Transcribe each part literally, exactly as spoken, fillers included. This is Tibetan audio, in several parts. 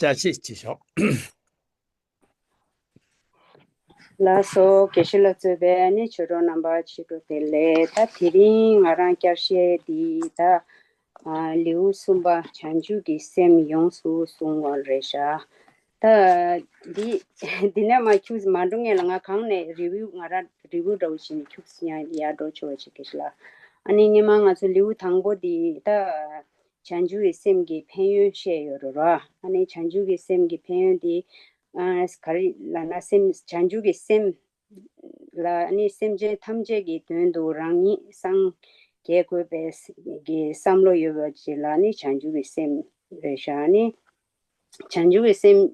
བཀྲ་ཤིས་བདེ་ལེགས། ལགས་སོ། དགེ་བཤེས་ལགས་གཙོས་པའི་ནི་ཆོས་གྲོགས་རྣམ་པ་ཕྱི་དྲོ་བདེ་ལེགས། ད་དེ་རིང་ང་རང་བསྐྱར་བཤད་འདི་ད་ཨ་ལེའུ་གསུམ་པ་བྱང་ཆུབ་ཀྱི་སེམས་ཡོངས་སུ་བཟུང་བ་རེད་ཤག་ད་འདི་འདི་ནས་མ་ཁྱུག་མ་འགྲོ་སྔོན་ལ་ང་གང་ནས་རི་བིའུ་ང་རང་རི་བིའུ་འདྲ་བོ་ཞིག་ནས་ཁྱུག་ཡང་ཡར་འགྲོ་ཆོག་པ་བྱེད་དགེ་བཤེས་ལགས། ཨ་ནི་སྔོན་མ་ང་ཚོ་ལེའུ་དང་པོ་འདི་ད་བྱང་ཆུབ་ཀྱི་སེམས་ཀྱི་ཕན་ཡོན་བཤད་ཡོད་རེད་ར། ཨ་ནི་བྱང་ཆུབ་ཀྱི་སེམས་ཀྱི་ཕན་ཡོན་འདི་ཨ་ག་རེ་ལབ་ན་སེམས་བྱང་ཆུབ་ཀྱི་སེམས་ལ་ཨ་ནི་སེམས་ཅན་ཐམས་ཅད་ཀྱི་དོན་དུ་རང་ཉིད་སངས་རྒྱས་དགོས་པའི་གི་བསམ་བློ་ཡོད་པ་ཅིག་ལ་ནི་བྱང་ཆུབ་ཀྱི་སེམས་རེད་ཤག་ཨ་ནི་བྱང་ཆུབ་ཀྱི་སེམས་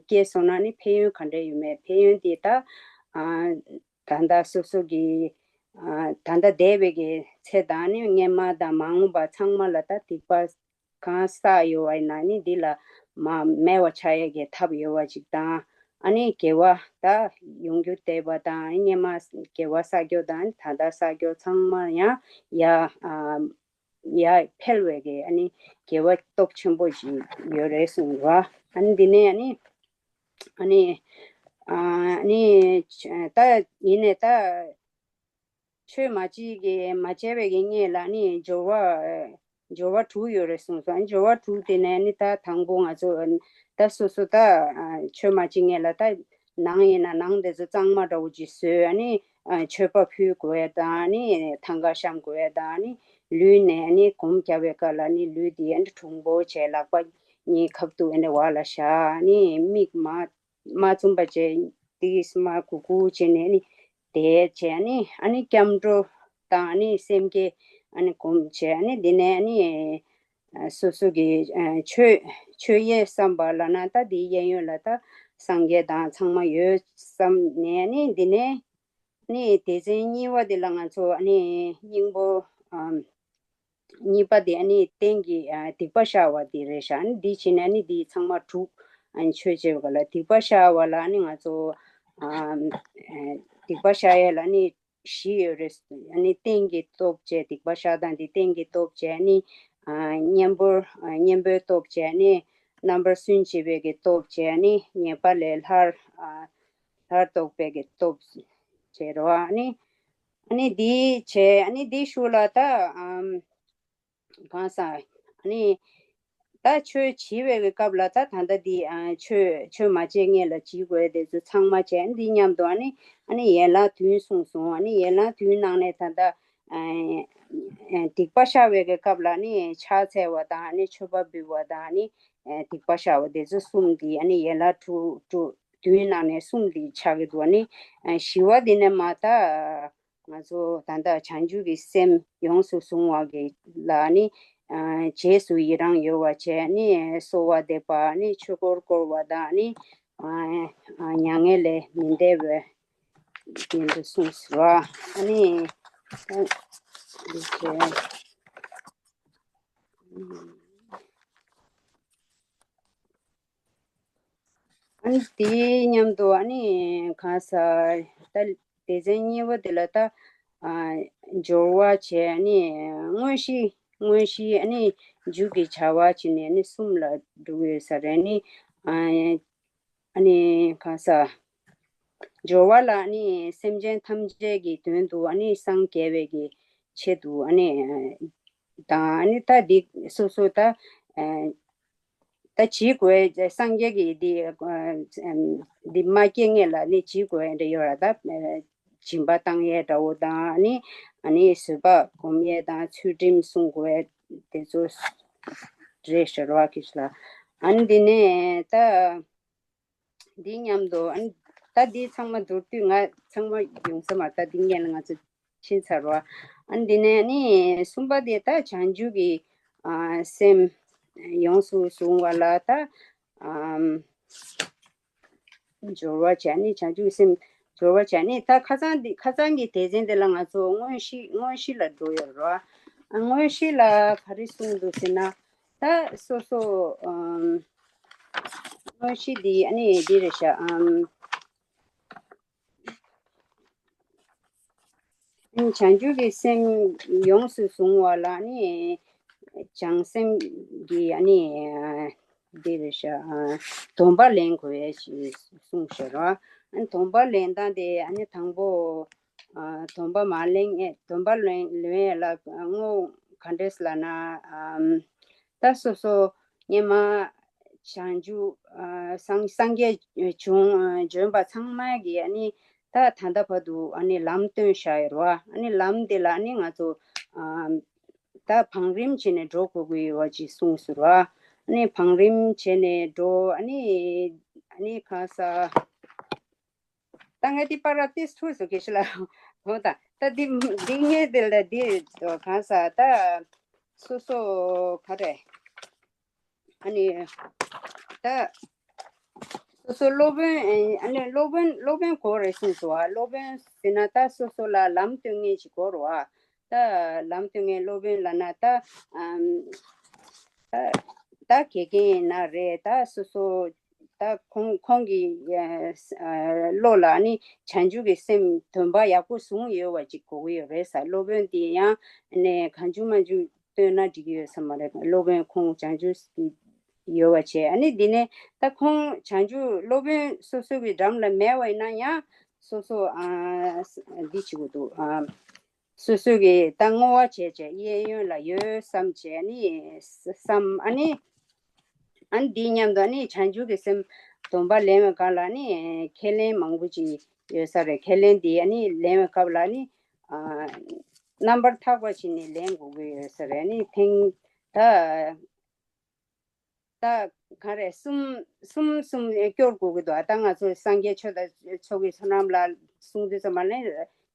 སྐྱེས་སོང་ན་ནི་ཕན་ཡོན་ག་འདྲ་ཡོད་མེད། ཕན་ཡོན་དེ་ད་ཨ་ད་ལྟ་སོ་སོ་གི་ཨ་ད་ལྟ་འདས་པའི་གི་ཚེ་དང་ནི་སྔོན་མ་དང་མ་འོངས་པ་ཚང་མ་ལ་ད་སྡིག་པ་གང་བསགས་ཡོད་པ་ཡིན་ན་ནི་འདི་ལ་མ་མེད་པ་ཆགས་ཡས་ཀྱི་ཐབས་ཡོད་པ་ཅིག་དང་། ཨ་ནི་དགེ་བ་ད་ཡོང་རྒྱུ་བསྡད་པ་དང་སྔོན་མ་དགེ་བ་བསགས་རྒྱུ་དང་ད་ལྟ་བསགས་རྒྱུ་ཚང་མ་ཡང་ཡ་ཨ་ཡ་འཕེལ་བའི་གི་ཨ་ནི་དགེ་བ་སྟོབས་ཆེན་པོ་ཞིག་ཡོད་རེད་གསུངས་ར། ཨ་ནི་འདི་ནས་ཨ་ནི་ཨ་ནི་ཨ་ནི་ད་ཡིན་ནས་ད་ཆོས་མ་བྱེད་ཀྱི་མ་བྱས་པའི་གི་སྔོན་ལ་ནི་སྦྱོར་བ་སྦྱོར་བ་དྲུག་ཡོད་རེད་གསུངས་སོང་། སྦྱོར་བ་དྲུག་དེ་ནས་ནི་ད་དང་པོ་ང་ཚོ་ད་སོ་སོ་ད་ཆོས་མ་བྱེད་སྔོན་ལ་ད་ནང་ཡིན་ན་ནང་དེ་ཚོ་གཙང་མ་འདྲ་བོ་ཅིག་བཟོས། ཨ་ནི་མཆོད་པ་ཕུལ་དགོས་ཡ་དང་ནི་ཐང་ག་བཤམས་དགོས་ཡ་དང་ནི་ལུས་ནས་ནི་སྒོམ་རྒྱབ་པའི་སྐབས་ལ་ནི་ལུས་དེ་ཨ་ནི་གྲུང་པོ་བྱས། ལག་པ་གཉིས་ཁབ་ཏུ་ཨ་ནི་འོག་ལ་བཞག་ནི་མིག་མ་མ་བཙུམ་པ་བྱས། ཏིས་མ་གུ་གུ་བྱས་ནས་ནི་དེ་བྱས་ནི་ཨ་ནི་སྐྱབས་འགྲོ་དང་ནི་སེམས་བསྐྱེད་ཨ་ནི་སྒོམ་བྱས། ཨ་ནི་དེ་ནས་ནི་སོ་སོ་གི་ཆོས་ཆོས་ཡས་བསམ་པ་ལ་ན་ད་དེའི་གཡས་གཡོན་ལ་ད་སངས་རྒྱས་དང་ཚང་མ་ཡོད་བསམ་ནས་ནི་དེ་ནས་ནི་སྡེ་ཚན་གཉིས་པ་དེ་ལ་ང་ཚོ་ནི་སྙིང་པོ་ཨམ་གཉིས་པ་དེ་ཨ་ནི་རྟེན་གྱི་ཨ་སྡིག་པ་བཤགས་པ་དེ་རེད་ཤག་ཨ་ནི་འདི་བྱས་ནས་ཨ་ནི་འདི་ཚང་མ་དྲུག་ཨ་ནི་ཆོས་བྱེད་པ་ལ་སྡིག་པ་བཤགས་པ་ལ་ཨ་ནི་ང་ཚོ་ཨ་སྡིག་པ་བཤགས་ཡས་ལ་ཨ་ནི་བཞི་ཡོད་རེད། ཨ་ནི་རྟེན་གྱི་སྟོབས་བྱས། སྡིག་པ་བཤགས་སྟངས་འདི་རྟེན་གྱི་སྟོབས་བྱས། ཨ་ནི་ཨ་གཉེན་པོ་ཨ་གཉེན་པོའི་སྟོབས་བྱས། ཨ་ནི་རྣམ་པར་སུན་འབྱིན་པའི་གི་སྟོབས་བྱས། ཨ་ནི་ཉེས་པ་ལས་སླར་ཨ་སླར་ལྡོག་པའི་གི་སྟོབས་བྱས་རོ། ཨ་ནི་ཨ་ནི་འདི་བྱས། ཨ་ནི་འདི་ཤུགས་ལ་ད་ཨམ་གང་ཟག་ཨ་ནི་ད་ཆོས་བྱེད་པའི་གི་སྐབས་ལ་ད་ད་ལྟ་འདི་ཨ་ཆོས་ཆོས་མ་བྱས་སྔོན་ལ་བྱེད་དགོས་དེ་ཚོ་ཚང་མ་བྱས། ཨ་ནི་འདི་མཉམ་དུ་ཨ་ནི་ཨ་ནི་ཡན་ལག་བདུན་གསུངས་སོང་། ཨ་ནི་ཡན་ལག་བདུན་ནང་ནས་ད་ལྟ་ཨ་ཨ་སྡིག་པ་བཤགས་པའི་གི་སྐབས་ལ་ཨ་ནི་ཕྱག་འཚལ་བ་དང་ཨ་ནི་མཆོད་པ་འབུལ་བ་དང་ཨ་ནི་ཨ་སྡིག་པ་བཤགས་པ་དེ་ཚོ་གསུམ་འདི་ཨ་ནི་ཡན་ལག་དྲུག་དྲུག་བདུན་ནང་ནས་གསུམ་འདི་ཆགས་ཀྱི་འདུག་ཨ་ནི་ཨ་བཞི་པ་འདི་ནས་མ་ད་ང་ཚོ་ད་ལྟ་བྱང་ཆུབ་ཀྱི་སེམས་ཡོངས་སུ་བཟུང་བ་གི་ལ་ནི་ཨ་རྗེས་སུ་ཡི་རང་ཡོད་པ་བྱས། ནི་གསོལ་བ་འདེབས་པ། ནི་ཆོས་འཁོར་བསྐོར་བ་དང་ནི་ཨ་ཨ་མྱ་ངན་ལས་མི་འདའ་བའི་རྟེན་དུ་གསུངས་སོ། ཨ་ནི་ཨ་འདི་བྱས། ཨ་ནི་དེའི་མཉམ་དུ་ཨ་ནི་གང་ཟག་ད་སྡེ་ཚན་གཉིས་པ་དེ་ལ་ད་ཨ་སྦྱོར་བ་བྱས། ཨ་ནི་དངོས་གཞི་དངོས་གཞི་ཨ་ནི་མཇུག་གི་བྱ་བ་བྱས་ནས་ཨ་ནི་གསུམ་ལ་འགྲོ་གི་ཡོད་ས་རེད། ཨ་ནི་ཨ་ཨ་ནི་གང་ཟག་སྦྱོར་བ་ལ་ཨ་ནི་སེམས་ཅན་ཐམས་ཅད་ཀྱི་དོན་དུ་ཨ་ནི་སངས་རྒྱས་པའི་གི་ཆེད་དུ་ཨ་ནི་དང་ཨ་ནི་ད་འདི་སོ་སོ་ད་ཨ་ད་བྱེད་དགོས། སངས་རྒྱས་ཀྱི་འདི་ཨ་འདི་མ་སྐྱེ་སྔོན་ལ་ནི་བྱེད་དགོས་འདྲ་ཡོད་ར། ད་ཨ་སྦྱིན་པ་བཏང་ཡས་འདྲ་བོ་དང་ནི་ཨ་ནི་བཟོད་པ་སྒོམ་ཡས་དང་ཚུལ་ཁྲིམས་སྲུང་དགོས་དེ་ཚོ་རེད་ཤག་ར་གི་ལ། ཨ་ནི་འདི་ནས་ད་འདི་མཉམ་དུ་ཨ་ནི་ད་འདི་ཚང་མ་མདོར་བསྡུས་ང་ཚང་མ་ཡོང་ས་མ་རེད། ད་འདི་སྔོན་ལ་ང་ཚོ་ཕྱིན་ཚར་བ། ཨ་ནི་འདི་ནས་ནི་གསུམ་པ་དེ་ད་བྱང་ཆུབ་ཀྱི་ཨ་སེམས་ཡོངས་སུ་བཟུང་བ་ལ་ད་ཨམ་སྦྱོར་བ་བྱས། ནི་བྱང་ཆུབ་སེམས་སྦྱོར་བ་བྱས། ནི་ད་ཁ་སང་འདི་ཁ་སང་གི་སྡེ་ཚན་དེ་ལ་ང་ཚོ་དངོས་གཞི་དངོས་གཞི་ལ་འགྲོ་ཡོད་རེད་བ། ཨ་དངོས་གཞི་ལ་ག་རེ་གསུངས་འདུག་ཟེར་ན། ད་སོ་སོ་ཨམ་དངོས་གཞི་འདི་ཨ་ནི་འདི་རེད་ཤག་ཨམ་བྱང་ཆུབ་ཀྱི་སེམས་ཡོངས་སུ་བཟུང་བ་ལ་ནི་བྱང་སེམས་ཀྱི་ཨ་ནི་ འདི་རེད་ཤག་ཨ། སྡོམ་པ་ལེན་དགོས་ཡས་ཞིག་གསུངས་ཤག་ར། ཨ་ནི་སྡོམ་པ་ལེན་སྟངས་དེ་ཨ་ནི་དང་པོ། ཨ། སྡོམ་པ་མ་ལེན་ཨེ། སྡོམ་པ་ལེན་ལེན་ཡས་ལ་དངོས་ག་འདྲས་ལབ་ན། ཨམ། ད་སོ་སོ་སྔོན་མ་བྱང་ཆུབ་ཨ། སངས་སངས་རྒྱས་བྱུང་ཨ། བྱོན་པ་ཚང་མ་གིས་ཨ་ནི་ད་ད་ལྟ་བར་དུ་ཨ་ནི་ལམ་སྟོན་བཞག་ཡོད་རེད་བ། ཨ་ནི་ལམ་དེ་ལ་ཨ་ནི་ང་ཚོ་ཨ། ད་བང་རིམ་བྱས་ནས་འགྲོ་དགོས་ཀྱི་ཡོད་པ་ཅིག་གསུངས་སོང་ར། ཨ་ནི་བང་རིམ་བྱས་ནས་འགྲོ། ཨ་ནི་ཨ་ནི་གང་ཟག་ད་ངས་འདི་པར་ཏིས་ཐུག་སོང་། དགེ་བཤེས་ལགས། འོ་ད་ད་འདི་འདི་ངས་འདི་ལ་འདི་གང་ཟག་ད་སོ་སོ་ག་རེ། ཨ་ནི་ད་སོ་སོ་སློབ་དཔོན། ཨ་ནི་སློབ་དཔོན་སློབ་དཔོན་དགོས་རེད་གསུངས་སོང་བ། སློབ་དཔོན་ཟེར་ན་ད་སོ་སོ་ལ་ལམ་སྟོན་མཁན་ཞིག་དགོས་རེད་བ། ད་ལམ་སྟོན་མཁན་སློབ་དཔོན་ལབ་ན་ད་ཨམ། ད་ད་དགེ་རྒན་ཡིན་ན་རེད། ད་སོ་སོ་ད་ཁོང་ཁོང་གི་ཨ། བློ་ལ་ནི་བྱང་ཆུབ་ཀྱི་སེམས་སྡོམ་པ་ཡག་པོ་བཟུང་ཡོད་པ་ཅིག་དགོས་ཀྱི་ཡོད་རེད་ཟེར། སློབ་དཔོན་དེ་ཡང་ནས་གང་བྱུང་མང་བྱུང་སྟོན་ན་འགྲིག་གི་ཡོད་ས་མ་རེད། སློབ་དཔོན་ཁོང་བྱང་ཆུབ་ཀྱི་ཡོད་པ་བྱས། ཨ་ནི་འདི་ནས་ད་ཁོང་བྱང་ཆུབ་སློབ་དཔོན་སོ་སོ་གི་འགྲམ་ལ་མེད་པ་ཡིན་ན་ཡང་སོ་སོ་ཨ། འདི་བྱེད་དགོས་འདུག་ཨ། སོ་སོ་གི་ད་བསྔོ་བ་བྱས་བྱས་གཡས་གཡོན་ལ་ཡོད་བསམ་བྱས་ནི་བསམ། ཨ་ནི་ཨ་ནི་འདི་མཉམ་དུ་ཨ་ནི་བྱང་ཆུབ་ཀྱི་སེམས་སྡོམ་པ་ལེན་པའི་སྒང་ལ་ནི་ཁས་ལེན་མང་པོ་ཅིག་ཡོད་ས་རེད། ཁས་ལེན་འདི་ཨ་ནི་ལེན་པའི་སྐབས་ལ་ནི་ཨ། རྣམ་པར་ཐར་པ་ཅིག་ནི་ལེན་དགོས་ཀྱི་ཡོད་ས་རེད། ཨ་ནི་ཐེངས་ད། ད་ག་རེ་གསུམ་གསུམ་གསུམ་སྐྱོར་དགོས་ཀྱི་འདུག་ཨ། ད་ང་ཚོ་སངས་རྒྱས་ཆོས་དང་ཚོགས་ཀྱི་བསོད་ནམས་ལ་གསུང་དུས་ཙམ་པ་ལ་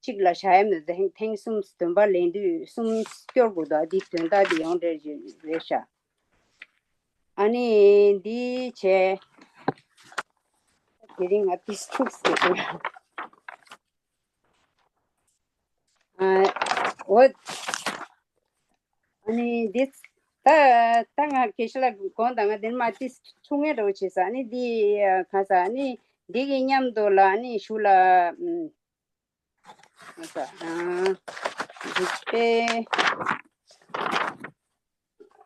གཅིག་ལ་བཞག་ཡ་མེད། ཐེངས་ཐེངས་གསུམ་སྡོམ་པ་ལེན་དུས་གསུམ་སྐྱོར་དགོས་འདུག་ཨ། འདི་དོན་དག་འདི་ཡོང་འདྲ་རེད་ཤག་ཨ་ནི་འདི་བྱས། དེ་རིང་ང་ཏིས་ཐུག་ཟེར་གྱི་འདུག་ཨ། འོ། ཨ་ནི་འདི་ད་ད་ང་དགེ་བཤེས་ལགས་དགོངས་དག་ང་འདིར་མ་ཏིས་ཐུག་ངེས་འདྲ་བོ་བྱས་ས། ཨ་ནི་འདི་ག་ས། ཨ་ནི་འདི་གི་མཉམ་དུ་ལ་ཨ་ནི་ཞུ་ལ་ཨམ། ག་ས། ཨ། འཇུག་པའི་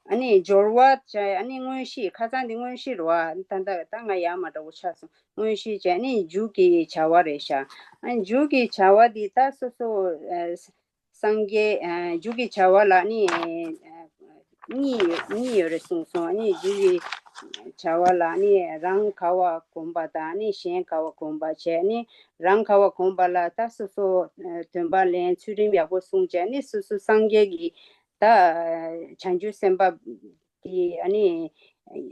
ཨ་ནི་སྦྱོར་བ་བྱས། ཨ་ནི་མངོན་ཤེས། ཁ་སང་འདི་མངོན་ཤེས་རེད་བ། ད་ད་ད་ང་ཡག་མ་འདྲ་བོ་ཆགས་སོང་། མངོན་ཤེས་བྱས། ཨ་ནི་མཇུག་གི་བྱ་བ་རེད་ཤག་ཨ་ནི་མཇུག་གི་བྱ་བ་འདི་ད་སོ་སོ་ཨ། སངས་རྒྱས་ཨ། མཇུག་གི་བྱ་བ་ལ་ནི་ཨ། གཉིས་ཡོད་གཉིས་ཡོད་རེད་གསུངས་སོང་། ཨ་ནི་མཇུག་གི་བྱ་བ་ལ་ནི་རང་དགའ་བ་སྒོམ་པ་དང་ནི་གཞན་དགའ་བ་སྒོམ་པ་བྱས། ནི་རང་དགའ་བ་སྒོམ་པ་ལ་ད་སོ་སོ་ཨ། སྡོམ་པ་ལེན། ཚུལ་ཁྲིམས་ཡག་པོ་སྲུང་བྱས། ནི་སོ་སོ་སངས་རྒྱས་ཀྱི་ད་བྱང་ཆུབ་སེམས་དཔའ་དེ་ཨ་ནི་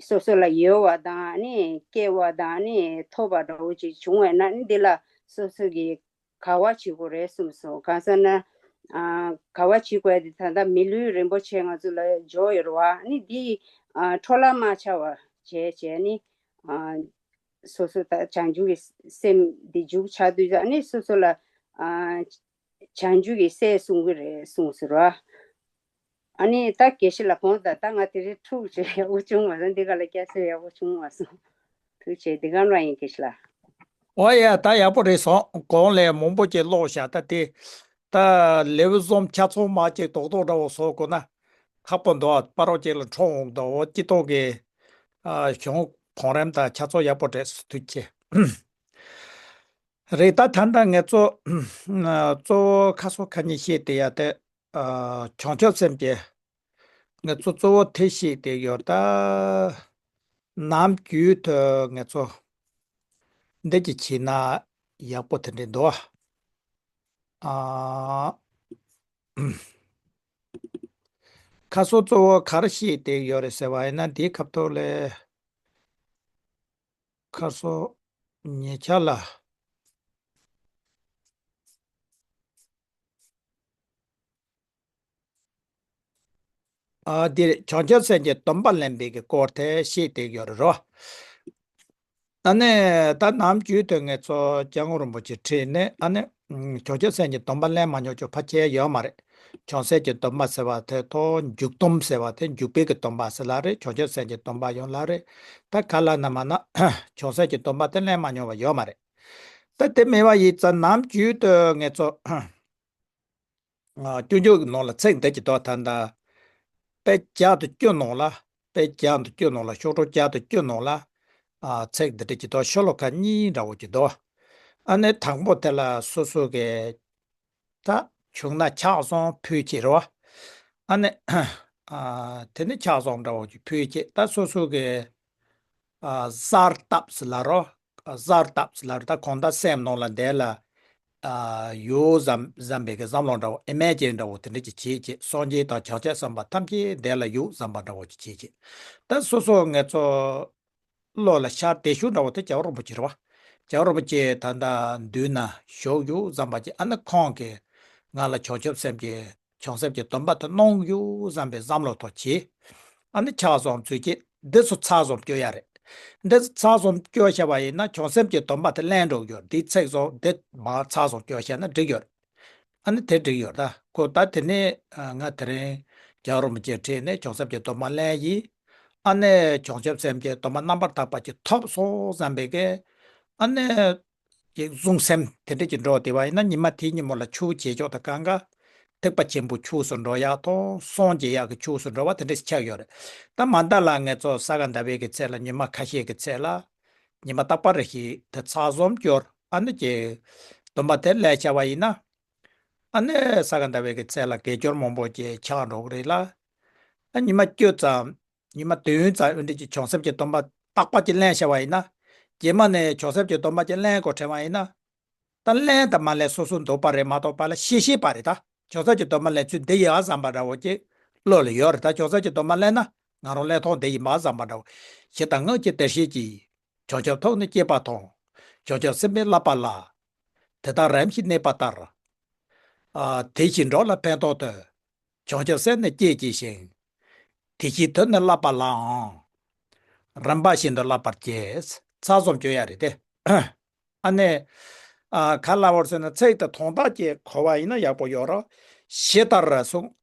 སོ་སོ་ལ་ཡོད་པ་དང་ནི་སྐྱེ་བ་དང་ནི་ཐོབ་པ་འདྲ་བོ་ཅིག་བྱུང་བས་ན་ནི་འདི་ལ་སོ་སོ་གི་དགའ་བ་བྱེད་དགོས་རེད་གསུངས་སོང་། གང་ཟེར་ན། ཨ། དགའ་བ་བྱེད་དགོས་ཡ་དེ་ད་ལྟ་མི་ལུས་རིན་པོ་ཆེ་ང་ཚོ་ལ་འབྱོར་ཡོད་རེད་བ། ཨ་ནི་འདི་ཨ། འཕྲོ་བརླག་མ་ཆགས་པ་བྱས་བྱས་ནི་ཨ། སོ་སོ་ད་བྱང་ཆུབ་ཀྱི་སེམས་འདི་འཇུག་ཆགས་དུས། ཨ་ནི་སོ་སོ་ལ་ཨ། བྱང་ཆུབ་ཀྱི་སྲས་གསུང་གི་རེད་གསུངས་ཟེར་བ། ཨ་ནི་ད་དགེ་བཤེས་ལགས་དགོངས་དག་ད་ང་དེ་རིང་ཐུག་བྱས་ཡག་པོ་བྱུང་མ་སོང་། འདི་ག་ལ་སྐྱ་སེར་ཡག་པོ་བྱུང་མ་སོང་། ཐུགས་རྗེ་ཆེ། འདི་ག་རང་ཡིན་དགེ་བཤེས་ལགས། འོ་ཡ། ད་ཡག་པོ་རེད་སོང་། གོང་ལས་མང་པོ་ཅིག་ཀློག་བཞག་ད་དེ་ད་ལེའུ་གསུམ་ཆ་ཚང་མ་ཅིག་རྡོག་རྡོག་འདྲ་བོ་བཟོ་དགོས་ན་ཁག་པོ་འདུག་ཨ། པ་རོག་ཅིག་ལ་འཕྲོ་འོང་འདུག་འོ་སྤྱི་ཐོག་གི་ཨ། གཞུང་གོང་རིམ་དང་ཆ་ཚང་ཡག་པོ་རེད། ཐུགས་རྗེ་ཆེ། རེད། ད་ད་ལྟ་ང་ཚོ་གཙོ་བོ་ཁ་སོ་ཁ་ཉིན་བཤད་བསྡད་ཡ་དེ་ཨ། བྱང་ཆུབ་སེམས་ཀྱི་ང་ཚོ་གཙོ་བོ་དེ་བཤད་བསྡད་ཡོད། ད་ནམ་རྒྱུན་དུ་ང་ཚོ་འདི་གི་བྱས་ན་ཡག་པོ་དེ་འདྲ་འདུག་ཨ། ཁ་སོ་གཙོ་བོ་ག་རེ་བཤད་བསྡད་ཡོད་རེད་ཟེར་བ་ཡིན་ན། འདིའི་ཁ་ཐོག་ལ་ཁ་སོ་ཉེ་ཆར་ལ། ཨ། འདིར་བྱང་ཆུབ་སེམས་ཀྱི་སྡོམ་པ་ལེན་པའི་གི་སྐོར་དེ་བཤད་བསྡད་ཡོད་རེད་རོ། ཨ་ནི་ད་ནམ་རྒྱུན་དུ་ང་ཚོ་སྐྱབས་མགོན་རིན་པོ་ཆེ་ཁྲིད་ནས་ཨ་ནི་བྱང་ཆུབ་སེམས་ཀྱི་སྡོམ་པ་ལེན་མ་མྱོང་ཆོག་ཕལ་ཆེར་ཡོད་མ་རེད། བྱང་སེམས་ཀྱི་སྡོམ་པ་ཟེར་བ་དེ་ཐོག་འཇུག་སྡོམ་ཟེར་བ་དེ་འཇུག་པའི་གི་སྡོམ་པ་ཟེར་ལ་རེད། བྱང་ཆུབ་སེམས་ཀྱི་སྡོམ་པ་ཡོང་ལ་རེད། ད་ག་ལ་ན་མ་ན་བྱང་སེམས་ཀྱི་སྡོམ་པ་དེ་ལེན་མ་མྱོང་བ་ཡོད་མ་རེད། ད་དེ་མེད་པ་ཡིན་ཙང་ནམ་རྒྱུན་དུ་ང་ཚོ་ཨ། སྤྱོད་འཇུག་གི་ནང་ལ་ཚིག་འདི་གི་ཐོག་ད་ལྟ་དཔེ་བརྒྱ་དང་བཅུ་ནང་ལ་ དཔེ་བརྒྱ་དང་བཅུ་ནང་ལ་ཤོག་གྲངས་བརྒྱ་དང་བཅུ་ནང་ལ་ཨ་ཚིག་འདི་འདྲ་ཅིག་འདུག་ཤོ་ལོ་ཀ་གཉིས་འདྲ་བོ་ཅིག་འདུག་ཨ་ནི་དང་པོ་དེ་ལ་སོ་སོ་གི་ད་བྱུང་ན་ཕྱག་བཟང་ཕུལ་ཅིག་རེད་བ། ཨ་ནི་ཨ་དེ་ནི་ཕྱག་བཟང་འདྲ་བོ་ཅིག་ཕུལ་ཅིག་ད་སོ་སོ་གི་ཨ་གཟར་བཏབ་ཟེར་ལབ་རོ། གཟར་བཏབ་ཟེར་ལབ་རེད། ད་གང་ལྟར་སེམས་ནང་ལ་དེ་ལ་ཨ་ཡོད་བསམ་བསམ་པའི་གི་བསམ་བློ་འདྲ་བོ་ཨི་མེ་ཇིན་འདྲ་བོ་དེ་འདྲ་ཅིག་བྱེད་ཅིག་སངས་རྒྱས་དང་བྱང་ཆུབ་སེམས་དཔའ་ཐམས་ཅད་དེ་ལ་ཡོད་བསམ་པ་འདྲ་བོ་ཅིག་བྱེད་ཅིག་ད་སོ་སོ་ངེད་ཚོ་བློ་ལ་ཤར་བདེ་ཤོས་འདྲ་བོ་དེ་རྒྱལ་བ་རིན་པོ་ཆེ་རེད་བ། རྒྱལ་བ་རིན་པོ་ཆེ་ད་ལྟ་མདུན་ན་བཞུགས་ཡོད་བསམ་པ་ཅིག་ཨ་ནི་ཁོང་གིས་ང་ལ་བྱང་ཆུབ་སེམས་ཀྱི་བྱང་སེམས་ཀྱི་སྡོམ་པ་དེ་གནང་ཡོད་བསམ་པའི་བསམ་བློ་ཐོག་བྱས། ཨ་ནི་ཕྱག་བཟང་ཚུལ་གྱིས་འདི་ཚོ་ཚར་བཟང་སྐྱོར་ཡ་རེད། འདི་ཚོ་ཚར་བཟང་སྐྱོར་བྱས་པ་ཡིན་ན་བྱང་སེམས་ཀྱི་སྡོམ་པ་དེ་ལེན་འགྲོ་གི་ཡོད། འདི་ཚིག་བཟང་འདི་མ་ཚར་བཟང་སྐྱོར་བྱས་ན་འགྲིག་ཡོད་རེད། ཨ་ནི་དེ་འགྲིག་ཡོད་རེད། ད་ཁོ་ད་དེ་ནས་ང་དེ་རིང་རྒྱལ་བ་རིན་པོ་ཆེ་ཁྲིད་ནས་བྱང་སེམས་ཀྱི་སྡོམ་པ་ལེན་ཡིན། ཨ་ནི་བྱང་ཆུབ་སེམས་ཀྱི་སྡོམ་པ་རྣམ་པར་དག་པ་ཅིག་ཐོབ་སོང་བསམ་པའི་གི་ཨ་ནི་ཀྱི་བཟུང་སེམས་དེ་འདྲ་ཅིག་འགྲོ་བསྡད་པ་ཡིན་ན་ཉི་མ་དེའི་ཉིན་མོ་ལ་ཆུ་བོ་བྱེད་ཕྱོགས་དང་གང་ག་ཐེག་པ་ཆེན་པོའི་ཕྱོགས་སུ་འགྲོ་ཡག་དང་སངས་རྒྱས་ཡག་གི་ཕྱོགས་སུ་འགྲོ་བ་དེ་འདྲ་ཞིག་ཆགས་ཡོད་རེད། ད་མ་མཐའ་ལ་ངེད་ཚོ་ས་ག་ཟླ་བའི་གི་ཚེས་ལ་ཉི་མ་ཁ་ཤས་ཀྱི་ཚེས་ལ་ཉི་མ་རྟག་པར་རེ་ཞིག་དེ་ཚར་བཟང་སྐྱོར་ཨ་ནི་ཀྱི་སྡོམ་པ་དེ་ལེན་བྱས་པ་ཡིན་ན་ཨ་ནི་ས་ག་ཟླ་བའི་གི་ཚེས་ལ་དགེ་སྦྱོར་མང་པོ་ཅིག་ཆགས་འགྲོ་གི་རེད་ལ། ཨ་ཉི་མ་བཅུ་ཙམ། ཉི་མ་བདུན་ཙམ་འོན་ཏེ་ཅིག་བྱང་སེམས་ཀྱི་སྡོམ་པ་རྟག་པ་ཅིག་ལེན་བྱས་པ་ཡིན་ན། རྗེས་མ་ནས་བྱང་སེམས་ཀྱི་སྡོམ་པ་ཅིག་ལེན་དགོས་དྲན་པ་ཡིན་ན། ད་ལེན་དང་མ་ལེན་སོ་སོ་འདོད་པ་རེད་མ་གཏོགས་པ་ལ་ཤེས་ཤེས་པ་རེད་ད། བྱང་སེམས་ཀྱི་སྡོམ་པ་ལེན་ཚུལ་འདི་ཡིན་ཨ་བསམ་པ་འདྲ་བོ་ཅིག་བློ་ལ་ཡོད་རེད་ད། བྱང་སེམས་ཀྱི་སྡོམ་པ་ལེན་ན་ང་རང་ལེན་ཐོག་འདི་ཡིན་པ་བསམ་པ་འདྲ་བོ། ཞེ་སྡང་ངེས་ཀྱི་བདེར་གཤེགས་ཀྱིས། བྱང་ཆུབ་ཐོབ་ནས་སྐྱེས་པ་དང་། བྱང་ཆུབ་སེམས་དཔའི་བསླབ་པ་ལ། དེ་དག་རིམ་བཞིན་གནས་པ་ལྟར། ཨ་དེ་བཞིན་འགྲོ་ལ་ཕན་ཐོགས་ཏེ། བྱང་ཆུབ་སེམས་ནི་བསྐྱེད་བགྱི་ཞིང་། དེ་བཞིན་དུ་ནི་བསླབ་པ་ལའང་། རིམ་པ་བཞིན་དུ་བསླབ་པར་བགྱི། ཚར་བཟང་སྐྱོར་ཡ་རེད་དེ། ཨ་ནི། ཨ་ག་ལ་བར་སོང་ན་ཚིག་དེ་དོན་དག་ཅིག་གོ་བ་ཡིན་ན་ཡག་པོ་ཡོད་ར། ཇི་ལྟར་གསུངས།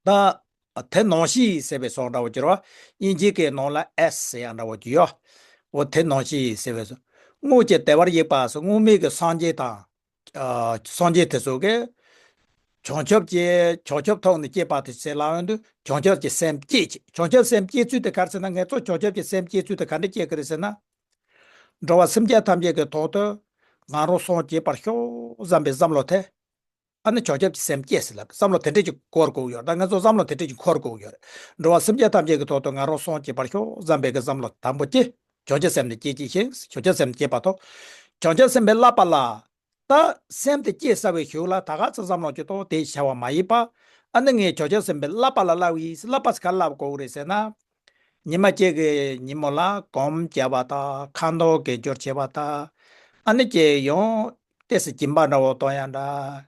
ད། དེ་ནང་བཞིན་ཟེར་བའི་སོགས་འདྲ་བོ་ཅིག་རེད་བ། དབྱིན་ཇི་གི་ནང་ལ་as ཟེར་ཡ་འདྲ་བོ་ཅིག་ཡོད། འོ་དེ་ནང་བཞིན་ཟེར་བའི་སོགས། དངོས་ཀྱི་བདེ་བར་གཤེགས་པ་སོགས་དངོས་མེད་ཀྱི་སངས་རྒྱས་དང་། ཨ་སངས་རྒྱས་དེ་ཚོ་གིས། བྱང་ཆུབ་ཀྱི་བྱང་ཆུབ་ཐོབ་ནས་སྐྱེས་པ་དེ་ཚོ་ལ་འོན་ཏེ་བྱང་ཆུབ་ཀྱི་སེམས་བསྐྱེད་ཅིག་བྱང་ཆུབ་སེམས་བསྐྱེད་ཚུལ་དེ་ག་རེ་ཟེར་ན་ངེད་ཚོ་བྱང་ཆུབ་ཀྱི་སེམས་བསྐྱེད་ཚུལ་དེ་ག་འདྲ་བསྐྱེད་ཀྱི་རེད་ཟེར་ན། འགྲོ་བ་སེམས་ཅན་ཐམས་ཅད་ཀྱི་ཐོག་ཏུ་ང་རང་སངས་རྒྱས་པར་ཤོག་བསམ་པའི་བསམ་བློ་དེ། ཨ་ནི་བྱང་ཆུབ་ཀྱི་སེམས་བསྐྱེད་ཟེར་ལབ་བསམ་བློ་དེ་འདྲས་ཀྱི་འཁོར་དགོས་ཡོད། ད་ང་ཚོ་བསམ་བློ་དེ་འདྲས་ཀྱི་འཁོར་དགོས་ཡོད། འགྲོ་བ་སེམས་ཅན་ཐམས་ཅད་ཀྱི་ཐོག་ཏུ་ང་རང་སངས་རྒྱས་པར་ཤོག་བསམ་པའི་གི་བསམ་བློ་དང་པོ་ཅི། བྱང་ཆུབ་སེམས་ནི་བསྐྱེད་བགྱི་ཞིང་བྱང་ཆུབ་སེམས་བསྐྱེད་པ་དང་། བྱང་ཆུབ་སེམས་དཔའི་བསླབ་པ་ལ། ད་སེམས་དེ་བསྐྱེད་ཚར་བའི་གཞུག་ལ་ད་ག་ཚོད་བསམ་བློ་ཅི་གཏོང་དེ་བྱ་བ་མ་ཡིན་པ། ཨ་ནི་ངས་བྱང་ཆུབ་སེམས་དཔའི་བསླབ་པ་ལ་བསླབ་ཡིན་བསླབ་པ་ཟེར་ག་བསླབ་དགོས་རེད་ཟེར་ན། ཉི་མ་གཅིག་གི་ཉིན་མོ་ལ་སྒོམ་བྱས་པ་དང་ཁ་འདོན་དགེ་སྦྱོར་བྱས་པ་དང་། ཨ་ནི་ཀྱེ་ཡང་ཏོག་ཙམ་སྦྱིན་པ་འདྲ་བོ་གཏོང་ཡ་འདྲ།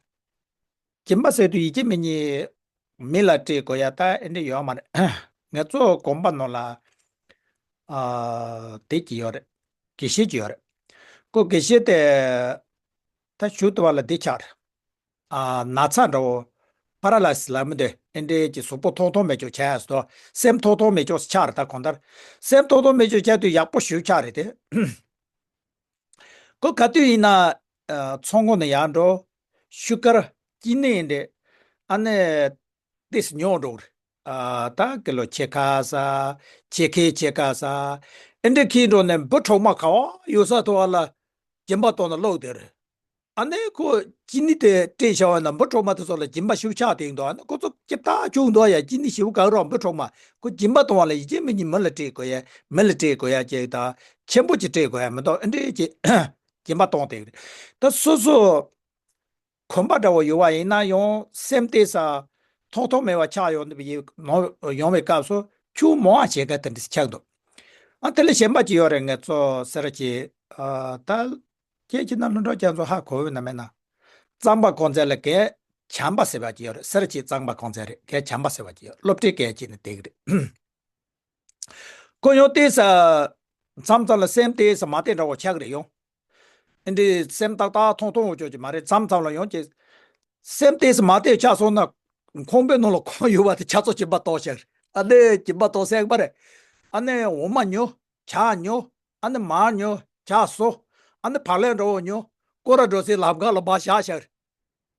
སྦྱིན་པ་ཟེར་དུས་ཡིད་ཆེས་མི་ཉིད་མི་ལ་སྤྲད་དགོས་ཡ་ད་ཨེ་འདྲ་ཡོད་མ་རེད། ང་ཚོ་དགོན་པ་ནང་ལ་ཨ་དེ་ཅིག་ཡོད་རེད། དགེ་བཤེས་ཅིག་ཡོད་རེད། ཁོ་དགེ་བཤེས་དེ་ད་ཞུ་ཐུབ་པ་ལ་འདི་ཆགས་རེད། ཨ་ན་ཚ་འདྲ་བོ་པ་ར་ལ་སི་ལབ་མི་འདུག་ཨེ་འདྲའི་ཅིག་གཟུགས་པོ་ཐོང་ཐོང་མེད་ཅོག་ཆགས་ཡ་སོ། སེམས་ཐོང་ཐོང་མེད་ཅོག་ཆགས་རེད་ད་གང་ལྟར། སེམས་ཐོང་ཐོང་མེད་ཅོག་ཆགས་དུས་ཡག་པོ་ཞེ་པོ་ཆགས་རེད་དེ། ཁོ་ག་དུས་ཡིན་ན། ཨ་ཚོང་ཁང་ནས་ཡར་འགྲོ། ཤུ་གར། ཅི་ནས་ཡིན་འདྲེ། ཨ་ནི། ཏིས་ཉོ་འགྲོ་གི་རེད། ཨ་ད་ཀི་ལོ་ཕྱེད་ཀ་ཙམ། ཕྱེད་ཀའི་ཕྱེད་ཀ་ཙམ། ཨེ་འདྲ་ཁྱེར་འགྲོ་ནས་འབུ་གྲོག་མ་ག་བ་ཡོད་ས་ཐོག་ལ་སྦྱིན་པ་གཏོང་ན་ལོག་དེ་རེད། ཨ་ནི་ཁོ་ཅི་ནི་དེ་སྤྲད་བཞག་པ་ན་འབུ་གྲོག་མ་དེ་ཚོ་ལ་སྦྱིན་པ་ཞེ་པོ་ཆགས་བསྡད་འདུག་ཨ་ནི་ཁོ་ཚོ་སྐྱིད་ཐག་ཆོད་འདུག་ཡ། ཅི་ནི་ཞེ་པོ་ག་རོགས་འབུ་གྲོག་མ་ཁོ་སྦྱིན་པ་གཏོང་བ་ལ་ཡིད་ཆེས་མི་ཉིད་མི་ལ་སྤྲད་དགོས་ཡ། མི་ལ་སྤྲད་དགོས་ཡ་ཅིག་དང་ཆེན་པོ་ཅིག་སྤྲད་དགོས་ཡ་མི་འདུག་ཨེ་འདྲ་ཅིག་སྦྱིན་པ་གཏོང་བསྡད་ཀྱི་རེད། ད་སོ་སོ་གོམས་པ་འདྲ་བོ་ཡོད་པ་ཡིན་ན་ཡང་སེམས་གཏད་ས་ཐོག་ཐོག་མེད་པ་ཆགས་ཡོང་ཡོང་བའི་སྐབས་སུ་ཁྱུ་མང་བ་བྱེད་མཁན་དེ་འདྲ་ཆགས་འདུག་ཨ་དེ་ལས་གཞན་པ་ཅིག་ཡོད་རེད། ངེད་ཚོ་སེ་ར་བྱེས་ཨ་ད་སྐད་ཅིག་ན་ལྷུན་གྲུབ་རྒྱ་མཚོ་ཧ་གོ་བས་ན་མེད་ན། གཙང་པ་གོང་ཚད་ལ་རྒན་བྱམས་པ་ཟེར་བ་ཅིག་ཡོད་རེད། སེ་ར་བྱེས་གཙང་པ་གོང་ཚད་རེད། རྒན་བྱམས་པ་ཟེར་བ་ཅིག་ཡོད། སློབ་གྲྭའི་སྐད་ཅིག་ནས་བསྡད་ཀྱི་རེད། ཁོ་ཡང་ཏོག་ཙམ་མཚམས་མཚམས་ལ་སེམས་ཏོག་ཙམ་མ་བདེ་འདྲ་བོ་ཆགས་ཀྱི་རེད་ཡོང་། ཨེ་འདྲའི་སེམས་ཏག་ཏག་ཐོང་ཐོང་བོ་ཅོག་ཅིག་མ་རེད། མཚམས་མཚམས་ལ་ཡང་ཅིག་སེམས་ཏོག་ཙམ་མ་བདེ་ཆགས་སོང་ན་ཁང་པའི་ནང་ལ་ཁོང་ཡོད་པ་དེ་ཆ་ཚོ་སྦྱིན་པ་གཏོང་ཤག་ཨ་ནི་སྦྱིན་པ་གཏོང་སྲེག་པ་རེད། ཨ་ནི་འོ་མ་ཉོ། ཇ་ཉོ། ཨ་ནི་མར་ཉོ། ཇ་བཟོ། ཨ་ནི་བག་ལེབ་འདྲ་བོ་ཉོ། སྐོར་ར་འགྲོ་སའི་ལམ་ཁ་ལ་མར་བཞག་ཤག་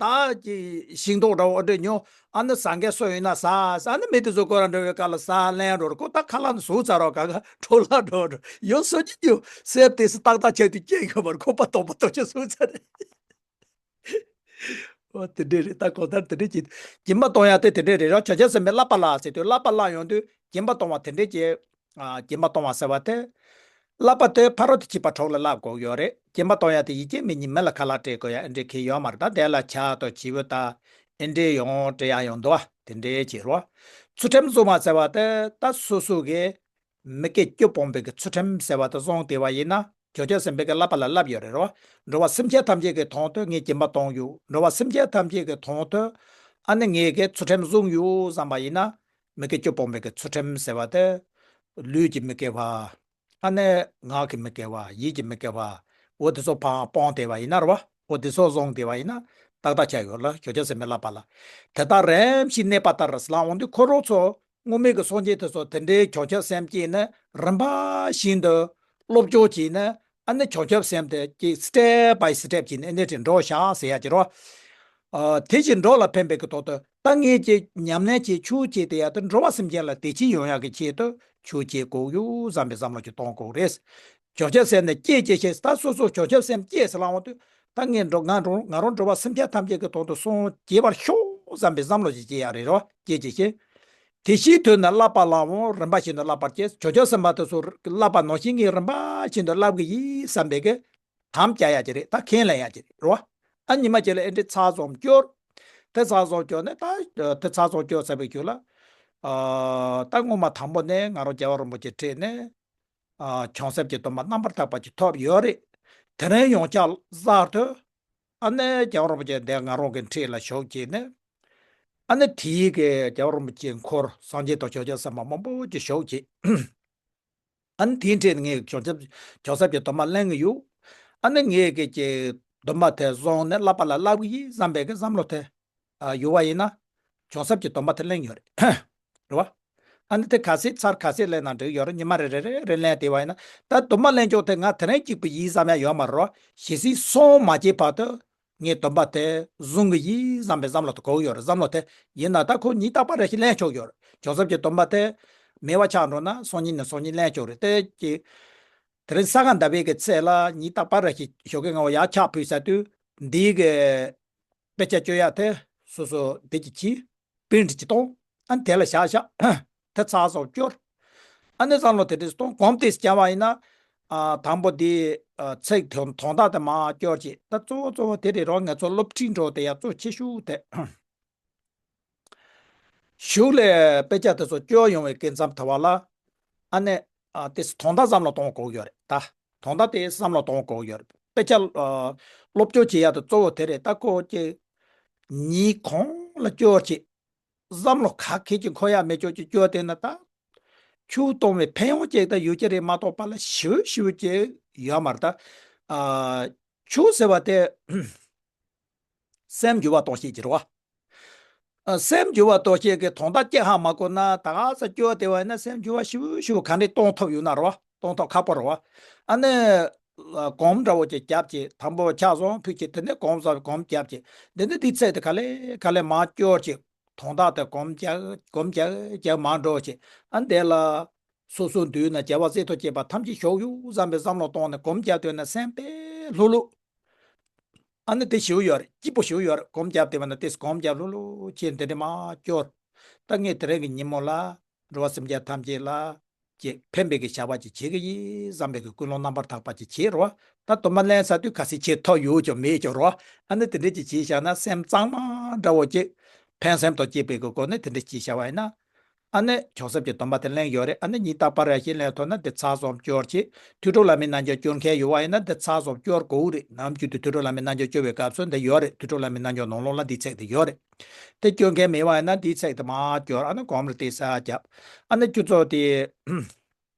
ད་ཀྱི་ཤིང་ཏོག་འདྲ་བོ་འདྲ་ཉོ། ཨ་ནི་ཟ་མཁན་སུ་ཡོད་ན་ཟ། ཨ་ནི་མི་དེ་ཚོ་ཁོ་རང་འགྲོ་བའི་སྐབས་ལ་ཟ་ལེན་འགྲོ་རེད། ཁོ་ད་ཁ་ལག་ནི་ཟུག་ཚར་རོ་ག་ག་འཕྲོ་བརླག་འགྲོ་རེད། ཡོད་སོ་ཅི་ཉོ་སེམས་དེ་སུ་ཏག་ཏག་ཆགས་དུས་སྐྱེ་ཡོད་མ་རེད། ཁོ་པ་དོག་པ་དོག་ཆ་ཟུག་ཚར་རེད། ཨོ་དེ་འདྲས་རེད། ད་གང་ལྟར་དེ་འདྲས་ཀྱི་སྦྱིན་པ་གཏོང་ཡ་དེ་དེ་འདྲས་རེད། རང་བྱང་ཆུབ་སེམས་དཔའི་བསླབ་པ་ལ་ཟེར་དུས་བསླབ་པ་བསླབ་ཡོང་དུས་སྦྱིན་པ་གཏོང་བ་དེ་འདྲས་ཀྱི་ཨ་སྦྱིན་པ་གཏོང་བ་ཟེར་བ་དེ། བསླབ་པ་དེ་ཕ་རོལ་ཏུ་ཕྱིན་པ་གྲོགས་ལ་བསླབ་དགོས་ཡོད་རེད། སྦྱིན་པ་གཏོང་ཡ་དེ་ཡིད་ཆེས་མི་གཉིས་མི་ལ་ཁ་ལག་སྤྲད་དགོས་ཡ་ཨེ་འདྲས་ཁེལ་ཡོད་མ་རེད། ད་དེ་ལ་ཆ་དང་བྱིའུ་དང་ཨེ་འདྲས་ཡོང་སྤྲད་ཡ་ཡོང་འདུག་བ། དེ་འདྲས་བྱེད་རོགས། ཚུལ་ཁྲིམས་བཟུང་བ་ཟེར་བ་དེ་ད་སོ་སོ་གི་མི་སྐྱ་སྐྱོ་སྤོང་བའི་གི་ཚུལ་ཁྲིམས་ཟེར་བ་དེ་བཟུང་བསྡད་པ་ཡིན་ན། བྱང་ཆུབ་སེམས་དཔའི་གི་བསླབ་པ་ལ་བསླབ་ཡོད་རེད་རོ། འགྲོ་བ་སེམས་ཅན་ཐམས་ཅད་ཀྱི་དོན་དུ་ངས་སྦྱིན་པ་གཏོང་ཡོད། འགྲོ་བ་སེམས་ཅན་ཐམས་ཅད་ཀྱི་དོན་དུ་ཨ་ནི་ངས་གི་ཚུལ་ཁྲིམས་བཟུང་ཡོད་བསམ་པ་ཡིན་ན། མི་དགེ་སྐྱོ་སྤོང་བའི་གི་ཚུལ་ཁྲིམས་ཟེར་བ་དེ། ལུས་ཀྱི་མི་དགེ་བ། ཨ་ནི་ངག་གི་མི་དགེ་བ། ཡིད་ཀྱི་མི་དགེ་བ། འོ་དེ་ཚོ་ཕར་སྤོང་བསྡད་པ་ཡིན་ན་རོ། འོ་དེ་ཚོ་བཟུང་བསྡད་པ་ཡིན་ན་ཏག་ཏག་ཆགས་ཡོད་ལ། བྱང་ཆུབ་སེམས་དཔའི་བསླབ་པ་ལ། དེ་ལྟར་རིམ་བཞིན་གནས་པ་ལྟར་ཟེར་ལ་འོང་དུས་ཁོ་རང་ཚོ། སྔོན་མའི་གི་སངས་རྒྱས་དེ་ཚོ་དེ་འདྲའི་བྱང་ཆུབ་སེམས་བསྐྱེད་ནས་རིམ་པ་བཞིན་དུ་སློབ་སྦྱོང་བྱས་ནས་ཨ་ནི་བྱང་ཆུབ་སེམས་དེ་ཅིག་step by step བྱས་ནས་ཨ་ནི་དེ་འགྲོ་བཞག་ཟེར་ཡ་ཅིག་རོ། ཨ་དེ་བཞིན་འགྲོ་ལ་ཕན་པའི་གི་ཐོག་ཏུ་ད་ངས་ཅིག་ཉམས་ལེན་བྱས་ཆོས་བྱས་དེ་ཡ་དེ་འགྲོ་བ་སེམས་ཅན་ལ་བདེ་སྐྱིད་ཡོང་ཡག་གི་ཆེད་དུ་ཆོས་བྱེད་དགོས་ཡོད་བསམ་པའི་བསམ་བློ་ཅིག་གཏོང་དགོས་རེད། བྱང་ཆུབ་སེམས་ནི་བསྐྱེད་ཅེས་བཤད། ད་སོ་སོ་བྱང་ཆུབ་སེམས་བསྐྱེད་ཟེར་ལ་འོང་དུས་ད་ངས་འགྲོ་ང་འགྲོ་ང་རང་འགྲོ་བ་སེམས་ཅན་ཐམས་ཅད་ཀྱི་དོན་དུ་སངས་རྒྱས་པར་ཤོག་བསམ་པའི་བསམ་བློ་ཞིག་སྐྱེ་ཡ་རེད་རོ། བསྐྱེད་ཅེས་བཤད། དེ་བཞིན་དུ་ནི་བསླབ་པ་ལའང་རིམ་པ་བཞིན་དུ་བསླབ་པར་བྱེད། བྱང་ཆུབ་སེམས་དཔའ་དེ་ཚོ་བསླབ་པ་ནང་བཞིན་ངས་རིམ་པ་བཞིན་དུ་བསླབ་གི་ཡིན་བསམ་པའི་གི་དམ་བཅའ་ཡ་ཅིག་རེད། ད་ཁས་ལེན་ཡ་ཅིག་རེད་རོ། ཨ་ཉི་མ་ཅིག་ལ་ཨེ་འདྲའི་ཚར་ཙམ་སྐྱོར། དེ་ཚར་ཙམ་སྐྱོར་ནས་ད་དེ་ཚར་ཙམ་སྐྱོར་ཚར་བའི་རྒྱུ་ལ། ཨ་ད་སྔོན་མ་དང་པོ་ནས་ང་རང་རྒྱལ་བ་རིན་པོ་ཆེ་ཁྲིད་ནས། ཨ་བྱང་སེམས་ཀྱི་སྡོམ་པ་རྣམ་པར་དག་པ་ཅིག་ཐོབ་ཡོད་རེད། དེ་རིང་ཡང་བསྐྱར་གསར་དུ་ཨ་ནི་རྒྱལ་བ་རིན་པོ་ཆེ་འདི་ང་རང་གི་འཁྲིས་ལ་བཞུགས་བྱས་ནས། ཨ་ནི་དེའི་གི་རྒྱལ་བ་རིན་པོ་ཆེའི་འཁོར་སངས་རྒྱས་དང་བྱང་ཆུབ་སེམས་དཔའ་མང་པོ་ཅིག་བཞུགས་བྱས། ཨ་ནི་དེའི་འཁྲིས་ནས་ངས་བྱང་ཆུབ་བྱང་སེམས་ཀྱི་སྡོམ་པ་ལེན་གི་ཡོད། ཨ་ནི་ངས་གི་ཀྱི་སྡོམ་པ་དེ་བཟུང་ནས་བསླབ་པ་ལ་བསླབ་གི་ཡིན་བསམ་པའི་གི་བསམ་བློ་དེ། ཨ་ཡོད་པ་ཡིན་ན། བྱང་སེམས་ཀྱི་སྡོམ་པ་དེ་ལེན་ཡོད་རེད། རེད་བ། ཨ་ནི་དེ་ག་ཚད་ཚར་ག་ཚད་ལེན་ན་འགྲིག་ཡོད་རེད། ཉི་མ་རེ་རེ་རེ་རེ་ལེན་བསྡད་པ་ཡིན་ན། ད་སྡོམ་པ་ལེན་ཕྱོགས་དེ་ང་དེ་རིང་གཅིག་པུ་ཡིན་བསམ་ཡ་ཡོད་མ་རེད་བ། ཞེ་སྲིད་སོང་མ་བྱས་བར་དུ་ངས་སྡོམ་པ་དེ་བཟུང་གི་ཡིན་བསམ་པའི་བསམ་བློ་དེ་གོ་གི་ཡོད་རེད། བསམ་བློ་དེ་ཡིན་ན་ད་ཁོ་ཉིན་རྟག་པར་རེ་ཞིག་ལེན་ཆོག་ཡོད་རེད། བྱང་སེམས་ཀྱི་སྡོམ་པ་དེ་མེད་པ་ཆགས་འགྲོ་ན་སང་ཉིན་ནས་སང་ཉིན་ལེན་ཆོག་རེད། དེ་ཀྱི་དེ་རིང་ས་ག་ཟླ་བའི་གི་ཚེས་ལ་ཉིན་རྟག་པར་རེ་ཞིག་ཞོགས་ཀས་སྔ་པོ་ཡར་ཕྱག་ཕུལ་ཚར་དུས་འདིའི་གི་དཔེ་ཆ་སྐྱོར་ཡག་དེ་སོ་སོ་འདི་གི་གྱིས་པིན་ཊི་གྱིས་གཏོང་། ཨ་ནི་དེ་ལ་བཞག་བཞག་དེ་ཚར་སོང་སྐྱོར། ཨ་ནི་བསམ་བློ་དེ་འདྲས་གཏོང་། གོམ་དེ་བརྒྱབ་པ་ཡིན་ན། ཨ་དང་པོ་དེ་ཨ་ཚིག་དོན་དོན་དག་དེ་མར་སྐྱོར་བྱེད། ད་གཙོ་བོ་གཙོ་བོ་དེ་རེད་རོ། ང་ཚོ་སློབ་ཁྲིད་འགྲོ་དེ་ཡག་གཙོ་ཆེ་ཤོས་དེ། གཞུག་ལས་དཔེ་ཆ་དེ་ཚོ་སྐྱོར་ཡོང་བའི་སྐབས་མཚམས་དེ་བ་ལ། ཨ་ནི་ཨ་དེ་དོན་དག་བསམ་བློ་གཏོང་དགོས་ཡོད་རེད་ད། དོན་དག་དེ་བསམ་བློ་གཏོང་དགོས་ཡོད་རེད། དཔེ་ཆ་ཨ་སློབ་སྐྱོར་བྱེད་ཡག་དེ་གཙོ་བོ་དེ་རེད། ད་ཁོ་ཀྱི་ཉིན་གང་ལ་སྐྱོར་བྱེད། བསམ་བློ་ག་གེ་ཅིག་འཁོར་ཡག་མེད་ཅོག་ཅིག་སྐྱོར་བསྡད་ན་ད། ཆོས་གཏོང་བའི་ཕན་ཡོན་ཅིག་ད་ཡོད་ཀྱི་རེད་མ་གཏོགས་པ་ལ་ཞེ་པོ་ཞེ་པོ་ཅིག་ཡོད་མ་རེད་ད། ཨ་ཆོས་ཟེར་བ་དེ་སེམས་འགྱུར་བ་གཏོང་བྱེད་ཀྱི་རེད་བ། ཨ་སེམས་འགྱུར་བ་གཏོང་བྱེད་ཀྱི་དོན་དག་ཅིག་ཧ་མ་གོ་ན་ད་ག་ས་སྐྱོར་བསྡད་པ་ཡིན་ན་སེམས་འགྱུར་བ་ཞེ་པོ་ཞེ་པོ་ག་འདྲས་གཏོང་ཐུབ་ཡོད་ན་རེད་བ། གཏོང་ཐུབ་ཁག་པོ་རེད་བ། ཨ་ནི་གོམ་འདྲ་བོ་ཅིག་བརྒྱབ་བྱས། དང་པོ་ཕྱག་བཟང་ཕུལ་བྱས། དེ་ནས་གོམ་བཟང་གོམ་བརྒྱབ་བྱས། དེ་ནས་དེའི་ཚེ་དེ་ག་ལེ་ག་ལེ་མར་སྐྱོར་བྱས། དོན་དག་དེ་གོམ་རྒྱག་གོམ་རྒྱག་རྒྱག་མར་འགྲོ་བྱས། ཨ་དེ་ལ་སོ་སོ་མདུན་ན་རྒྱལ་བ་སྲས་མཐུ་བཅས་པ་ཐམས་ཅད་བཞུགས་ཡོད་བསམ་པའི་བསམ་བློ་གཏོང་ནས་གོམ་རྒྱག་དུས་ན་སེམས་དཔེ་ལྷོད་ལྷོད། ཨ་ནི་དེ་ཞེ་པོ་ཡོད་རེད། སྐྱིད་པོ་ཞེ་པོ་ཡོད་རེད། གོམ་རྒྱག་དེ་བ་ན་དེ་གོམ་རྒྱག་ལྷོད་ལྷོད་བྱས་དེ་འདྲ་མར་སྐྱོར། ད་ངས་དེ་རིང་གི་ཉིན་མོ་ལ་འགྲོ་བ་སེམས་ཅན་ཐམས་ཅད་ལ་ཅིག་ཕན་པའི་གི་བྱ་བ་ཅིག་བྱེད་ཀྱི་ཡིན་བསམ་པའི་གི་ཀུན་སློང་རྣམ་པར་དག་པ་ཅིག་བྱེད་རོགས། ད་དུ་མ་ལེན་ས་དུས་ག་ཚད་བྱེད་ཐུབ་ཡོད་ཀྱང་མེད་ཀྱང་རོགས། ཨ་ནི་དེ་འདྲ་ཅིག་བྱས་བཞག་ན་སེམས་གཙང་མ་འདྲ་བོ་ཅིག་ཕན་སེམས་དང་བཅས་པའི་གི་སྒོ་ནས་དེ་འདྲ་བྱས་བཞག་པ་ཡིན་ན། ཨ་ནི་བྱང་སེམས་ཀྱི་སྡོམ་པ་དེ་ལེན་ཡོད་རེད། ཨ་ནི་ཉིན་རྟག་པར་རེ་ཞིག་ལེན་ཐུབ་ན་འདི་ཚར་ཙམ་སྐྱོར་བྱེད། ཐོས་གྲོལ་བླ་མའི་རྣལ་འབྱོར་སྐྱོར་མཁན་ཡོད་པ་ཡིན་ན་འདི་ཚར་ཙམ་སྐྱོར་དགོས་རེད། ནམ་རྒྱུན་དུ་ཐོས་གྲོལ་བླ་མའི་རྣལ་འབྱོར་སྐྱོར་བའི་སྐབས་སུ་འདི་ཡོད་རེད། ཐོས་གྲོལ་བླ་མའི་རྣལ་འབྱོར་ནང་ལོགས་ལ་འདིའི་ཚིག་དེ་ཡོད་རེད། དེ་སྐྱོར་མཁན་མེད་པ་ཡིན་ན་འདིའི་ཚིག་དེ་མར་སྐྱོར། ཨ་ནི་གོམ་རེ་ཏོག་ཙམ་བརྒྱབ། ཨ་ནི་ཁྱོད་ཚོ་དེ།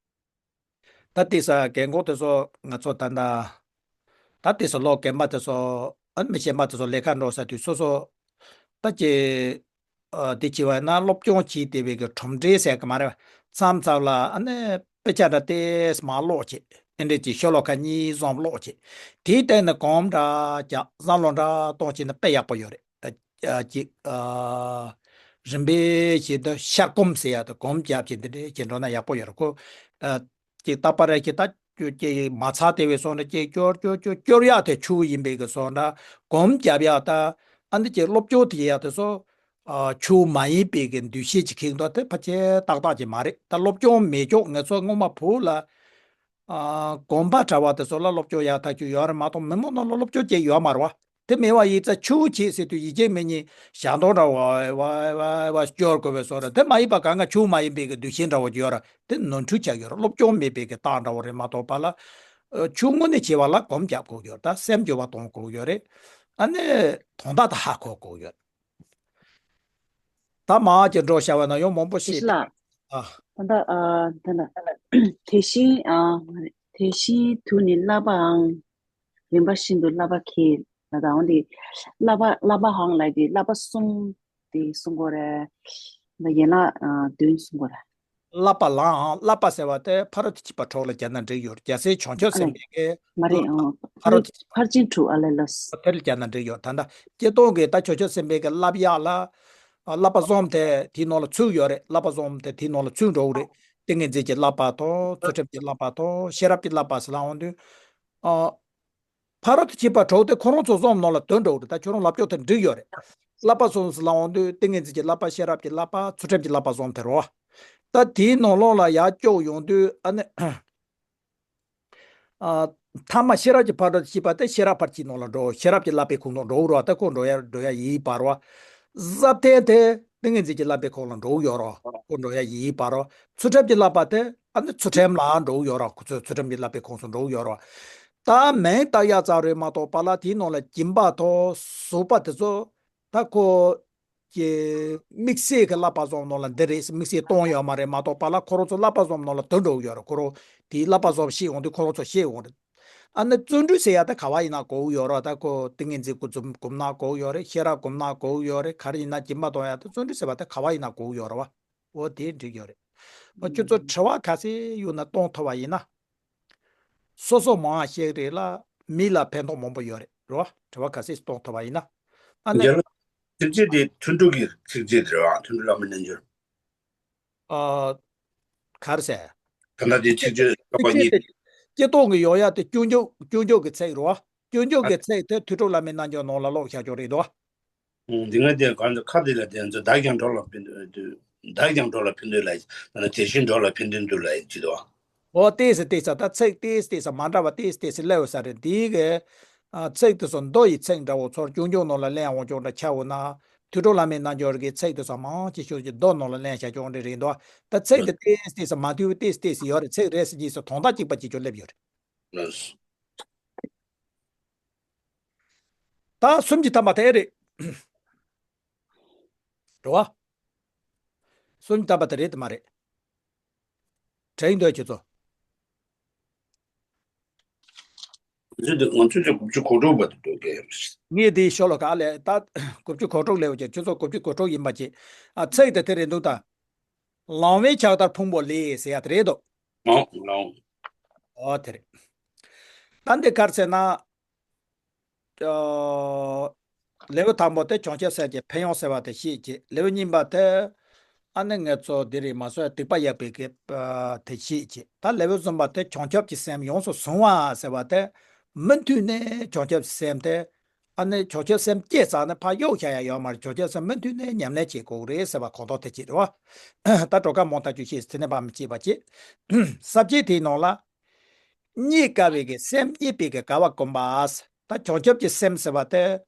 ད་ལྟའི་ས་རྒན་གོག་དེ་ཚོ་ང་ཚོ་ད་ལྟ་ད་ལྟའི་ས་ལོ་རྒན་པ་དེ་ཚོ་ཨ་ནི་མི་གཞན་པ་དེ་ཚོ་ལས་ཀ་འགྲོ་ས་དུས་སོ་སོ་ད་ཀྱི་ཨ་དེ་བྱས་པ་ཡིན་ན་སློབ་སྦྱོང་བྱས་བསྡད་པའི་གི་གྲུབ་འབྲས་ཟེར་གི་མ་རེད། མཚམས་མཚམས་ལ་ཨ་ནི་དཔེ་ཆ་འདྲ་ཏོག་ཙམ་མར་ཀློག་བྱེད། ཨེ་འདྲས་ཀྱི་ཤོ་ལོ་ཀ་གཉིས་གསུམ་ཀློག་བྱེད། དེའི་སྟེང་ནས་གོམ་འདྲ་རྒྱག་བསམ་བློ་འདྲ་གཏོང་བྱེད་ན་དཔེ་ཡག་པོ་ཡོད་རེད། ཨ་ཅིག་ཨ་རིམ་པས་བྱས་ཏེ་ཤར་སྒོམ་ཟེར་ཡ་དེ་སྒོམ་རྒྱབ་ཀྱི་འདི་འདྲས་ཀྱི་འགྲོ་ན་ཡག་པོ་ཡོད་རེད་ཁོ། ཨ་ཅིག་རྟག་པར་ཀྱི་ད་ཀྱི་མ་ཚར་དེ་བས་སོང་ན་ཅིག་སྐྱོར་སྐྱོར་སྐྱོར་སྐྱོར་ཡག་དེ་ཆུ་ཡིན་པའི་གི་སོང་ན་སྒོམ་རྒྱབ་ཡག་ད་ཨ་འདི་ཀྱི་སློབ་སྦྱོང་དེ་ཡག་དེ་སོ། ཨ་ཆུ་མ་ཡིན་པའི་གི་འདུ་ཤེས་ཀྱི་ཁེངས་དོགས་དེ་ཕལ་ཆེར་ཏག་ཏག་ཅིག་མ་རེད། ད་སློབ་སྦྱོང་མེད་ཀྱོག་ང་ཚོ་སྔོན་མ་བུ་ལ་ཨ་དགོན་པ་གྲྭ་བ་དེ་ཚོ་ལ་སློབ་སྦྱོང་ཡག་ཐག་ཆོད་ཡོད་རེད་མ་གཏོགས་མི་མང་ནང་ལ་སློབ་སྦྱོང་བྱས་ཡོད་མ་རེད་བ། དེ་མེད་བ་ཡིན་ཙང་ཆུ་བོ་ཆེ་ཟེར་དུས་ཡིན་གཅིག་མིན་གཉིས་ཞག་མདོག་འདྲ་བ་བ་བ་བ་སྐྱོར་དགོས་པའི་བཟོ་འདྲ་དེ་མ་ཡིན་པ་གང་ག་ཆུ་མ་ཡིན་པའི་གི་འདུ་ཤེས་འདྲ་བོ་ཡོད་ར་དེ་ནོར་འཁྲུལ་ཆགས་ཡོད་ར་སློབ་སྦྱོང་མེད་པའི་གི་རྟགས་འདྲ་བོ་རེད་མ་གཏོགས་པ་ལ། ཨ་ཆུ་དངོས་གནས་བྱེད་པ་ལ་སྒོམ་རྒྱབ་དགོས་ཡོད་ད་སེམས་འགྱུར་བ་གཏོང་དགོས་ཡོད་རེད། ཨ་ནི་དོན་དག་ད་ཧ་གོ་དགོས་ཡོད། ད་མ་ཀྱི་འགྲོ་བྱ་བ་ན་ཡང་མང་པོ་ཤེས་ལ། ཨ། ད་ལྟ་ཨ་ད་ལྟ་དེ་བཞིན་ཨ་དེ་བཞིན་དུ་ནི་བསླབ་པའང་རིམ་པ་བཞིན་དུ་བསླབ་པ་ཁེལ་ལ་དང་དེ་བསླབ་པ་བསླབ་པའང་ལ་དེ་བསླབ་པ་གསུམ་དེ་གསུང་གོ་རེད། ད་ཡན་ལག་ཨ་བདུན་གསུང་གོ་རེད། བསླབ་པ་ལའང་བསླབ་པ་ཟེར་བ་དེ་ཕ་རོལ་ཏུ་ཕྱིན་པ་གྲོགས་ལ་སྦྱར་ན་འགྲིག་ཡོད་རྒྱལ་སྲས་བྱང་ཆུབ་སེམས་དཔའི་གི་མ་རེད་ཨང་ཕ་རོལ་ཏུ་ཕར་ཕྱིན་དྲུག་ཨ་ལས་ལོས། དེར་སྦྱར་ན་འགྲིག་ཡོད་ད་ལྟ་སྤྱིར་བཏང་གི་ད་བྱང་ཆུབ་སེམས་དཔའི་གི་བསླབ་ཡག་ལ་བསླབ་པ་གསུམ་དེ་དེའི་ནང་ལ་ཚུད་ཡོད་རེད་བསླབ་པ་གསུམ་དེ་དེའི་ནང་ལ་ཚུད་འགྲོ་གི་རེད། ཏིང་ངེ་འཛིན་གྱི་བསླབ་པ་དང་ཚུལ་ཁྲིམས་ཀྱི་བསླབ་པ་དང་ཤེས་རབ་ཀྱི་བསླབ་པ་ཟེར་ལ་འོང་དུས། ཕ་རོལ་ཏུ་ཕྱིན་པ་དྲུག་དེ་ཁོ་རང་ཚོ་གསུམ་ནང་ལ་དོན་འགྲོ་གི་རེད་ད་ཁྱོད་རང་ལབ་ཕྱོགས་དེ་འགྲིག་ཡོད་རེད། བསླབ་པ་གསུམ་ཟེར་ལ་འོང་དུས་ཏིང་ངེ་འཛིན་གྱི་བསླབ་པ་ཤེས་རབ་ཀྱི་བསླབ་པ་ཚུལ་ཁྲིམས་ཀྱི་བསླབ་པ་གསུམ་དེ་རེད་བ། ད་དེའི་ནང་ལོགས་ལ་ཡར་སྐྱོག་ཡོང་དུས་ཨ་ནི། ཨ། ཐ་མ་ཤེས་རབ་ཀྱི་ཕ་རོལ་ཏུ་ཕྱིན་པ་དེ་ཤེས་རབ་ཕར་ཕྱིན་ནང་ལ་འགྲོ་ཤེས་རབ་ཀྱི་བསླབ་པའི་ཁོངས་སུ་འགྲོ་རོགས་ད་ཁོ་འགྲོ་ཡ་འགྲོ་ཡ་ཡིན་པ་རོ། ཟབ་དོན་དེ་ཏིང་ངེ་འཛིན་གྱི་བསླབ་པའི་ཁོངས་ལ་འགྲོ་ཡོད་རོ་ཁོ་འགྲོ་ཡ་ཡིན་པ་རོ། ཚུལ་ཁྲིམས་ཀྱི་བསླབ་པ་དེ་ཨ་ནི་ཚུལ་ཁྲིམས་ལ་འགྲོ་ཡོད་རོ་ཁོ་ཚོས་ཚུལ་ཁྲིམས་ཀྱི་བསླབ་པའི་ཁོངས་སུ་འགྲོ་ཡོད་རོ། ད་མིང་བཏགས་ཡ་ཙམ་རེད་མ་གཏོགས་པ་ལ་དེའི་ནང་ལ་སྦྱིན་པ་དང་གཟུགས་པ་དེ་ཚོ། ད་ཁོ་གི་དམིགས་བསལ་གྱི་བསླབ་པ་གསུམ་ནང་ལ་འདི་རེད་དམིགས་བསལ་གཏོང་ཡོད་མ་རེད་མ་གཏོགས་པ་ལ་ཁོ་རང་ཚོ་བསླབ་པ་གསུམ་ནང་ལ་དོན་འགྲོ་གི་ཡོད་རེད་ཁོ་རང་དེའི་བསླབ་པ་གསུམ་ཤེས་འོང་དུས་ཁོ་རང་ཚོ་ཤེས་འོང་རེད། ཨ་ནི་བརྩོན་འགྲུས་ཟེར་ཡ་ད་ག་བ་ཡིན་ན་གོ་གི་ཡོད་རེད་ད་ཁོ་ཏིང་ངེ་འཛིན་ཀུན་རྫོབ་གོམས་ན་གོ་གི་ཡོད་རེད་ཤེས་རབ་གོམས་ན་གོ་གི་ཡོད་རེད་ག་རེ་ཡིན་ན་སྦྱིན་པ་གཏོང་ཡ་ད་བརྩོན་འགྲུས་ཟེར་བ་ད་ག་བ་ཡིན་ན་གོ་གི་ཡོད་རེད་བ། འོ་དེ་འགྲིག་ཡོད་རེད། འོ་ཁྱོད་ཚོ་དྲི་བ་ག་ཚད་ཡོད་ན་གཏོང་ཐུབ་པ་ཡིན་ན། སོ་སོ་མང་བ་ཞིག་རེད་ལ་མི་ལ་ཕན་ཐོགས་མང་པོ་ཡོད་རེད་རོ། དྲི་བ་ག་ཚད་གཏོང་ཐུབ་པ་ཡིན་ན། ཨ་ནི། རྒྱལ་བ་ཚིགས་བཅད་དེ་ཐུན་དྲུག་གི་ཚིགས་བཅད་རེད་བ་ཐུན་དྲུག་བླ་མའི་རྣལ་འབྱོར། ཨ། ག་རེ་ཟེར། ད་ལྟ་དེ་ཚིགས་བཅད་ཀློག་པ་གཉིས། ཚིགས་བཅད་དེ་སྤྱིར་བཏང་གི་ཡོང་ཡ་དེ་སྐྱོན་བརྗོད་སྐྱོན་བརྗོད་ཀྱི་ཚིག་རེད་བ། སྐྱོན་བརྗོད་ཀྱི་ཚིག་དེ་ཐུན་དྲུག་བླ་མའི་རྣལ་འབྱོར་ནང་ལ་ཀློག་བཞག་ཆོག་རེད་དོ། འདི་ང་དེ་གང་དུ་ཁ་དེ་ལ་དེ་ཚོ་བདག་ཀྱང་གྲོགས་ལ་ཕན་འདོད་དུ་བདག་ཀྱང་གྲོགས་ལ་ཕན་འདོད་ལ་ན་དེ་བཞིན་གྲོགས་ལ་ཕན་འདོད་འདུག་ལ་ཡིན་ཅི་དོ། འོ་ཏེས་ཏེས་ད་ཚིག་ཏེས་ཏེས་མ་འདྲ་བ་ཏེས་ཏེས་སླེབས་ས་རེད་འདི་གི་ཚིག་དེ་ཚོ་མདོ་ཡི་ཚིག་འདྲ་བོ་ཚོར་ཀྱོང་ཀྱོང་ནང་ལ་གླེང་འོང་ཀྱོང་འདྲ་ཆགས་འོང་ན་ཐུགས་སྤྲོ་བླ་མའི་རྣལ་འབྱོར་གྱི་ཚིག་དེ་ཚོ་མང་ཆེ་ཤོས་ཀྱི་མདོ་ནང་ལ་གླེང་བྱ་ཀྱོང་འདྲ་རེད་འདུག་ད་ཚིག་དེ་ཏེས་ཏེས་མ་མཐུན་པ་ཏེས་ཏེས་ཡོད་རེད་ཚིག་རེ་ཟེར་གྱིས་སུ་དོན་དག་གཅིག་པ་གཅིག་ཀྱང་སླེབས་ཡོད་རེད། ད་སུམ་ཅུ་ཐམ་པ་དེ་རེད། རེད་བ། སུམ་ཅུ་ཐམ་པ་དེ་རེད་དེ་མ་རེད། དྲན་འདོད་ཁྱེད་ཚོ། ང་ཚོ་དེ་ང་ཚོ་དེ་དགུ་བཅུ་གོ་དྲུག་པ་དེ་འགྲོ་གི་ཡོད་རེད། ངས་དེའི་ཤོ་ལོ་ཀ་ལས་ད་དགུ་བཅུ་གོ་དྲུག་ལས་འོ་ཀྱང་ཁྱེད་ཚོ་དགུ་བཅུ་གོ་དྲུག་ཡིན་པ་ཅི། ཨ་ཚིག་དེ་དེ་རེད་འདུག་ད། ལང་བའི་ཕྱག་དར་ཕུང་པོ་ལས་ཟེར་ཡ་དེ་རེད་དོ། ཨོ་ལང་། ཨོ་དེ་རེད། ད་འདི་གར་ཟེར་ན། ལེའུ་དང་པོ་དེ་བྱང་ཆུབ་སེམས་ཀྱི་ཕན་ཡོན་ཟེར་བ་དེ་ཤེས་ཀྱི། ལེའུ་གཉིས་པ་དེ་ཨ་ནི་ངེད་ཚོ་འདི་རེད་མ་སོ་སྡིག་པ་ཡག་པའི་གི་དེ་ཤེས་ཀྱི། ད་ལེའུ་གསུམ་པ་དེ་བྱང་ཆུབ་ཀྱི་སེམས་ཡོངས་སུ་བཟུང་བ་ཟེར་བ་དེ་མུ་མཐུད་ནས་བྱང་ཆུབ་ཀྱི་སེམས་དེ་ཨ་ནི་བྱང་ཆུབ་སེམས་སྐྱེས་ཙང་ནི་ཕར་གཡུག་བཞག་ཡ་ཡོད་མ་རེད། བྱང་ཆུབ་སེམས་མུ་མཐུད་ནས་ཉམས་ལེན་བྱེད་དགོས་རེད་ཟེར་བ་གོ་རྟོགས་དེ་ཅིག་རེད་བ། ད་གྲོགས་ཁ་མང་ཐག་ཆོད་ཤེས་དེ་ནས་ཕར་མི་བྱེད་པ་བྱེད། ས་བཅད་དེའི་ནང་ལ། རྙེད་དཀའ་བའི་གི་སེམས་རྙེད་པའི་གི་དགའ་བ་སྒོམ་པ། ད་བྱང་ཆུབ་ཀྱི་སེམས་ཟེར་བ་དེ།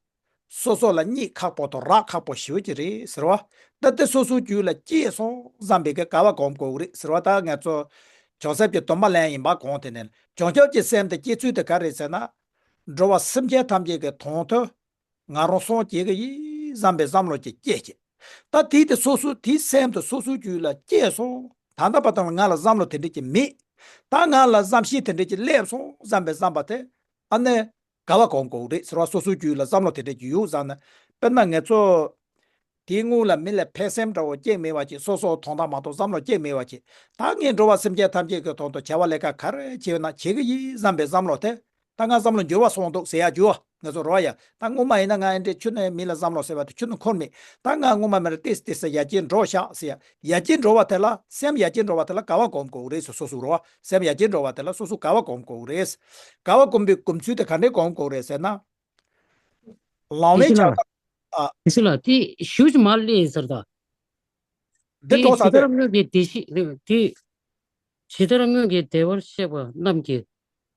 སོ་སོ་ལ་རྙེད་ཁག་པོ་དང་རག་ཁག་པོ་ཞེ་པོ་ཅིག་རེད་ཟེར་བ། ད་དེ་སོ་སོའི་རྒྱུད་ལ་སྐྱེས་སོང་བསམ་པའི་གི་དགའ་བ་སྒོམ་དགོས་རེད་ཟེར་བ། ད་ང་ཚོ་བྱང་སེམས་ཀྱི་སྡོམ་པ་ལེན་ཡིན་པ་གོང་དེ་ནས་བྱང་ཆུབ་ཀྱི་སེམས་དེ་སྐྱེ་ཚུལ་དེ་ག་རེད་ཟེར་ན། འགྲོ་བ་སེམས་ཅན་ཐམས་ཅད་ཀྱི་དོན་དུ། ང་རང་སངས་རྒྱས་ཀྱི་ཡིན་བསམ་པའི་བསམ་བློ་ཅིག་སྐྱེས་ཀྱི། ད་དེ་དེ་སོ་སོ་དེའི་སེམས་དེ་སོ་སོའི་རྒྱུད་ལ་སྐྱེས་སོང་། ད་ལྟ་བར་དུ་ང་ལ་བསམ་བློ་དེ་འདྲ་ཅིག་མེད། ད་ང་ལ་བསམ་ཤེས་དེ་འདྲ་ཅིག་སླེབས་སོང་བསམ་པའི་བསམ་པ་དེ་ཨ་ནི་དགའ་བ་སྒོམ་དགོས་རེད་ཟེར་བ། སོ་སོའི་རྒྱུད་ལ་བསམ་བློ་དེ་འདྲ་ཅིག་ཡོད་བསམ་ན། དཔེར་ན་ངེད་ཚོ་དེའི་སྔོན་ལ་མི་ལ་ཕན་སེམས་འདྲ་བོ་སྐྱེས་མེད་པ་ཅིག་སོ་སོ་དོན་དག་མ་གཏོགས་བསམ་བློ་སྐྱེས་མེད་པ་ཅིག་ད་ངས་འགྲོ་བ་སེམས་ཅན་ཐམས་ཅད་ཀྱི་དོན་དུ་བྱ་བ་ལས་ཀ་ག་རེ་བྱས་ན་བྱེད་ཀྱི་ཡིན་བསམ་པའི་བསམ་བློ་དེ། ད་ང་བསམ་བློ་འགྱུར་བ་སོང་འདུག་ཟེར་ཡ་རྒྱུ་བ། ང་ཚོ་རོ་ཡ། ད་སྔོན་མ་ཡིན་ན་ང་ཨེ་འདྲས་ཁྱོད་ནས་མི་ལ་བསམ་བློ་ཟེར་བ་དེ་ཁྱོད་ནས་འཁོར་མེད། ད་ང་སྔོན་མ་མེད་ར་ཏེས་ཏེས་ཡར་རྒྱས་འགྲོ་ཤག་ཟེར་ཡ། ཡར་རྒྱས་འགྲོ་བ་དེ་ལ་སེམས་ཡར་རྒྱས་འགྲོ་བ་དེ་ལ་ག་བ་སྒོམ་དགོས་རེད་ཟེར། སོ་སོ་རོ། སེམས་ཡར་རྒྱས་འགྲོ་བ་དེ་ལ་སོ་སོ་ག་བ་སྒོམ་དགོས་རེད། ག་བ་སྒོམ་པའི་སྒོམ་ཚུལ་དེ་ག་འདྲས་སྒོམ་དགོས་རེད་ཟེར་ན། ལང་བའི་ཕྱག་ལ། ཨ། དེ་ཞུ་ལ་དེ་ཞུ་ཅི་མ་ལས་ཟེར་ད། འདི་འགྲོ་ས་དེ། ཇི་ལྟར་སྔོན་གྱི་བདེ་གཤེགས་རེད་དེ། ཇི་ལྟར་སྔོན་གྱི་བདེ་བར་གཤེགས་པ་རྣམས་ཀྱི་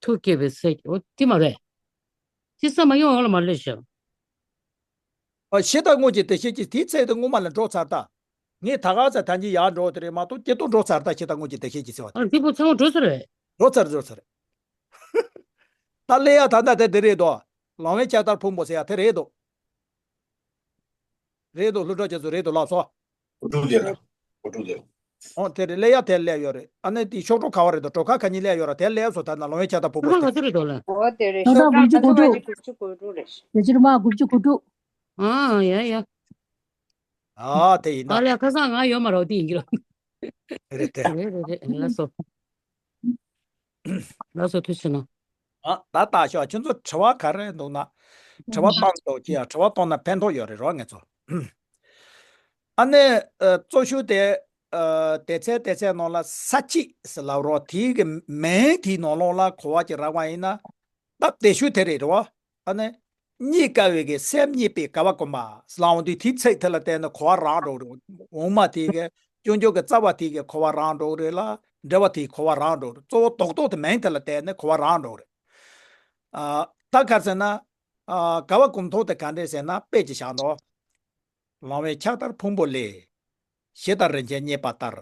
ཐུགས་བསྐྱེད་པའི་ཚེ། འོ་དེ་མ་རེད། དེ་ས་མ་ཡོང་བ་ལ་མ་ལས་ཤག་ཨ། ཤེས་རྟག་དངོས་ཀྱི་བདེ་གཤེགས་ཀྱི་དེའི་ཚེ་དེ་སྔོན་མ་ལ་འགྲོ་ཚར་ད། ངས་ད་ག་ཚ་ཐང་གི་ཡར་འགྲོ་དེ་རེད་མ་གཏོགས་སྐྱེ་ཏོ་འགྲོ་ཚར་ད། ཤེས་རྟག་དངོས་ཀྱི་བདེ་གཤེགས་ཀྱི་ཚེ་བ་དེ། ཨ་དེ་པོ་ཚང་མ་འགྲོ་ཚར་རེད། འགྲོ་ཚར་འགྲོ་ཚར་རེད། ད་སླེབས་ཡ་ད་ལྟ་དེ་དེ་རེད་དོ། ལང་བའི་ཕྱག་ལྟར་ཕུང་པོ་ཟེར་ཡ་དེ་རེད་དོ། རེད་དོ། སློབ་གྲོགས་ཁྱེད་ཚོ་རེད་དོ་ལགས་སོ། གོ་ཐུབ་དེ་ར། གོ་ཐུབ་དེ་ར། ཨོ་དེ་རེད། སླེབས་ཡ་དེ་སླེབས་ཡོད་རེད། ཨ་ནི་དེ་ཤོག་གྲངས་ག་བ་རེད་དོ། གྲོ་ཁ་ག་གཉིས་སླེབས་ཡོད་ར་དེ་སླེབས་སོ། ད་ན་ལོང་བའི་ཆ་ད་ཕུ་ཕུ་ཁ་ཁ་ཚོ་རེད་དོ་ལ། ཨོ་དེ་རེད། ཤོག་གྲངས་དགུ་བཅུ་གོ་དྲུག་དགུ་བཅུ་གོ་དྲུག་རེད། བདེ་ཕྱིར་མ་དགུ་བཅུ་གོ་དྲུག་ཨ་ཡ་ཡ། ཨ་དེ་ཡིན་ད། ཨ་ལས་ཁ་སང་ང་ཡོད་མ་རོགས་དེ་ཡིན་གྱི་རོ། རེད་དེ། རེད་རེད་རེད། ལགས་སོ། ལགས་སོ་ཐུགས་རྗེ་གནང་། ཨ་ད་ལྟ་ཤོག་ཁྱོད་ཚོ་དྲི་བ་ག་རེ་འདུག་ན། དྲི་བ་བཏང་འདུག་ཅི་ཡང་དྲི་བ་བཏང་ན་ཕན་ཐོགས་ཡོད་རེད་རོགས་ངེད་ཚོ། ཨ་ནི་ཨ་གཙོ་ཤོས་དེ་ཨ་དེ་ཚེ་དེ་ཚེ་ནང་ལ་ས་བཅད་ཟེར་ལབ་རོགས། དེའི་གི་མིང་དེའི་ནང་ལོགས་ལ་གོ་བ་ཅིག་རག་པ་ཡིན་ན། སྟབས་བདེ་ཤོས་དེ་རེད་རོགས། ཨ་ནི། རྙེད་དཀའ་བའི་གི་སེམས་རྙེད་པའི་ག་བ་སྒོམ་པ་ལ་འོང་དུས་དེའི་ཚིག་དེ་ལ་བལྟས་ན་གོ་བ་རག་འགྲོ་རེད། འོང་མ་དེ་གི་སྐྱོན་བརྗོད་ཀྱི་རྩ་བ་དེ་གི་གོ་བ་རག་འགྲོ་རེད་ལ། འགྲེལ་བ་དེའི་གོ་བ་རག་འགྲོ་རེད། གཙོ་བོ་རྡོག་རྡོག་དེ་མིང་དེ་ལ་བལྟས་ན་གོ་བ་རག་འགྲོ་རེད། ཨ་ད་ག་རེ་ཟེར་ན། ཨ་ག་བ་སྒོམ་ཐོག་དེ་ག་འདྲས་ཟེར་ན་དཔེ་ཅིག་བཞག་འདུག་ལང་བའི་ཕྱག་ལྟར་ཕུང་པོ་ལས། ཞེ་སྡང་རིན་ཆེན་རྙེད་པ་ལྟར།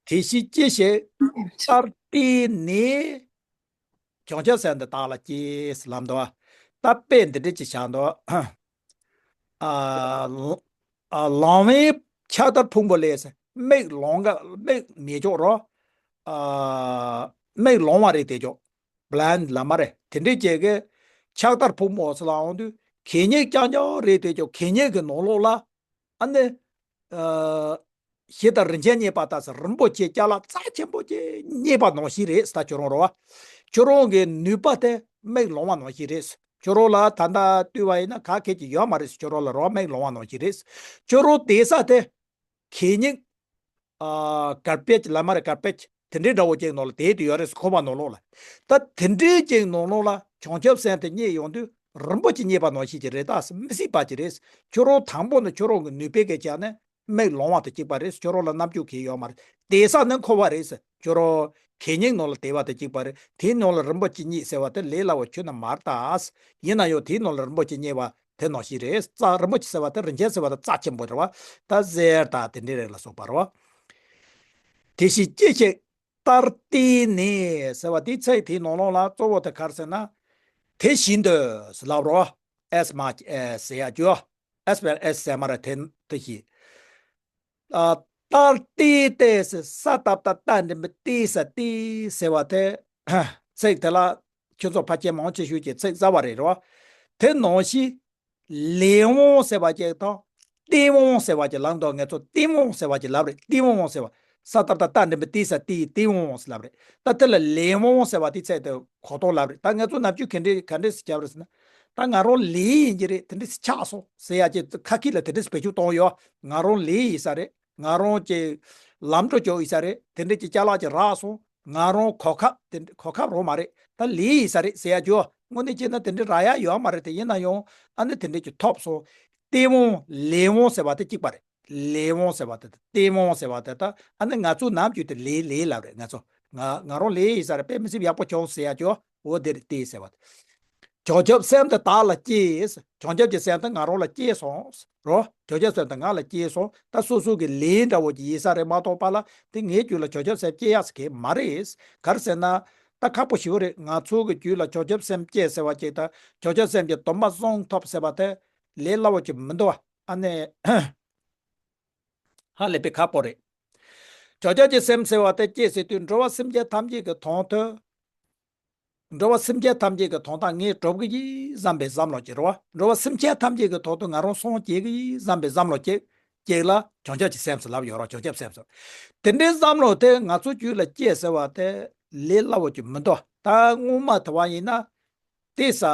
དེ་བཞིན་སྐྱེ་ཞིང་མཐར་བལྟས་ནས། བྱང་ཆུབ་སེམས་དེ་བདག་ལ་སྐྱེས་ལབ་འདུག་ད་དཔེ་འདི་འདྲ་ཅིག་བཞག་འདུག་ཨ་ལ་ཨ་ལང་བའི་ཕྱག་ལྟར་ཕུང་པོ་ལས། མིག་ལོང་ག་མིག་མེད་ཅོག་རོ། ཨ་མིག་ལོང་བ་རེད་དེ་ཅོག blind ལབ་མ་རེད། དེ་འདྲའི་ཅིག་གི་ཕྱག་ལྟར་ཕུང་པོ་ཟེར་ལ་འོང་དུས་གད་སྙིགས་རྐྱང་རྐྱང་རེད་དེ་ཅོག་གད་སྙིགས་ཀྱི་ནང་ལོགས་ལ། ཨ་ནི། ཨ་ཞེ་སྡང་རིན་ཆེན་རྙེད་པ་ལྟར་ཟེར། རིན་པོ་ཆེ་ཅ་ལག་རྩ་ཆེན་པོ་ཅིག་རྙེད་པ་ནང་བཞིན་རེད་ཟེར། ད་ཁྱོད་རང་རོ་བ། ཁྱོད་རང་གི་ནུས་པ་དེ་མིག་ལོང་བ་ནང་བཞིན་རེད་ཟེར། ཁྱོད་རང་ལ་ད་ལྟ་ལྟོས་པ་ཡིན་ན་ག་གེ་ཅིག་ཡོད་མ་རེད་ཟེར། ཁྱོད་རང་ལ་རོ་བ་མིག་ལོང་བ་ནང་བཞིན་རེད་ཟེར། ཁྱོད་རང་བསྡད་ས་དེ་གད་སྙིགས། ཨ་གར་པེ་ཇི་ལབ་མ་རེད། གར་པེ་ཇི་དེ་འདྲའི་འདྲ་བོ་ཅིག་ནང་ལ་བསྡད་དུ་ཡོད་རེད་ཟེར། ཁོག་པ་ནང་ལོགས་ལ། ད་དེ་འདྲའི་ཅིག་ནང་ལོགས་ལ་བྱང་ཆུབ་སེམས་དེ་རྙེད་ཡོང་དུས་རིན་པོ་ཆེ་རྙེད་པ་ནང་བཞིན་ཅིག་རེད། ད་མི་སྲིད་པ་ཅིག་རེད། ཁྱོད་རང་དང་པོ་ནས་ཁྱོད་རང་གི་ནུས་པའི་གེ་བྱས་ནས་མིག་ལོང་བ་དང་གཅིག་པ་རེད། ཁྱོད་རང་ལ་རྣམ་འགྱུར་གང་ཡང་ཡོད་མ་རེད། བསྡད་ས་ནི་འཁོར་བ་རེད། ཁྱོད་རང་གད་སྙིགས་ནང་ལ་བསྡད་པ་དང་གཅིག་པ་རེད། དེའི་ནང་ལ་རིན་པོ་ཆེ་རྙེད་ཟེར་བ་དེ་ལས་སླ་བོ་ཁྱོན་ནས་མ་རེད་ད། ཡིན་ན་ཡང་དེའི་ནང་ལ་རིན་པོ་ཆེ་རྙེད་པ་དེ་ནང་བཞིན་རེད། རྩ་རིན་པོ་ཆེ་ཟེར་བ་དེ་རིན་ཆེན་ཟེར་བ་དེ་རྩ་ཆེན་པོ་རེད་བ། ད་གསེར་དང་དེ་འདྲ་རེད་ལ་སོགས་པ་རེད་བ། དེ་བཞིན་སྐྱེ་ཞིང་མཐར་བལྟས་ནས་ཟེར་བ་དེའི་ཚིག་དེའི་ནང་ལོགས་ལ་གཙོ་བོ་དེ་ག་རེ་ཟེར་ན། དེ་བཞིན་དུ་ལབ་རོ། ཨེས་མ་ཨེས་ཟེར་ཡ་ཅོ། ཨེས་པེལ་ཨེས་ཟེར་མ་ར་དེ་དེ་བཞིན། ཨ་མཐར་བལྟས་ཏེ་ཟེར། ས་བཏབ་བཏབ་ཏ་འགྲེང་བུ་བལྟས་ས་བལྟས་ཟེར་བ་དེ། ཚིག་དེ་ལ་ཁྱོད་ཚོ་ཕལ་ཆེར་མང་ཆེ་ཤོས་ཀྱིས་ཚིག་གསར་བ་རེད་རོ། དེ་ནང་བཞིན། ལས་དབང་ཟེར་བ་ཅིག་དང་། སྟེས་དབང་ཟེར་བ་ཅིག་ལབ་འདུག་ངེད་ཚོ་སྟེས་དབང་ཟེར་བ་ཅིག་ལབ་རེད། སྟེས་དབང་ཟེར་བ། ས་བཏབ་བཏབ་ཏ་འགྲེང་བུ་བལྟས་ས་བལྟས། སྟེས་དབང་ཟེར་ལབ་རེད། ད་དེ་ལ་ལས་དབང་ཟེར་བ་དེ་ཚད་དུ་གོ་རྟོགས་ལབ་རེད། ད་ངེད་ཚོ་ནམ་རྒྱུན་ག་འདྲས་ག་འདྲས་སེ་བྱ་བ་རེད་ཟེར་ན། ད་ང་རང་ལས་ཡིན་གྱི་རེད། དེ་འདྲས་སེ་ཆགས་སོང་ཟེར་ཡ་ཅིག་ཁ་སྐད་ལ་དེ་འདྲས་སེ་བེད་སྤྱོད་གཏོང་ཡོད། ང་རང་ལས་ཡིན་ས་རེད། ང་རང་གི་ལམ་འགྲོ་ཅོག་ཡིན་ས་རེད། དེ་འདྲས་ཀྱི་ཅ་ལག་ཅིག་རག་སོང་། ང་རང་གོ་སྐབས་དེ་གོ་སྐབས་རོ་མ་རེད། ད་ལས་ཡིན་ས་རེད་ཟེར་ཡ་ཅོ། དངོས་གནས་བྱས་ན་དེ་འདྲས་རག་ཡ་ཡོད་མ་རེད། དེ་ཡིན་ན་ཡང་ཨ་ནི་དེ་འདྲས་ཀྱི་ཐོབ་སོང་། སྟེས་དབང་ལས་དབང་ཟེར་བ་དེ་གཅིག་པ་རེད། ལས་དབང་ཟེར་བ་དེ་དང་སྟེས་དབང་ཟེར་བ་དེ་དང་། ཨ་ནི་ང་ཚོ་ནམ་རྒྱུན་དུ་ལས་ལས་ལབ་རེད། ང་ཚོ་ང་ང་རང་ལས་ཡིན་ས་རེད། དཔེ་མི་སྲིད་ཡག་པོ་བྱུང་ཟེར་ཡ་ཅོ། འོ་དེ་རེད། སྟེས་ཟེར་བ་དེ། བྱང་ཆུབ་སེམས་དེ་བདག་ལ་སྐྱེས། བྱང་ཆུབ་ཀྱི་སེམས་དེ་ང་རང་ལ་སྐྱེས་སོང་རོ། བྱང་ཆུབ་སེམས་དེ་ང་ལ་སྐྱེས་སོང་། ད་སོ་སོ་གི་ལས་འདྲ་བོ་ཅིག་ཡིན་ས་རེད་མ་གཏོགས་པ་ལ་དེ་ངའི་རྒྱུད་ལ་བྱང་ཆུབ་སེམས་སྐྱེ་ཡག་ཟེར་གི་མ་རེད། ག་རེ་ཟེར་ན། ད་ཁག་པོ་ཞེ་པོ་རེད། ང་ཚོ་གི་རྒྱུད་ལ་བྱང་ཆུབ་སེམས་སྐྱེ་ཟེར་བ་ཅིག་དང་བྱང་ཆུབ་སེམས་ཀྱི་སྡོམ་པ་བཟུང་ཐུབ་ཟེར་བ་དེ་ལས་སླ་བོ་ཅིག་མི་འདུག་བ། ཨ་ནི། ཧ་ལས་པའི་ཁག་པོ་རེད། བྱང་ཆུབ་ཀྱི་སེམས་ཟེར་བ་དེ་སྐྱེས་ཟེར་དུས་འགྲོ་བ་སེམས་ཅན་ཐམས་ཅད་ཀྱི་དོན་དུ། འགྲོ་བ་སེམས་ཅན་ཐམས་ཅད་ཀྱི་དོན་དག་ངས་སྒྲུབ་ཀྱི་ཡིན་བསམ་པའི་བསམ་བློ་ཅིག་རེད་བ། འགྲོ་བ་སེམས་ཅན་ཐམས་ཅད་ཀྱི་དོན་དུ་ང་རང་སངས་རྒྱས་ཀྱི་ཡིན་བསམ་པའི་བསམ་བློ་ཅིག་ཅིག་ལ་བྱང་ཆུབ་ཀྱི་སེམས་སུ་ལབ་ཡོད་རེད། བྱང་ཆུབ་སེམས་སུ། དེ་འདྲའི་བསམ་བློ་དེ་ང་ཚོ་རྒྱུད་ལ་སྐྱེས་ཟེར་བ་དེ་ལས་སླ་བོ་ཅིག་མི་འདུག་ད་སྔོན་མ་དེ་བ་ཡིན་ན། དེ་ས།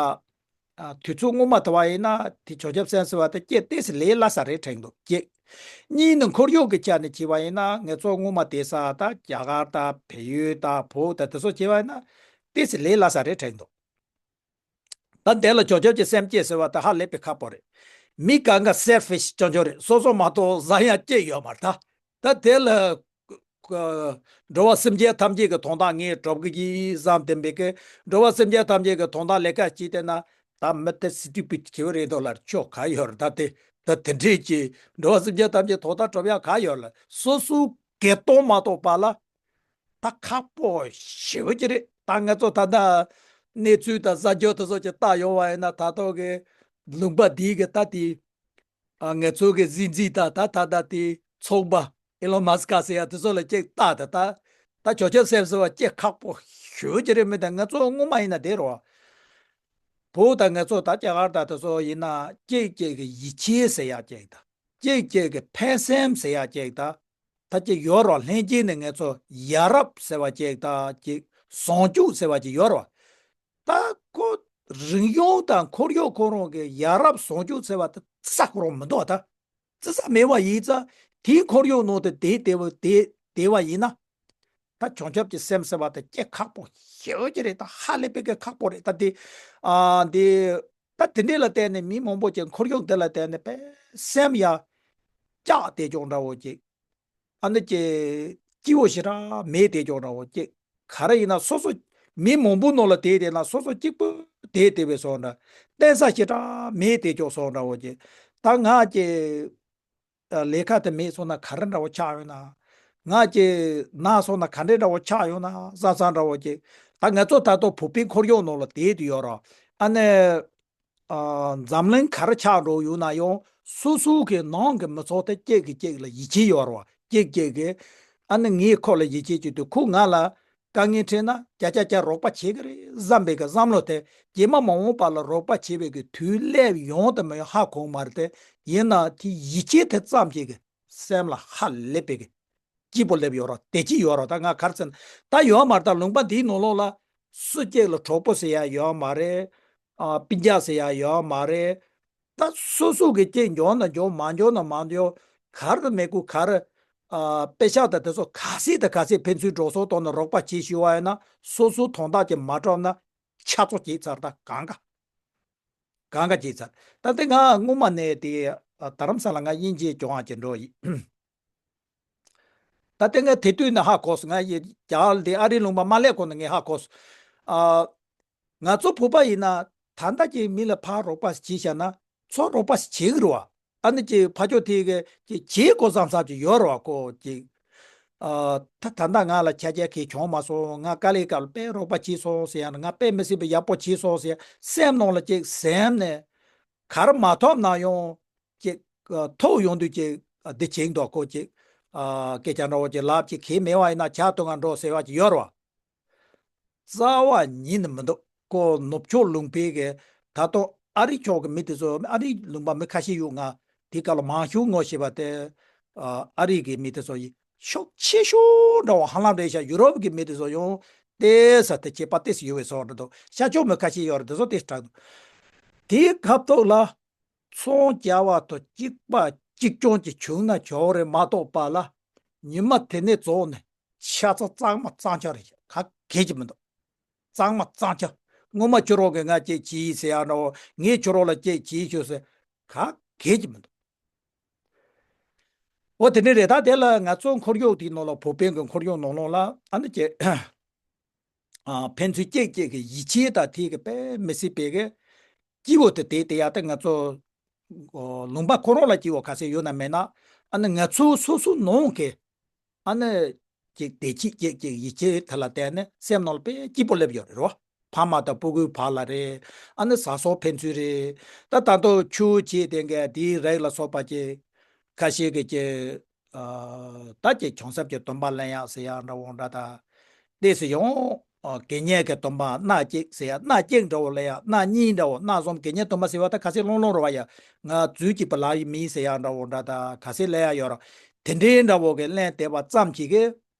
ཨ། དུས་ཚོད་སྔོན་མ་དེ་བ་ཡིན་ན་དེ་བྱང་ཆུབ་སེམས་ཟེར་བ་དེ་སྐྱེ་ཏོག་ཙམ་ལས་སླ་ས་རེད་དྲན་འདུག་གཅིག་གཉིས་ནི་ཁོར་ཡུག་གི་ཆ་ནས་བྱས་པ་ཡིན་ན་ང་ཚོ་སྔོན་མ་བསྡད་ས་ད་རྒྱ་གར་དང་བལ་ཡུལ་དང་བོད་དང་དེ་ཚོ་བྱས་པ་ཡིན་ན་ཏོག་ཙམ་ལས་སླ་ས་རེད་དྲན་འདུག་ད་དེ་ལ་བྱང་ཆུབ་ཀྱི་སེམས་བསྐྱེད་ཟེར་བ་དེ་ཧ་ལས་པའི་ཁག་པོ་རེད། མི་གང་ག་selfish རྐྱང་རྐྱང་རེད། སོ་སོ་མ་གཏོགས་གཞན་ཡང་བསྐྱེད་ཡོད་མ་རེད་ད། ད་དེ་ལ་འགྲོ་བ་སེམས་ཅན་ཐམས་ཅད་ཀྱི་དོན་དག་ངས་སྒྲུབ་ཀྱི་ཡིན་བསམ་བསྡད་པའི་གི་འགྲོ་བ་སེམས་ཅན་ཐམས་ཅད་ཀྱི་དོན་དག་ལས་ཀ་བྱེད་བསྡད་ན་ད་མི་དེ་stupid བྱེད་རེད་དོ་ལ་ཆོག་ག་ཡོད་རེད། ད་དེ་ད་དེ་འདྲས་ཀྱི་འགྲོ་བ་སེམས་ཅན་ཐམས་ཅད་དོན་དག་སྒྲུབ་ཡག་ག་ཡོད་ལ། སོ་སོའི་སྒེར་དོན་མ་གཏོགས་པ་ལ་ད་ཁག་པོ་ཞེ་པོ་ཅིག་རེད། ད་ང་ཚོ་ད་ལྟ་གནས་ཚུལ་དང་གསར་འགྱུར་དེ་ཚོ་ཅིག་བལྟ་ཡོང་བ་ཡིན་ན་ད་ལྟ་གི་ལུང་པ་འདིའི་གི་ད་དེ་ཨ། ང་ཚོ་གི་གཟི་བརྗིད་དང་ད་ད་ད་དེ་ཚོགས་པ་ཨེ་ལོན་མཱ་སི་ཀ་ཟེར་ཡ་དེ་ཚོ་ལ་ཅིག་བལྟ་ད་ད་ད་བྱང་ཆུབ་སེམས་ཟེར་བ་ཅིག་ཁག་པོ་ཞེ་པོ་ཅིག་རེད། མི་ད་ང་ཚོ་སྔོན་མ་ཡིན་ན་དེ་རེད་བ། བོད་དང་ང་ཚོ་ད་རྒྱ་གར་དང་དེ་ཚོ་ཡིན་ན་གཅིག་གཅིག་གི་ཡིད་ཆེས་ཟེར་ཡ་ཅིག་དང་། གཅིག་གཅིག་གི་ཕན་སེམས་ཟེར་ཡ་ཅིག་དང་། ད་ཅིག་ཡོད་རེད་བ། ལྷན་སྐྱེས་ནས་ང་ཚོ་ཡ་རབས་ཟེར་བ་ཅིག་དང་ཅིག་ཟུང་འཇུག་ཟེར་བ་ཅིག་ཡོད་རེད་བ། ད་ཁོ་རིག་གཞུང་དང་ཁོར་ཡུག་ཁོ་རང་གི་ཡ་རབས་ཟུང་འཇུག་ཟེར་བ་དེ་རྩ་ཁོ་རང་མི་འདུག་ད། རྩི་ས་མེད་པ་ཡིན་ཙང་དེའི་ཁོར་ཡུག་ནང་དུ་བསྡད་བསྡད་པ་བསྡད་བསྡད་པ་ཡིན་ན། ད་བྱང་ཆུབ་ཀྱི་སེམས་ཟེར་བ་དེ་སྐྱེ་ཁག་པོ་ཞེ་པོ་ཅིག་རེད། ད་ཧ་ལས་པའི་སྐྱེ་ཁག་པོ་རེད། ད་དེ་ཨ་འདི་ད་དེ་འདྲས་ལ་བརྟེན་ནས་མི་མང་པོ་ཅིག་ཁོར་ཡུག་འདི་ལ་བརྟེན་ནས་དཔེ་སེམས་ཡ་སྐྱག་དེ་ཅོག་འདྲ་བོ་ཅིག་ཨ་ནི་ཅིག་སྐྱིད་པོ་ཞེ་དྲག་མེད་དེ་ཅོག་འདྲ་བོ་ཅིག་ག་རེ་ཡིན་ན་སོ་སོ་མི་མང་པོ་ནང་ལ་བསྡད་བསྡད་ན་སོ་སོ་གཅིག་པུ་བསྡད་བསྡད་པའི་བཟོ་འདྲ། བརྟེན་ས་ཞེ་དྲག་མེད་དེ་ཅོག་བཟོ་འདྲ་བོ་ཅིག་ད་ང་ཅིག་ལས་ཀ་དེ་མེད་སོང་ན་ག་རེ་འདྲ་བོ་ཆགས་ཡོང་ན། ང་ཅིག་ན་སོང་ན་ག་འདྲ་འདྲ་བོ་ཆགས་ཡོང་ན་བསམ་བསམ་འདྲ་བོ་ཅིག་ད་ང་ཚོ་ད་དུང་བོད་པའི་ཁོར་ཡུག་ནང་ལ་བསྡད་དུ་ཡོད་ར། ཨ་ནི། ཨ། འཛམ་གླིང་ག་རེ་ཆགས་འགྲོ་ཡོད་ན་ཡང་སོ་སོ་གི་ནང་གི་མི་ཚོགས་དེ་གཅིག་གིས་གཅིག་ལ་ཡིད་ཆེས་ཡོད་ར་བ། གཅིག་གཅིག་གིས་ཨ་ནི་ངས་ཁོ་ལ་ཡིད་ཆེས་བྱེད་དུས་ཁོ་ང་ལ་དཀའ་ངལ་འཕྲད་ན་བརྒྱ་ཆ་བརྒྱ་རོགས་པ་བྱེད་ཀྱི་རེད་བསམ་པའི་གི་བསམ་བློ་དེ་རྗེས་མ་མ་འོངས་པ་ལ་རོགས་པ་བྱེད་པའི་གི་དུས་སླེབས་ཡོང་དུ་མི་ཡོང་ཧ་གོ་མ་རེད་དེ། ཡིན་ན་དེ་ཡིད་ཆེས་དེ་ཙམ་གྱིས་གི་སེམས་ལ་ཧ་ལས་པའི་གི་སྐྱིད་པོ་སླེབས་ཡོད་ར། བདེ་སྐྱིད་ཡོད་ར། ད་ང་ག་རེ་ཟེར་ན་ད་ཡོད་མ་རེད། ད་ལུང་པ་འདིའི་ནང་ལོགས་ལ་སུ་གཅིག་ལ་གྲོགས་པོ་ཟེར་ཡ་ཡོད་མ་རེད། ཨ། སྤུན་ཀྱག་ཟེར་ཡ་ཡོད་མ་རེད། ད་སོ་སོ་གི་གཅིག་འཇོན་ན་འཇོན་མ་འཇོན་ན་མ་འཇོན། ག་རེ་མེད་དགོས་ག་རེ། ཨ། པེ་ཤག་དང་དེ་ཚོ་ག་ཚད་དང་ག་ཚད་ཕན་ཚུན་འགྲོ་སོང་གཏོང་ན་རོགས་པ་བྱེད་ཞུ་བ་ཡིན་ན་སོ་སོའི་དོན་དག་ཅིག་མ་འགྲུབ་ན་ཆ་ཚོགས་བྱེད་ཚར། ད་གང་ག་གང་ག་བྱེད་ཚར། ད་ལྟ་ང་སྔོན་མ་ནས་དེ་རྡ་རམ་ས་ལ་ང་དབྱིན་ཇིའི་ལྗོངས་ཨ་ཅེ་འགྲོ་ཡིན། ད་ལྟ་ང་དེ་དུས་ནས་ཧ་གོ་སོང་། ང་ཡི་རྒྱ་གར་འདི་ཨ་རིའི་ལུང་པ་མ་སླེབས་གོང་ནས་ངས་ཧ་གོ་སོང་། ཨ། ང་ཚོ་བོད་པ་ཡིན་ན་ད་ལྟ་ཀྱི་མི་ལ་ཕར་རོགས་པ་བྱེད་བཞག་ན་ཚུར་རོགས་པ་བྱེད་ཀྱི་རེད་བ། ཨ་ནི་ཅིག་ཕར་ཕྱོགས་དེ་གི་ཅིག་བྱེད་དགོས་བསམ་བསམ་ཅིག་ཡོད་རེད་བ། ཁོ་ཅིག་ཨ། ད་ད་ལྟ་ང་ལ་ཆ་རྐྱེན་གང་བྱུང་མ་སོང་། ང་དཀའ་ལས་ཁག་ལ་དཔེ་རོགས་པ་བྱས་སོང་ཟེར་ཡང་ང་དཔེ་མི་སྲིད་པའི་ཡག་པོ་བྱས་སོང་ཟེར་སེམས་ནང་ལ་ཅིག་སེམས་ནས་ག་རེ་མ་ཐོབ་ན་ཡང་ཅིག་ཐོབ་ཡོང་དུས་ཅིག་འདི་བྱེད་འདུག་ཁོ་ཅིག་ཨ། སྐད་ཆ་འདྲ་བོ་ཅིག་ལབ་ཅིག་གལ་མེད་པ་ཡིན་ན་ཆ་ཐུབ་ང་འགྲོ་ཟེར་བ་ཅིག་ཡོད་རེད་བ། རྩ་བ་ཉིད་ནས་མི་འདུག་ཁོ་ནུབ་ཕྱོགས་ལུང་པའི་གི་ད་དུང་ཨ་རི་ཕྱོགས་ཀྱི་མི་དེ་ཚོ་ཨ་རིའི་ལུང་པ་མི་ཁ་ཤས་ཡོད། ང་དེ་ག་ལ་མང་ཤོས་ངོ་ཤེས་པ་དེ་ཨ་རི་གི་མི་དེ་ཚོ་ཡིན། ཤུགས་ཆེ་ཤོས་འདྲ་བོ་ཧ་ལམ་རེད་ཤག་ཡུ་རོབ་ཀྱི་མི་དེ་ཚོ་ཡང་ཏོག་ཙམ་དེ་བྱེད་པ་ཏོག་ཙམ་ཡོད་པའི་བཟོ་འདྲ་འདུག་ཤར་ཕྱོགས་མི་ཁ་ཤས་ཡོད་རེད། དེ་ཚོ་ཏོག་ཙམ་དྲག་འདུག་དེའི་སྐབས་ཐོག་ལ་ཚོང་རྒྱག་པ་དང་གཅིག་པ་གཅིག་རྐྱང་གཅིག་བྱུང་ན་ཆོག་རེད་མ་གཏོགས་པ་ལ་ཉི་མ་དེ་ནས་རྫོགས་ནས་ཆ་ཚང་གཙང་མ་གཙང་ཆག་རེད། ག་གེ་ཅིག་མི་འདུག་གཙང་མ་གཙང་ཆག་སྔོན་མ་ཁྱོད་རང་གིས་ང་ཅིག་བྱས་ཟེར་ཡ་འདྲ་བོ། ངས་ཁྱོད་རང་ལ་ཅིག་བྱས་ཤོག་ཟེར་ག་གེ་ཅིག་མི་འདུག་འོ་དེ་འདྲ་རེད། ད་དེ་ལ་ང་ཚོ་ཁོར་ཡུག་དེའི་ནང་ལ་བོད་པའི་གི་ཁོར་ཡུག་ནང་ལོགས་ལ་ཨ་ནི་ཅིག་ཨ། ཕན་ཚུན་གཅིག་གཅིག་གི་ཡིད་ཆེས་དང་དེ་གི་དཔེ་མི་སྲིད་པའི་གི་སྐྱིད་པོ་དེ་དེ་དེ་ཡག་དེ་ང་ཚོ་ཨོ། ལུང་པ་ཁོ་རང་ལ་སྐྱིད་པོ་ག་ཚད་ཡོད་ན་མེད་ན། ཨ་ནི་ང་ཚོ་སོ་སོ་ནང་གི་ཨ་ནི་ཅིག་བདེ་སྐྱིད་ཅིག་ཅིག་ཡིད་ཆེས་དེ་ལ་བརྟེན་ནས་སེམས་ནང་ལ་དཔེ་སྐྱིད་པོ་སླེབས་ཡོད་རེད་རོ། ཕ་མ་དང་སྤུ་གུའི་བར་ལ་རེད། ཨ་ནི་བཟའ་ཚང་ཕན་ཚུན་རེད། ད་ད་དུང་ཆུ་བྱས་དེ་འགའ་དེའི་རིགས་ལ་སོགས་པ་ཅིག་ཁ་ཤས་ཀྱི་ཅིག་ཨ། ད་ཅིག་བྱང་སེམས་ཀྱི་སྡོམ་པ་ལེན་ཡག་ཟེར་ཡག་འདྲ་བོ་འདྲ་ད། ཏོག་ཙམ་ཡང་། ཨ། དགེ་བསྙེན་གྱི་སྡོམ་པ་སྣ་གཅིག་ཟེར་ཡག་སྣ་གཅིག་འདྲ་བོ་ལེན་ཡག་སྣ་གཉིས་འདྲ་བོ། སྣ་གསུམ་དགེ་བསྙེན་སྡོམ་པ་ཟེར་བ་ད་ག་ཚད་ལོང་ལོང་རེད་བ་ཡ། ང་རྫུན་གྱིས་པ་ལ་ཡི་མིན་ཟེར་ཡག་འདྲ་བོ་འདྲ་ད་ག་ཚད་ལེན་ཡག་ཡོད་ར། དེ་འདྲའི་འདྲ་བོ་གི་ལེན་བསྡད་པ་ཙམ་གྱིས་གི།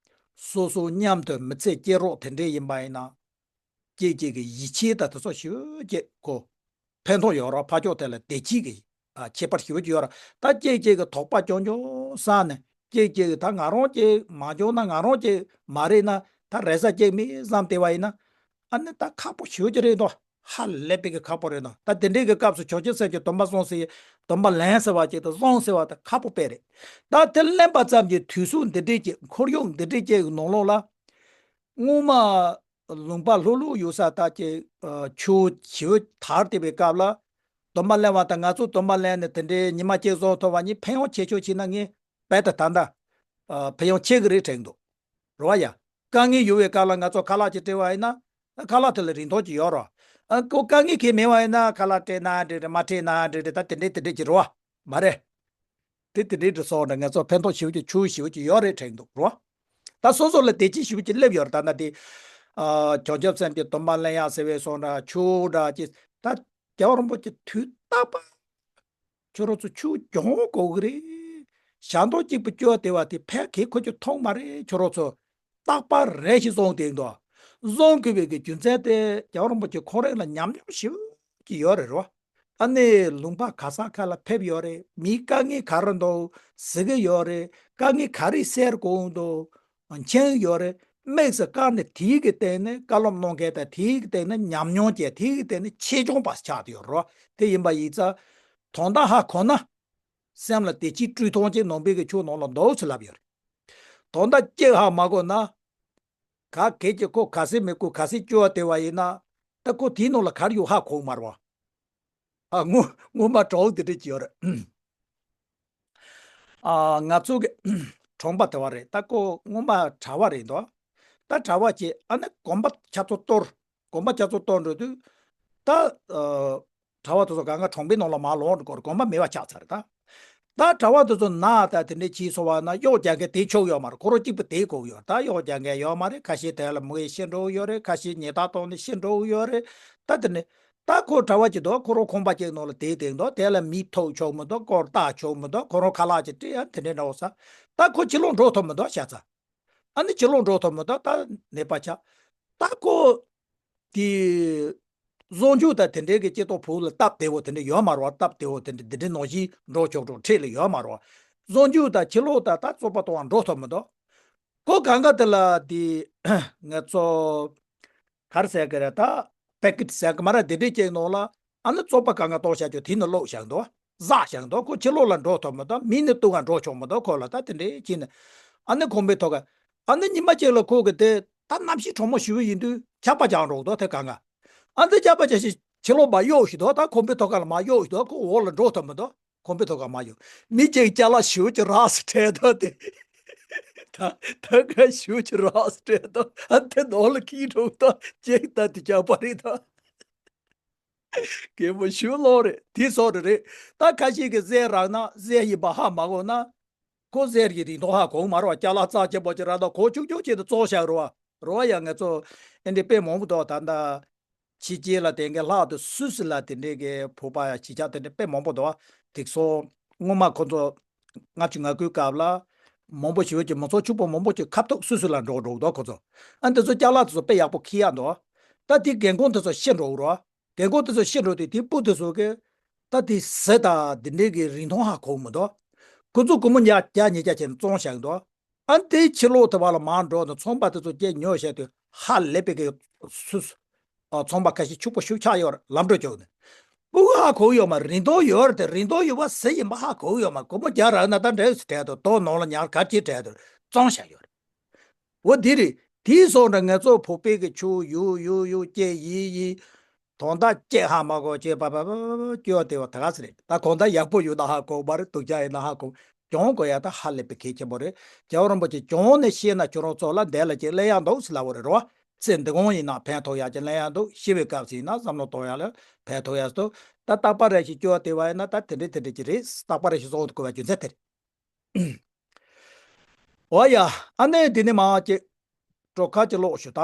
སོ་སོ་མཉམ་དུ་མི་ཚེ་སྐྱེལ་རོགས་དེ་འདྲའི་ཡིན་པ་ཡིན་ན། གཅིག་གཅིག་གི་ཡིད་ཆེས་ད་དེ་ཚོ་ཞུ་གཅིག་གོ། ཕན་ཐོགས་ཡོད་ར། ཕ་ཕྱོགས་དེ་ལ་བདེ་སྐྱིད་ཀྱི་ཨ་ཁྱད་པར་ཞེ་པོ་ཅིག་ཡོད་ར། ད་ཅིག་ཅིག་གི་དོགས་པ་ཅུང་ཅུང་བསམ་ནས་ཅིག་ཅིག་གི་ད་ང་རང་ཅིག་མ་འཇོན་ན་ང་རང་ཅིག་མ་རེད་ན། ད་རེ་ས་ཅིག་མི་བསམ་བསྡད་པ་ཡིན་ན། ཨ་ནི་ད་ཁག་པོ་ཞེ་པོ་ཅིག་རེད་འདུག་ཧ་ལས་པའི་གི་ཁག་པོ་རེད་འདུག་ད་དེ་འདྲའི་གི་སྐབས་སུ་བྱང་ཆུབ་སེམས་ཀྱི་སྡོམ་པ་བཟུང་ཟེར། སྡོམ་པ་ལེན་ཟེར་བ་ཅིག་དང་བཟུང་ཟེར་བ་དང་ཁག་པོ་དཔེ་རེད། ད་དེ་ལེན་པ་ཙམ་གྱིས་དུས་སུ་འདི་འདྲའི་ཅིག་ཁོར་ཡུག་འདི་འདྲའི་ཅིག་གི་ནང་ལོགས་ལ། སྔོན་མ་ལུང་པ་ལྷུག་ལྷུག་ཡོད་ས་ད་ཅིག་ཆུ་ཞེ་པོ་དར་བསྡད་པའི་སྐབས་ལ། སྡོམ་པ་ལེན་པ་དང་ང་ཚོ་སྡོམ་པ་ལེན་ནས་དེ་འདྲའི་ཉི་མ་གཅིག་བཟུང་ཐུབ་པ་གཉིས་ཕན་ཡོན་ཆེ་ཤོས་ཤིག་ན་ངས་རྦད་དེ་ད་ལྟ་ཕན་ཡོན་ཆེ་གི་རེད་དྲན་འདུག་རེད་བ་ཡ། དཀའ་ངལ་ཡོད་པའི་སྐབས་ལ་ང་ཚོ་ཁ་ལག་ཅིག་སྤྲད་པ་ཡིན་ན། ཁ་ལག་དེ་ལ་རིན་ཐང་ཅིག་ཡོད་རེད། ཨ་ཁོ་དཀའ་ངལ་གང་ཡང་མེད་པ་ཡིན་ན་ཁ་ལག་སྤྲད་ན་འགྲིག་རེད། མ་སྤྲད་ན་འགྲིག་རེད། ད་དེ་འདྲའི་དེ་འདྲའི་ཅིག་རེད་བ། མ་རེད། དེ་དེ་འདྲའི་འདྲ་སོང་འདྲ་ང་ཚོ་ཕན་ཐོགས་ཞེ་པོ་ཅིག་ཆེ་ཞེ་པོ་ཅིག་ཡོད་རེད་དྲན་འདུག་རོ། ད་སོ་སོ་ལ་བདེ་སྐྱིད་ཞེ་པོ་ཅིག་སླེབས་ཡོད་རེད། ད་ལྟ་དེ་ཨ་བྱང་ཆུབ་སེམས་ཀྱི་སྡོམ་པ་ལེན་ཡག་ཟེར་བའི་སོང་འདྲ་ཆེ་འདྲ་ཅིག་ད་རྒྱལ་བ་རིན་པོ་ཆེ་དུས་རྟག་པར་ཁྱོད་རང་ཚོ་ཆུ་གྱོང་དགོས་ཀྱི་རེད། ཞག་འདོགས་གཅིག་པུ་སྐྱོར་བསྡད་པ་དེ་ཕན་གི་ཁོ་ཚོས་མཐོང་མ་རེད། ཁྱོད་རང་ཚོ་རྟག་པར་རེ་ཞིག་བཟུང་བསྡད་འདུག་བཟུང་དགོས་པའི་གི་རྒྱུ་མཚན་དེ་རྒྱལ་བ་རིན་པོ་ཆེ་ཁོང་རང་ལ་ཉམས་མྱོང་ཞེ་པོ་ཅིག་ཡོད་རེད་རོ། ཨ་ནི་ལུང་པ་ག་ས་ག་ལ་ཕེབས་ཡོད་རེད། མིའི་དཀའ་ངལ་ག་རེ་འདུག་གཟིགས་ཀྱི་ཡོད་རེད། དཀའ་ངལ་ག་རེ་སེལ་དགོས་འདུག་མཁྱེན་ཡོད་རེད། དམིགས་སུ་བཀར་ནས་དེའི་གི་སྟེང་ནས་བཀའ་སློབ་གནང་མཁན་དང་དེའི་གི་སྟེང་ནས་ཉམས་མྱོང་ཅན་དེའི་གི་སྟེང་ནས་ཆེད་སྦྱོང་པ་ཆགས་ཡོད་རེད། དེ་ཡིན་པ་ཡིན་ཙང་དོན་དག་ཧ་གོ་ན་སེམས་ལ་བདེ་སྐྱིད་སྤྲོད་སྟངས་ཅིག་ནང་པའི་གི་ཆོས་ནང་ལ་འདུག་ཟེར་ལབ་ཡོད་རེད། དོན་དག་གཅིག་ཧ་མ་གོ་ན། ག་གེ་ཅིག་ཁོ་ག་ཚོད་མི་དགོས་ག་ཚོད་སྐྱོར་བསྡད་པ་ཡིན་ན། ད་ཁོ་དེའི་ནང་ལ་ག་རེ་ཡོད་ཧ་གོ་མ་རེད་བ། ཨ་སྔོན་སྔོན་མ་གྲོགས་དེ་འདྲ་ཅིག་ཡོད་རེད། ཨ་ང་ཚོ་གི་གྲོང་པ་དེ་བ་རེད། ད་ཁོ་སྔོན་མ་གྲྭ་བ་རེད་འདུག་ད་གྲྭ་བ་ཅིག་ཨ་ནི་དགོན་པ་ཆ་ཚང་གཏོར། དགོན་པ་ཆ་ཚང་གཏོར་འགྲོ་དུས། ད་ཨ་གྲྭ་བ་དེ་ཚོ་གང་ག་གྲོང་པའི་ནང་ལ་མར་ལོག་འགྲོ་དགོས་རེད། དགོན་པ་མེད་པ་ཆགས་ཚར་རེད་ད། ད་གྲྭ་བ་དེ་ཚོ་ན་ད་དེ་འདྲ་བྱས་སོང་བ་ན་གཡོག་རྒྱག་མཁན་དེ་ཆོག་ཡོད་མ་རེད། ཁོ་རང་གཅིག་པུ་དེ་དགོས་ཡོད། ད་གཡོག་རྒྱག་མཁན་ཡོད་མ་རེད། ཁ་ཤས་དེ་ལ་མུ་གེ་ཤི་འགྲོ་གི་ཡོད་རེད། ཁ་ཤས་ཉལ་ཐ་བཏང་ནས་ཤི་འགྲོ་གི་ཡོད་རེད། ད་དེ་ནས་ད་ཁོ་གྲྭ་བ་ཅིག་འདུག་ཁོ་རང་ཁང་པ་ཅིག་ནང་ལ་བསྡད་བསྡད་འདུག་དེ་ལ་མི་ཐུག་ཆོག་མི་འདུག་སྐོར་བཏང་ཆོག་མི་འདུག་ཁོ་རང་ཁ་ལག་ཅིག་སྤྲད་ཡ་དེ་འདྲ་འདྲ་བོ་ས། ད་ཁོ་ཕྱི་ལོགས་འགྲོ་ཐུབ་མི་འདུག་ཤ་ཚ། ཨ་ནི་ཕྱི་ལོགས་འགྲོ་ཐུབ་མི་འདུག་ད་ནད་པ་ཆགས། ད་ཁོ་དེ་བཟོ་བཅོས་དང་དེ་འདྲའི་གི་སྐྱེ་སྟོབས་ཕུགས་ལ་སྟབས་བདེ་བོ་དེ་འདྲ་ཡོད་མ་རེད་བ། སྟབས་བདེ་བོ་དེ་འདྲ་འདི་འདྲའི་ནང་བཞིན་འགྲོ་ཆོག་འགྲོ་འཁྲིས་ལ་ཡོད་མ་རེད་བ། བཟོ་བཅོས་དང་ཕྱི་ལོགས་དང་ད་རྩོད་པ་གཏོང་བ་འགྲོ་ཐུབ་མི་འདུག་ཁོ་གང་ག་དེ་ལ་དེ་ང་ཚོ་ག་རེ་ཟེར་གི་རེད། ད་པེ་ཀེ་ཊི་ཟེར་གི་མ་རེད། དེ་འདྲའི་ཅིག་ནང་ལ་ཨ་ནི་རྩོད་པ་གང་ག་གཏོང་བྱ་རྒྱུ་དེ་ནི་བླུགས་བཞག་འདུག་བཟའ་བཞག་འདུག་ཁོ་ཕྱི་ལོགས་ལ་འགྲོ་ཐུབ་མི་འདུག་མི་ནི་སྟོན་ག་འགྲོ་ཆོག་མི་འདུག་ཁོ་ལ་ད་དེ་འདྲའི་ཅིག་ནི་ཨ་ནི་ཁང་པའི་ཐོག་ག་ཨ་ནི་ཉི་མ་གཅིག་ལ་ཁོ་གི་དེ་ད་གནམ་གཤིས་གྲང་མོ་ཞེ་པོ་ཡིན་དུས་ཆར་པ་རྒྱག་འགྲོ་འདུག་དེ་གང་ག་ཨ་ནི་ཆར་པ་རྒྱག་བཞིན་ཕྱི་ལོགས་མར་གཡུག་བཞིན་འདུག་ད་ཁང་པའི་ཐོག་ཁ་ལ་མར་གཡུག་བཞིན་འདུག་ཁོ་འོག་ལ་འགྲོ་ཐུབ་མི་འདུག་ཁང་པའི་ཐོག་ཁ་མར་གཡུག་མི་གཅིག་ཅ་ལག་ཞེ་པོ་ཅིག་རག་སོང་དྲན་འདུག་དེ། ད་ད་ག་ཞེ་པོ་ཅིག་རག་སོང་དྲན་འདུག་ཨ་དེ་ནང་ལ་འཁྱེར་འགྲོ་འདུག་ཅིག་ད་དེ་ཆར་པ་རེད་ད། གད་མོ་ཞེ་པོ་སློང་རེད། དེ་སོགས་རེད་རེད། ད་ཁ་ཤས་ཀྱིས་གཟེར་རག་ན་གཟེར་ཡིན་པ་ཧ་མ་གོ་ན། ཁོ་གཟེར་གྱི་རིན་ཐང་ཧ་གོ་མ་རེད་བ། ཅ་ལག་རྩ་ཆེན་པོ་ཅིག་རག་ན་གོ་ཆུང་ཆུང་བྱས་ཏེ་བཙོང་བཞག་རེད་བ། རེད་བ་ཡ། ང་ཚོ་ཨེ་འདྲའི་དཔེ་མང་པོ་འདུག་ད་ལྟ་ཕྱི་རྒྱལ་ལ་བསྡད་མཁན་ལྷག་ཏུ་སུད་སི་ལ་དེ་འདྲའི་གི་བོད་པ་ཡ་གཞིས་ཆགས་དེ་འདྲའི་དཔེ་མང་པོ་འདུག་བ། དེ་ཚོ་སྔོན་མ་ཁོ་ཚོ་ལྔ་བཅུ་ང་དགུའི་སྐབས་ལ་མང་པོ་ཞེ་པོ་ཅིག་མི་ཚོགས་ཕྱུག་པོ་མང་པོ་ཅིག་ཁ་ཐུག་སུད་སི་ལ་འགྲོ་འགྲོ་འདུག་ཁོ་ཚོ། ཨ་འདི་ཚོ་ཅ་ལག་དེ་ཚོ་དཔེ་ཡག་པོ་འཁྱེར་ཡག་འདུག་ད་དེ་རྒན་གོག་དེ་ཚོ་ཤི་འགྲོ་གི་རེད་བ། རྒན་གོག་དེ་ཚོ་ཤི་འགྲོ་དུས་དེའི་སྤུ་དེ་ཚོ་གིས་ད་དེ་གཟི་དང་དེ་འདྲའི་གི་རིན་ཐང་ཧ་གོ་མི་འདུག་ཁོ་ཚོ་སྒོར་མོ་ཉིས་བརྒྱ་ཉིས་བརྒྱ་བྱས་ནས་བཙོང་བཞག་འདུག་ཨ་དེའི་ཕྱི་ལོགས་དེ་བ་ལ་མར་འགྲོ་ནས་ཚོང་པ་དེ་ཚོ་སྐད་ཉོ་བྱས་དུས་ཧ་ལས་པའི་གི་སུ་སུ་ཨ་ཚོང་པ་ཁ་ཤས་ཕྱུག་པོ་ཤུགས་ཆག་ཡོད་རེད། ལམ་འགྲོ་བཅུག་ནས་སྤུ་གུ་ཧ་གོ་ཡོད་མ་རེད། རིན་ཐང་ཡོད་རེད་དེ། རིན་ཐང་ཡོད་པ་གཟི་ཡིན་པ་ཧ་གོ་ཡོད་མ་རེད། སྒོར་མོ་བརྒྱ་རག་ན་ད་འདྲ་ཡོད་ཟེར་དྲན་འདུག་དོ་ནང་ལ་ཉར་ག་ཅིག་དྲན་འདུག་བཙོང་བཞག་ཡོད་རེད། འོ་དེ་རེད། དེའི་སོགས་འདྲ་ང་ཚོ་བོད་པའི་གི་ཆུ་ཡུ་ཡུ་ཡུ་སྐྱེ་ཡི་ཡི། དོན་དག་སྐྱེ་ཧ་མ་གོ་སྐྱེ་པ་པ་པ་པ་སྐྱེ་བ་དེ་བ་ད་ག་ཟེ་རེད། ད་གང་ལྟར་ཡག་པོ་ཡོད་ན་ཧ་གོ་མ་རེད། སྡུག་ཅག་ཡིན་ན་ཧ་གོ། གྱོང་གོ་ཡ་ད་ཧ་ལས་པའི་གལ་ཆེན་པོ་རེད། རྒྱལ་བ་རིན་པོ་ཆེ་གྱོང་ནས་ཤེས་ན་ཁྱོད་རང་ཚོ་ལ་འདས་ལ་ཅིག་གླེང་ཡག་འདུག་ཟེར་ལབ་པ་རེད་རོ། ཚེ་འདི་གང་ཡིན་ན་ཕན་ཐོགས་ཡག་ཅིག་གླེང་ཡག་འདུག་ཤི་བའི་སྐབས་སུ་ཡིན་ན་བསམ་བློ་གཏོང་ཡག་ལ་ཕན་ཐོགས་ཡག་འདུག་ད་རྟག་པ་རེ་ཞིག་སྐྱེ་བ་དེ་བ་ཡིན་ན་ད་དེ་འདྲ་དེ་འདྲ་ཅིག་རེད། རྟག་པ་རེ་ཞིག་བཟོ་དགོས་པའི་རྒྱུ་མཚན་དེ་རེད། འོ་ཡ། ཨ་ནི་འདི་ནས་མར་ཅིག་གྲོགས་ཁ་ཅིག་ཀློག་ཞུ་ད།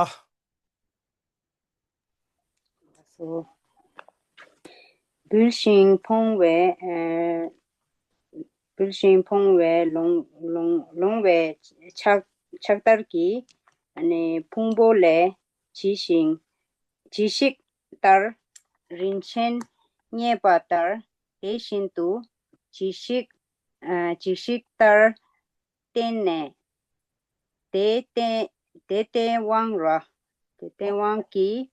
འབུལ་ཞིང་ཕོངས་པའི་ཨ། འབུལ་ཞིང་ཕོངས་པའི་ལོང་ལོང་ལོང་བའི་ཕྱག་ཕྱག་དར་གྱིས་ཨ་ནི་ཕུང་པོ་ལས་ཇི་ཞིག་ཇི་ཞིག་ལྟར་རིན་ཆེན་ རྙེད་པ་ལྟར་དེ་བཞིན་དུ་ཇི་ཞིག་ཨ་ཇི་ཞིག་ལྟར་བསྟན་ནས། དེ་བསྟན་དེ་བསྟན་དབང་ར། དེ་བསྟན་དབང་གིས་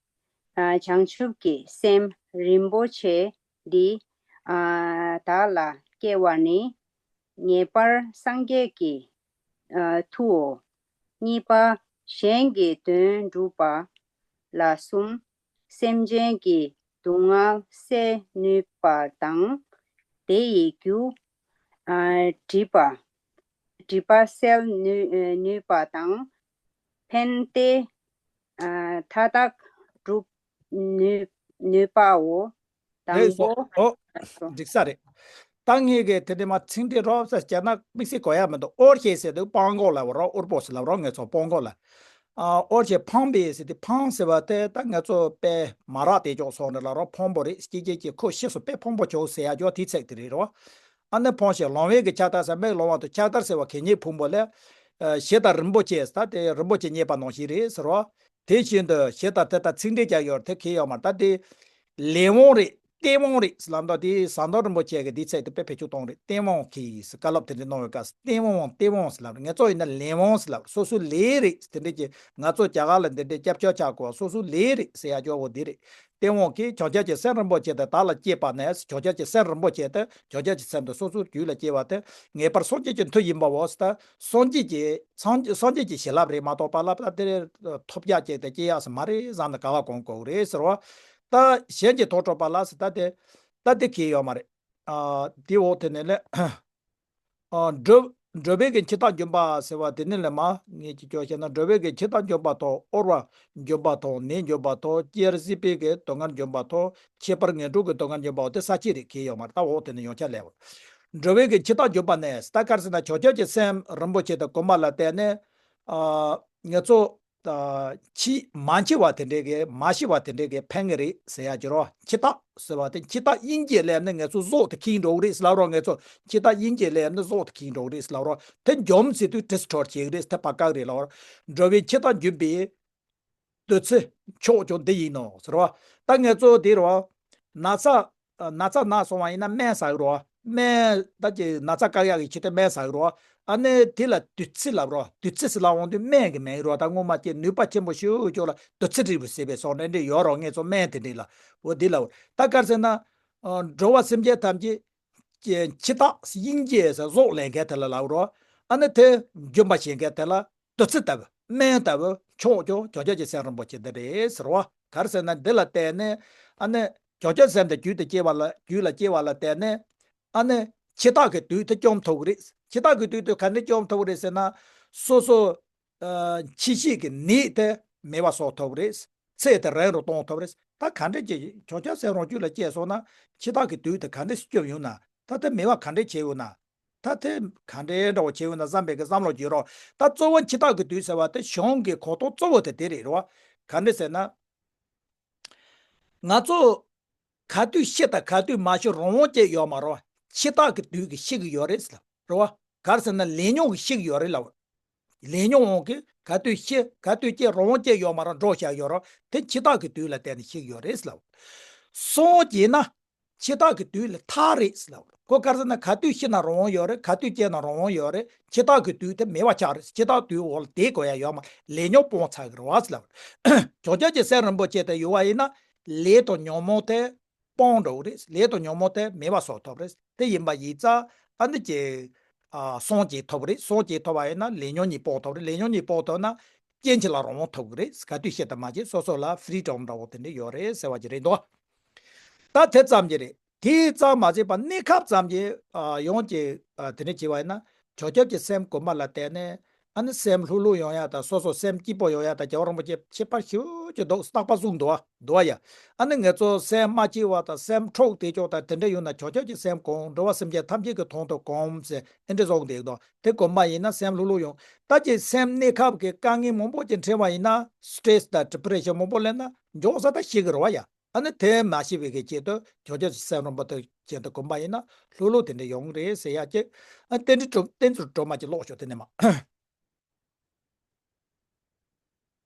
ཨ་བྱང་ཆུབ་ཀྱི་སེམས་རིན་པོ་ཆེ་འདི་ཨ་བདག་ལ་སྐྱེ་བ་ནི་ངེས་པར་སངས་རྒྱས་ཀྱི་ཨ་མཐུའོ། གཉིས་པ། གཞན་གྱི་དོན་སྒྲུབ་པ་ལ་གསུམ། སེམས་ཅན་གྱི་སྡུག་བསྔལ་སེལ་ནུས་པ་དང་། དེ་ཡི་རྒྱུ་ཨ་སྒྲིབ་པ་སྒྲིབ་པ་སེལ་ནུས་ནུས་པ་དང་། ཕན་བདེ་ཨ་མཐའ་དག་སྒྲུབ་ནུས་ནུས་པའོ། དང་རེད་སོ། པོ། ཨོ། འགྲིག་ས་རེད། ད་ངས་གི་དེ་འདྲ་མ་ཚིག་འགྲེལ་རོབ་ཙམ་བྱས་ན་དམིགས་བསལ་གོ་ཡ་མི་འདུག། ཨོར་ཞེས་ཟེར་དུས་སྤང་གོ་ལབ་རོ། ཨོར་པོ་ཟེར་ལབ་རོ། ངས་ཚོ་སྤང་གོ་ལ། ཨ་ཨོར་ཞེས་ཕང་པས་ཟེར་དུས་ཕང་ཟེར་བ་དེ་ད་ངས་ཚོ་པས་མ་རག་དེ་ཅོག་སོང་རེད་ལབ་རོ། ཕང་པོ་རེད། སྐྱེ་རྒྱལ་གྱི་ཁོ་ཤེས་སོ་པས་ཕང་པོ་ཆོག་ཟེར་ཡ་ཅོག་དེའི་ཚིག་དེ་རེད་རོ། ཨ་ནི་ཕང་ཞེས་ལོང་བའི་གི་ཕྱག་དར་ཟེར། མིག་ལོང་བ་དུ་ཕྱག་དར་ཟེར་བ་གད་སྙིགས་ཕུང་པོ་ལས། ཨ་ཞེས་དང་རིན་པོ་ཆེ་ཟེར་ད་དེ་རིན་པོ་ཆེ་རྙེད་པ་ནང་བཞིན་རེད་ཟེར་རོ། དེ་བཞིན་དུ་ཞེས་དང་དེ་དང་ཚིག་འགྲེལ་རྒྱག་ཡོད་དེ་གལ་ཡོད་མ་རེད། ད་དེ་ལས་དབང་རེད། བསྟན་དབང་རེད་ལབ་མདོག་དེ་ཟམ་གདོང་རིན་པོ་ཆེ་གི་དེའི་ཚིག་དེ་དཔེ་བེད་སྤྱོད་གཏོང་རེད། བསྟན་དབང་གིས་བཀའ་སློབ་དེ་འདྲ་གནང་བའི་སྐབས་སུ་བསྟན་དབང་བསྟན་དབང་ཟེར་ལབ་རེད། ང་ཚོ་ཡིན་ན་ལས་དབང་ཟེར་ལབ་རེད། སོ་སོའི་ལས་རེད། དེ་འདྲ་གྱི་ང་ཚོ་རྒྱ་གར་ལ་འདི་འདྲའི་སྐྱབས་བཅོལ་ཆགས་དགོས་པ་སོ་སོའི་ལས་རེད་ཟེར་ཡ་ཅོག་བོ་འདི་རེད། བསྟན་དབང་གིས་བྱང་ཆུབ་ཀྱི་སེམས་རིན་པོ་ཆེ་དེ་བདག་ལ་སྐྱེས་པ་ནས། བྱང་ཆུབ་ཀྱི་སེམས་རིན་པོ་ཆེ་དེ་བྱང་ཆུབ་ཀྱི་སེམས་དེ་སོ་སོའི་རྒྱུད་ལ་སྐྱེས་པ་དེ་ངེས་པར་སངས་རྒྱས་ཀྱི་མཐུ་ཡིན་པའོ་ཟེར་ད། སངས་རྒྱས་ཀྱི་སངས་སངས་རྒྱས་ཀྱི་བྱིན་རླབས་རེད་མ་གཏོགས་པ་ལ་ད་དེ་ཐོབ་རྒྱ་ཅིག་དེ་སྐྱེ་ཡག་ས་མ་རེད་བསམ་ནས་ག་བ་གོང་གོ་རེད་ཟེར་བ། ད་གཞན་གྱི་ཐོག་འཕྲོག་པ་ལ་ཟེར་ད་དེ་ད་དེ་གལ་ཡོད་མ་རེད། ཨ་དེ་འོག་དེ་ནས་ལས། ཨ་འགྲོ་འགྲོ་བའི་གི་འཆི་བདག་འཇོམས་པ་ཟེར་བ་དེ་ནི་ལས་མ་ངས་ཀྱི་ཅོག་བཤད་ན། འགྲོ་བའི་གི་འཆི་བདག་འཇོམས་པ་དང་། དབོར་བ་འཇོམས་པ་དང་། ནད་འཇོམས་པ་དང་། སྐྱེ་བར་སྲིད་པའི་གི་སྡུག་བསྔལ་འཇོམས་པ་དང་། ཁྱད་པར་ངན་འགྲོ་གི་སྡུག་བསྔལ་འཇོམས་པ་དེ་ས་བཅད་རེད། གལ་ཡོད་མ་རེད། ད་འོག་དེ་ནི་ཡོངས་ཁྱབ་ལས་པ། འགྲོ་བའི་གི་འཆི་བདག་འཇོམས་པ་ནས་ད་ག་རེ་ཟེར་ན། བྱང་ཆུབ་ཀྱི་སེམས་རིན་པོ་ཆེ་དང་གོ་མ་ལ་བརྟེན་ནས་ཨ་ངེད་ཚོ། ཨ་འཆི་མ་འཆི་བ་དེ་འདྲའི་གི་མ་ཤི་བ་དེ་འདྲའི་གི་ཕན་གི་རེད་ཟེར་ཡ་ཅིག་རོ། འཆི་བདག་ཟེར་བ་དེ་འཆི་བདག་དབྱིན་སྐད་ལབ་ན་ངེད་ཚོ་གཟུགས་དེ་འཁྱེར་འགྲོ་གི་རེད་ཟེར་ལབ་རོ། ངེད་ཚོ་འཆི་བདག་དབྱིན་སྐད་ལབ་ན་གཟུགས་དེ་འཁྱེར་འགྲོ་གི་རེད་ཟེར་ལབ་རོ། དེ་འཇོམས་ཟེར་དུས་དྲི་ཚོར་བྱེད་གི་རེད། དེ་བར་བཀག་རེད་ལབ་རོ། འགྲོ་བའི་འཆི་བདག་འཇོམས་པའི་བདུད་རྩི་མཆོག་ཀྱང་འདི་ཡིན་ནོ་ཟེར་བ། ད་ངེད་ཚོ་དེ་རོ། ན་ཚ་ན་ཚ་ན་སོང་བ་ཡིན་ན་སྨན་ཟ་གི་རོ། སྨན་ད་ཀྱི་ན་ཚ་བཀག་ཡག་གི་ཆེད་དུ་སྨན་ཟ་གི་རོ། ཨ་ནི་དེ་ལ་བདུད་རྩི་ལབ་རོ། བདུད་རྩི་ཟེར་ལབ་འོང་དུས་སྨན་གྱི་མིང་རོ། ད་སྔོན་མ་ཀྱི་ནུས་པ་ཆེན་པོ་ཞུ་ཅོག་ལ་བདུད་རྩི་འབྲས་བུ་ཟེར་བའི་སོགས་འདྲ་འདྲ་ཡོད་རོ། ངེད་ཚོ་སྨན་དེ་འདྲ་ལ་འོ་དེ་ལ་འོ། ད་ག་རེ་ཟེར་ན། ཨ་འགྲོ་བ་སེམས་ཅན་ཐམས་ཅད་ཀྱི་འཆི་བདག་དབྱིན་སྐད་ཟེར་གཟུགས་ལེན་མཁན་དེ་ལ་ལབ་རོ། ཨ་ནི་དེ་འཇོམས་པ་བྱེད་མཁན་དེ་ལ་བདུད་རྩི་ལྟ་བུ་སྨན་ལྟ་བུ་མཆོག་ཀྱང་བྱང་ཆུབ་ཀྱི་སེམས་རིན་པོ་ཆེ་འདི་རེད་ཟེར་བ། ག་རེ་ཟེར་ན་འདི་ལ་བརྟེན་ནས་ཨ་ནི་བྱང་ཆུབ་སེམས་དང་རྒྱུད་དུ་སྐྱེ་བ་ལ་རྒྱུད་ལ་སྐྱེ་བ་ལ་བརྟེན་ནས་ཨ་ནི་འཆི་བདག་གི་དུས་དེ་བཅོམ་ཐུབ་ཀྱི་རེད། འཆི་བདག་གི་དུས་དེ་ག་འདྲ་བཅོམ་ཐུབ་ཀྱི་རེད་ཟེར་ན། སོ་སོ་ཨ་འཆི་བྱེད་ཀྱི་ནད་དེ་མེད་པ་བཟོ་ཐུབ་ཀྱི་རེད། ཚེ་དེ་རིང་རུ་གཏོང་ཐུབ་རེད། ད་ག་འདྲས་ཀྱི་བྱང་ཆུབ་སེམས་རང་རྒྱུད་ལ་སྐྱེས་སོང་ན་འཆི་བདག་གི་དུས་དེ་ག་འདྲས་སྐྱོབ་ཡོང་ན། ད་དེ་མེད་པ་ག་འདྲས་བྱེད་ཡོང་ན། ད་དེ་ག་འདྲས་འདྲ་བོ་བྱེད་ཡོང་ན་བསམ་པའི་གི་བསམ་བློ་བྱེད་རོགས། ད་གཙོ་བོ་འཆི་བདག་གི་དུས་ཟེར་བ་དེ་གཞུང་གི་གོ་རྟོགས་གཙོ་བོ་དེ་དེ་རེད་རོ། ག་འདྲས་ཟེར་ན། ང་ཚོ་ག་དུས་ཤི་དང་ག་དུས་མ་ཤི་རང་དབང་ཅན་ཡོད་མ་རེད་བ། འཆི་བདག་གི་དུས་ཀྱི་ཤི་གི་ཡོད་རེད་ཟེར་ལབ་རེད་བ། ག་རེ་ཟེར་ན་ལས་ཉོན་གྱི་ཤི་གི་ཡོད་རེད་ལབ། ལས་ཉོན་དབང་གིས་ག་དུས་ཤི་ག་དུས་སྐྱེ་རང་དབང་ཅན་ཡོད་མ་རེད། འགྲོ་བཞག་ཡོད་རེད། དེ་འཆི་བདག་གི་དུས་ལ་བརྟེན་ནས་ཤི་གི་ཡོད་རེད་ཟེར་ལབ། སངས་རྒྱས་ན་འཆི་བདག་གི་དུས་ལ་ཐག་རེད་ཟེར་ལབ། ཁོ་ག་རེ་ཟེར་ན་ག་དུས་ཤི་ན་རང་དབང་ཡོད་རེད། ག་དུས་སྐྱེ་ན་རང་དབང་ཡོད་རེད། འཆི་བདག་གི་དུས་དེ་མེད་པ་ཆགས་རེད། འཆི་བདག་དུས་འོག་ལ་བསྡད་དགོས་ཡ་ཡོད་མ་རེད། ལས་ཉོན་སྤོང་ཚར་གི་རེད་བ་ཟེར་ལབ། བྱང་ཆུབ་ཀྱི་སེམས་རིན་པོ་ཆེ་དེ་ཡོད་པ་ཡིན་ན་ལས་དང་ཉོན་མོངས་དེ་སྤོང་འགྲོ་གི་རེད། ལས་དང་ཉོན་མོངས་དེ་མེད་པ་བཟོ་ཐུབ་རེད། དེ་ཡིན་པ་ཡིན་ཙང་ཨ་ནི་ཀྱི་ཨ་སངས་རྒྱས་ཐུབ་རེད། སངས་རྒྱས་ཐུབ་པ་ཡིན་ན་ལས་ཉོན་གཉིས་སྤོང་ཐུབ་རེད། ལས་ཉོན་གཉིས་སྤོང་ཐུབ་ན་སྐྱེ་འཆི་ལ་རང་དབང་ཐོབ་གི་རེད། ག་དུས་ཤི་དང་མ་ཤི་སོ་སོ་ལ་ཕི་རི་ཌམ་འདྲ་བོ་དེ་འདྲ་ཡོད་རེད་ཟེར་བ་ཅིག་རེད་འདུག། ད་དེ་ཙམ་གྱི་རེད། དེ་ཙམ་མ་ཟད་པ་གནས་སྐབས་ཙམ་གྱི་ཨ་ཡོངས་ཀྱི་ཨ་དེ་འདྲ་བྱས་པ་ཡིན་ན་བྱང་ཆུབ་ཀྱི་སེམས་གོམས་པ་ལ་བརྟེན་ནས་ཨ་ནི་སེམས་ལྷུག་ལྷུག་ཡོང་ཡ་དང་སོ་སོ་སེམས་སྐྱིད་པོ་ཡོང་ཡ་དང་རྒྱལ་བ་རིན་པོ་ཆེ་ཁྱད་པར་ཞེ་པོ་ཅིག་འདུག། རྟག་པར་གསུངས་འདུག་བ་འདུག་བ་ཡ། ཨ་ནི་ངེད་ཚོ་སེམས་མ་སྐྱིད་པ་དང་སེམས་འཁྲུག་དེ་ཅོག་དང་དེ་འདྲ་ཡོད་ན་བྱང་ཆུབ་ཀྱི་སེམས་གོམས། འགྲོ་བ་སེམས་ཅན་ཐམས་ཅད་ཀྱི་དོན་དུ་གོམས་ཟེར་ཨེ་འདྲ་གསུངས་འདུག། དེ་གོམས་པ་ཡིན་ན་སེམས་ལྷུག་ལྷུག་ཡོང་། ད་ཀྱི་སེམས་གནས་སྐབས་ཀྱི་དཀའ་ངལ་མང་པོ་ཅིག་འཕྲད་པ་ཡིན་ན་སི་ཊེ་རེ་སི་དང་ཌི་པི་རེ་ཤན་མང་པོ་སླེབས་ན་མགྱོགས་ས་ད་ཤི་གི་རེད་བ་ཡ། ཨ་ནི་དེ་མ་ཤི་བའི་གི་ཆེད་དུ་བྱང་ཆུབ་སེམས་རིན་པོ་ཆེ་དེ་གོམས་པ་ཡིན་ན་ལྷུག་ལྷུག་དེ་འདྲ་ཡོང་གི་རེད་ཟེར་ཡ་ཅིག། ཨ་རྟེན་འབྲེལ་གྲོ་རྟེན་འབྲེལ་སྒྲོལ་མ་ཅིག་ཀློག་ཤོག། དེ་ནས་མ།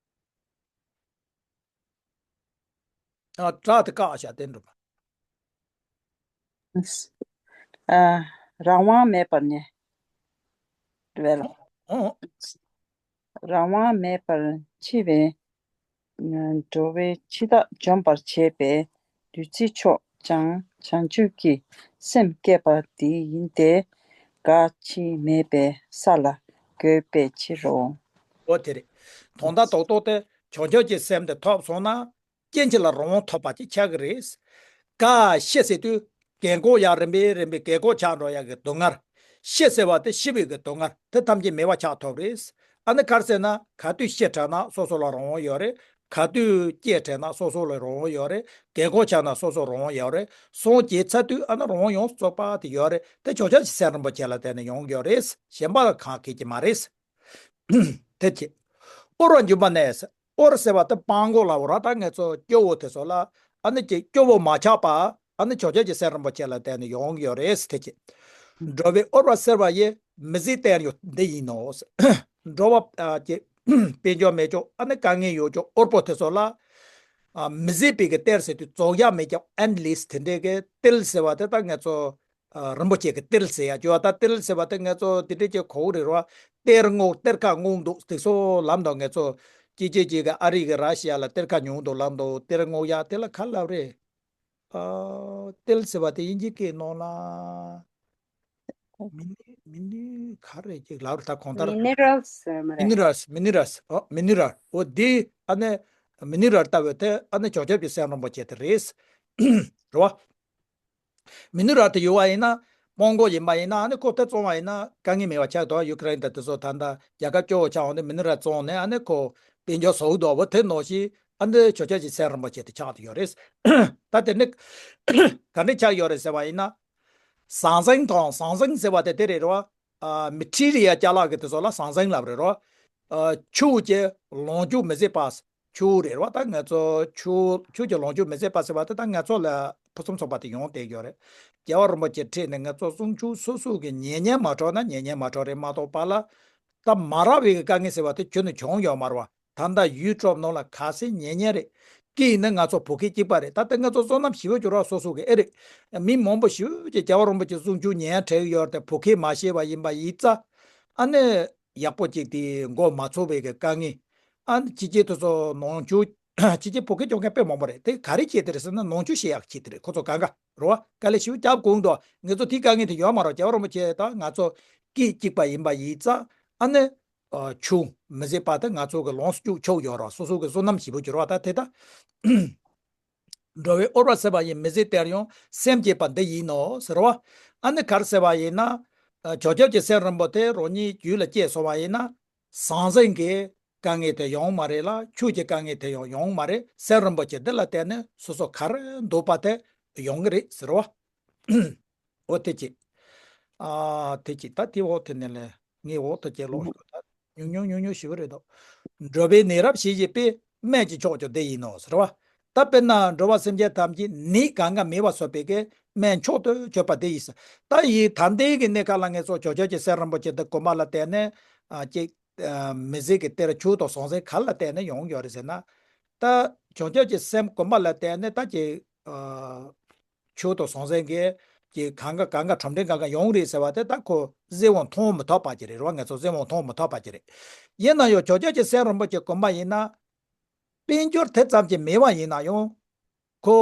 ཨ་དྲག་དེ་བཀག་བཞག་རྟེན་འབྲེལ་མ། ཨ། རང་དབང་མེད་པར་ཉལ། རེད་བས། ཨོ། རང་དབང་མེད་པར་འཆི་བའི་འགྲོ་བའི་འཆི་བདག་འཇོམས་པར་བྱེད་པའི་བདུད་རྩི་མཆོག་ཀྱང་བྱང་ཆུབ་ཀྱི་སེམས་བསྐྱེད་པ་འདི་ཡིན་ཏེ། འགག་འཆི་མེད་པའི་ས་ལ་འགོད་པའི་ཕྱིར་རོ། འོ་དེ་རེད། དོན་དག་རྡོག་རྡོག་དེ་བྱང་ཆུབ་ཀྱི་སེམས་དེ་ཐོབ་སོང་ན། རྐྱེན་གྱིས་ལ་རང་དབང་ཐོབ་པ་ཅིག་ཆགས་ཀྱི་རེད། ཀ་ཤི་ཟེར་དུས་རྒན་གོག་ཡང་རིམ་པས་རིམ་པས་རྒན་གོག་ཆགས་འགྲོ་ཡག་གི་སྡུག་བསྔལ། ཤི་ཟེར་བ་དེ་ཤི་བའི་གི་སྡུག་བསྔལ་དེ་ཐམས་ཅད་མེད་པ་ཆགས་ཐུབ་རེད། ཨ་ནི་ག་རེ་ཟེར་ན། ག་དུས་ཤི་དྲགས་ན་སོ་སོ་ལ་རང་དབང་ཡོད་རེད། ག་དུས་སྐྱེས་དྲགས་ན་སོ་སོ་ལ་རང་དབང་ཡོད་རེད། རྒན་གོག་ཆགས་ན་སོ་སོ་རང་དབང་ཡོད་རེད། སྲོག་བཅད་ཚར་དུས་ཨ་ནི་རང་དབང་ཡོངས་སུ་རྫོགས་པ་དེ་ཡོད་རེད། དེ་བྱང་ཆུབ་ཀྱི་སེམས་རིན་པོ་ཆེ་ལ་བརྟེན་ནས་ཡོང་གི་ཡོད་རེད། གཞན་པ་ལ་གང་གིས་ཀྱི་མ་རེད། དེ་ཅི། དབུར་བ་འཇུག་པ་ནས། དབུར་ཟེར་བ་དེ་སྤང་གོ་ལ་འོ་ར། ད་ངེད་ཚོ་སྐྱོ་བོ་དེ་ཚོ་ལ། ཨ་ནི་ཅིག་སྐྱོ་བོ་མ་ཆགས་པ། ཨ་ནི་བྱང་ཆུབ་ཀྱི་སེམས་རིན་པོ་ཆེ་ལ་བརྟེན་ནས་ཡོང་གི་ཡོད་རེད་དེ་ཅི། འགྲོ་བའི་དབུར་བ་སེལ་བ་ཡི། མི་བཟད་བརྟན་གཡོ་འདི་ཡིན་ནོ། འགྲོ་བ་ཨ་ཅིག་དཔལ་འབྱོར་མེད་ཀྱོག་ཨ་ནི་དཀའ་ངལ་ཡོད་ཀྱོག་དབུལ་པོ་དེ་ཚོ་ལ། ཨ་མི་བཟད་པའི་གི་གཏེར་ཟེར་དུས་རྫོགས་ཡ་མེད་ཀྱོག་ཨེན་ཌི་ལེ་སི་དེ་འདྲའི་གི་གཏེར་ཟེར་བ་དེ་ད་ངེད་ཚོ། ཨ་རིན་པོ་ཆེ་གི་གཏེར་ཟེར་ཡ་ཅོ། ད་གཏེར་ཟེར་བ་དེ་ངེད་ཚོ་དེ་འདྲའི་ཅིག་གོ་གི་རེད་རོ། གཏེར་སྔོག་གཏེར་ཁ་སྔོག་འདུག་དེ་ཚོ་ལབ་འདུག་ངེད་ཚོ་ཅི་ཅི་ཅི་གི་ཨ་རི་གི་ར་ཤི་ཡ་ལ་གཏེར་ཁ་ཉུང་འདུག་ལབ་འདུག་གཏེར་སྔོག་ཡ་དེ་ལ་ག་ལབ་རེད། ཨ་གཏེར་ཟེར་བ་དེ་དབྱིན་ཇི་སྐད་ནང་ལ། མི་ནི་མི་ནི་ག་རེ་ཅིག་ལབ་རེད། ད་གང་ལྟར། མི་ནི་རལ་ཟེར་མ་རེད། མི་ནི་རལ། མི་ནི་རལ། ཨོ་མི་ནི་རལ། ཨོ་དེ་ཨ་ནི་མི་ནི་རལ་ལྟ་བུ་དེ་ཨ་ནི་བྱང་ཆུབ་ཀྱི་སེམས་རིན་པོ་ཆེ་དེ་རེད། རེད་བ། མི་ནུ་ར་དེ་ཡོད་པ་ཡིན་ན། སྤོང་གོ་ཡིན་པ་ཡིན་ན། ཨ་ནི་ཁོ་དེ་བཙོང་བ་ཡིན་ན་དཀའ་ངལ་མེད་པ་ཆགས་འདུག་ཡུ་ཀེ་རེན་དང་དེ་ཚོ་ད་ལྟ་རྒྱལ་ཁབ་སྐྱོ་བོ་ཆགས་འོང་དུས་མི་ནུ་ར་བཙོང་ནས་ཨ་ནི་ཁོ་དཔལ་འབྱོར་བཟོ་འདུག་བ། དེ་ནང་བཞིན་ཨ་ནི་བྱང་ཆུབ་ཀྱི་སེམས་རིན་པོ་ཆེ་དེ་ཆགས་བསྡད་ཡོད་རེད། ད་དེ་ནི་ག་འདྲ་ཆགས་ཡོད་རེད་ཟེར་བ་ཡིན་ན། ཟང་ཟིང་དང་། ཟང་ཟིང་ཟེར་བ་དེ་དེ་རེད་རོ། ཨ་མི་ཊི་རི་ཡལ་ཅ་ལག་གི་དེ་ཚོ་ལ་ཟང་ཟིང་ལབ་རེད་རོ། ཨ་ཆུ་གི་ལོངས་སྤྱོད་མི་བཟད་པ། ཆུ་རེད་བ། ད་ང་ཚོ་ཆུ་ཆུ་གི་ལོངས་སྤྱོད་མི་བཟད་པ་ཟེར་བ་དེ་ད་ང་ཚོ་ལ་ཕུན་སུམ་ཚོགས་པ་དེ་ཡོང་བསྡད་ཡོད་རེད། རྒྱལ་བ་རིན་པོ་ཆེ་ཁྲིད་ནས་ང་ཚོ་གསུང་ཆུ་སོ་སོ་གི་ཉལ་ཉལ་མ་འཕྲོག་ན་ཉལ་ཉལ་མ་འཕྲོག་རེད་མ་གཏོགས་པ་ལ། ད་མ་རག་པའི་གི་དཀའ་ངལ་ཟེར་བ་དེ་ཁྱོན་ནས་བྱུང་ཡོད་མ་རེད་བ། ད་ལྟ་ཡུ་ཊུབ་ནང་ལ་ག་ཚད་ཉལ་ཉལ་རེད། སྐད་ཡིན་ན་ང་ཚོ་བོད་སྐད་གཅིག་པ་རེད། ད་ལྟ་ང་ཚོ་བསོད་ནམས་ཞེ་པོ་ཅིག་རག་སོ་སོ་གི་ཨེ་རེད། མི་མང་པོ་ཞེ་པོ་ཅིག་རྒྱལ་བ་རིན་པོ་ཆེ་གསུང་ཆུ་ཉན་བྲེལ་ཡོད་དེ་བོད་སྐད་མ་ཤེས་པ་ཡིན་པ་ཡིན་ཙང་། ཨ་ནི། ཡག་པོ་ཅིག་དེ་མགོ་མ་ཚོས་པའི་གི་དཀའ་ངལ། ཨ་ནི་ཕྱི་རྒྱལ་དེ་ཚོ་ནང་ཆོས། ཕྱི་རྒྱལ་བོད་སྐད་སྐྱོན་མཁན་དཔེ་མང་པོ་རེད། དེ་ག་རེ་བྱས་དེ་རེད་ཟེར་ན་ནང་ཆོས་ཤེས་ཡག་བྱས་དེ་རེད། ཁོ་ཚོ་གང་ག་རེད་བ། དཀའ་ལས་ཞེ་པོ་རྒྱབ་དགོས་འདུག་ངེད་ཚོ་དེའི་དཀའ་ངལ་དེ་ཡོད་མ་རེད། རྒྱལ་བ་རིན་པོ་ཆེ་དང་ང་ཚོ་སྐད་གཅིག་པ་ཡིན་པ་ཡིན་ཙང་། ཨ་ནི། ཨ་ཆུ་མི་བཟད་པ་དེ་ང་ཚོ་གི་ལོངས་སུ་སྤྱོད་ཆོག་ཡོད་རེད། སོ་སོ་གི་བསོད་ནམས་ཞེ་པོ་ཅིག་རེད་བ། ད་དེ་ད། འགྲོ་བའི་དབུལ་བ་སེལ་བ་ཡི། མི་བཟད་བརྟན་གཡོ་སེམས་བསྐྱེད་པ་འདི་ཡིན་ནོ་ཟེར་བ། ཨ་ནི་ག་རེ་ཟེར་བ་ཡིན་ན། བྱང་ཆུབ་ཀྱི་སེམས་རིན་པོ་ཆེ་རང་ཉིད་རྒྱུད་ལ་སྐྱེས་སོང་བ་ཡིན་ན། ཟང་ཟིང་གི་དཀའ་ངལ་དེ་ཡོང་མ་རེད་ལ། ཆུ་གི་དཀའ་ངལ་དེ་ཡང་ཡོང་མ་རེད། སེམས་རིན་པོ་ཆེ་འདི་ལ་བརྟེན་ནས་སོ་སོ་ག་རེ་འདོད་པ་དེ་ཡོང་གི་རེད་ཟེར་བ། འོ་དེ་ཅི། ཨ་དེ་ཅི། ད་དེ་འོག་དེ་ནས་ལས་ངའི་འོག་ཏུ་ཅི་ལོག་ད་ཉུང་ཉུང་ཉུང་ཉུང་ཞིག་རེད་དོ། འགྲོ་བའི་ནད་རབ་ཞི་བྱེད་པའི། སྨན་གྱི་མཆོག་ཀྱང་འདི་ཡིན་ནོ་ཟེར་བ། ད་དཔེར་ན་འགྲོ་བ་སེམས་ཅན་ཐམས་ཅད་ནད་གང་ག་མེད་པ་བཟོ་བའི་གི་སྨན་མཆོག་ཏུ་གྱུར་པ་འདི་ཡིན་ཟེར། ད་ཡིན་ད་ལྟའི་གི་གནས་སྐབས་ལ་ངེད་ཚོ་བྱང་ཆུབ་ཀྱི་སེམས་རིན་པོ་ཆེ་འདི་གོ་མ་ལ་བརྟེན་ནས། ཨ་ཅིག་ཨ་མི་བཟད་ཀྱི་གཏེར་ཆུ་དང་ཟང་ཟིང་ག་ལ་བརྟེན་ནས་ཡོང་ཡོད་རེད་ཟེར་ན། ད་བྱང་ཆུབ་ཀྱི་སེམས་གོམས་པ་ལ་བརྟེན་ནས་ད་ཀྱི་ཨ་ཆུ་དང་ཟང་ཟིང་གི་ཀྱི་གང་ག་གང་ག་ཁྲོམ་ཁྲོམ་གང་ག་ཡོང་རེད་ཟེར་བ་དེ་ད་ཁོ་གཟེར་བ་མཐོང་མི་ཐུབ་པ་ཅིག་རེད་རེད་བ། ང་ཚོ་གཟེར་བ་མཐོང་མི་ཐུབ་པ་ཅིག་རེད། ཡིན་ན་ཡང་བྱང་ཆུབ་ཀྱི་སེམས་རིན་པོ་ཆེ་གོམས་པ་ཡིན་ན། དཔལ་འབྱོར་དེ་ཙམ་གྱིས་མེད་པ་ཡིན་ན་ཡང་། ཁོ་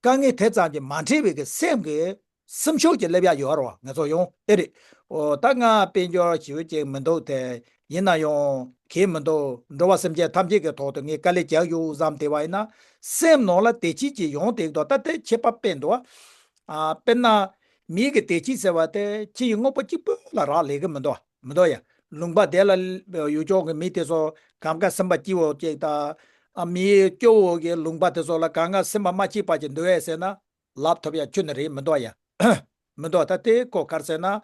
དཀའ་ངལ་དེ་ཙམ་གྱིས་མ་འཕྲད་པའི་གི་སེམས་ཀྱི་སེམས་ཤུགས་ཀྱིས་སླེབས་ཡ་ཡོད་རེད་བ། ང་ཚོ་ཡང་ཨེ་རེད། འོ་ད་ང་དཔལ་འབྱོར་ཞེ་པོ་ཅིག་མི་འདུག་དེ་ཡིན་ན་ཡང་གལ་མི་འདུག་འགྲོ་བ་སེམས་ཅན་ཐམས་ཅད་ཀྱི་ཐོག་ཏུ་ངས་དཀའ་ལས་རྒྱག་ཡོད་བསམ་བསྡད་པ་ཡིན་ན། སེམས་ནང་ལ་བདེ་སྐྱིད་ཅིག་ཡོང་བསྡད་འདུག་ད་དེ་ཁྱད་པར་དཔེ་འདུག་ཨ་དཔེར་ན། མི་གི་བདེ་སྐྱིད་ཟེར་བ་དེ་ཁྱི་ཡི་དངོས་པོ་གཅིག་པུ་ལ་རག་ལས་ཀྱི་མི་འདུག་མི་འདུག་ཡ། ལུང་པ་དེ་ལ་ཡུལ་ལྗོངས་ཀྱི་མི་དེ་ཚོ་གང་ག་སེམས་པ་སྐྱིད་པོ་ཅིག་དང་། ཨ་མི་སྐྱོ་བོ་གི་ལུང་པ་དེ་ཚོ་ལ་གང་ག་སེམས་པ་མ་སྐྱིད་པ་ཅིག་འདུག་ཨེ་ཟེར་ན། ལབ་ཐུབ་ཡ་ཁྱོན་ནས་རེད་མི་འདུག་ཡ། མི་འདུག་ད་དེ་ཁོ་ག་རེ་ཟེར་ན།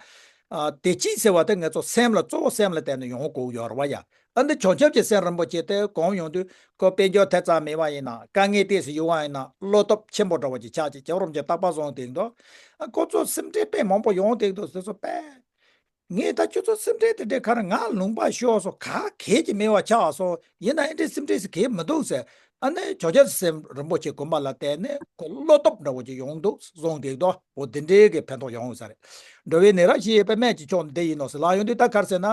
ཨ་བདེ་སྐྱིད་ཟེར་བ་དེ་ང་ཚོ་སེམས་ལ་གཙོ་བོ་སེམས་ལ་བརྟེན་ནས་ཡོང་དགོས་ཡོད་རེད་བ་ཡ། ཨ་འདི་བྱང་ཆུབ་ཀྱི་སེམས་རིན་པོ་ཆེ་དེ་གོམས་ཡོང་དུས་ཁོ་དཔལ་འབྱོར་དེ་ཙམ་མེད་པ་ཡིན་ན། དཀའ་ངལ་ཏོག་ཙམ་ཡོད་པ་ཡིན་ན་བློ་སྟོབས་ཆེན་པོ་འདྲ་བོ་ཅིག་ཆགས་ཅིག་རྒྱལ་བ་རིན་པོ་ཆེ་རྟག་པར་གསུངས་བསྡད་འདུག་ཨ་ཁོ་ཚོ་སེམས་ཁྲལ་དཔེ་མང་པོ་ཡོང་བསྡད་འདུག་དེ་ཚོ་དཔེ། ངས་ད་ཁྱོད་ཚོ་སེམས་ཁྲལ་དེ་འདྲའི་ཁར་ང་ལུང་པ་ཤོར་སོང་། ག་གེ་ཅིག་མེད་པ་ཆགས་སོང་། ཡིན་ན་ཨེ་འདྲའི་སེམས་ཁྲལ་ཟེར་གེ་མི་འདུག་ཟེར། ཨ་ནི་ཇོ་རྒྱལ་སྲས་རིན་པོ་ཆེ་དགོན་པ་ལ་བལྟས་ནས་ཁོ་བློ་སྟོབས་འདྲ་བོ་ཅིག་ཡོང་འདུག་གསུངས་བསྡད་འདུག་འོ་དེ་འདྲའི་གི་ཕན་ཐོགས་ཡོང་ཡོད་ས་རེད། འགྲོ་བའི་ནད་རག་ཞི་བའི་སྨན་གྱི་མཆོག་འདི་ཡིན་ནོ་ཟེར་ལབ་ཡོང་དུས། ད་ག་རེ་ཟེར་ན།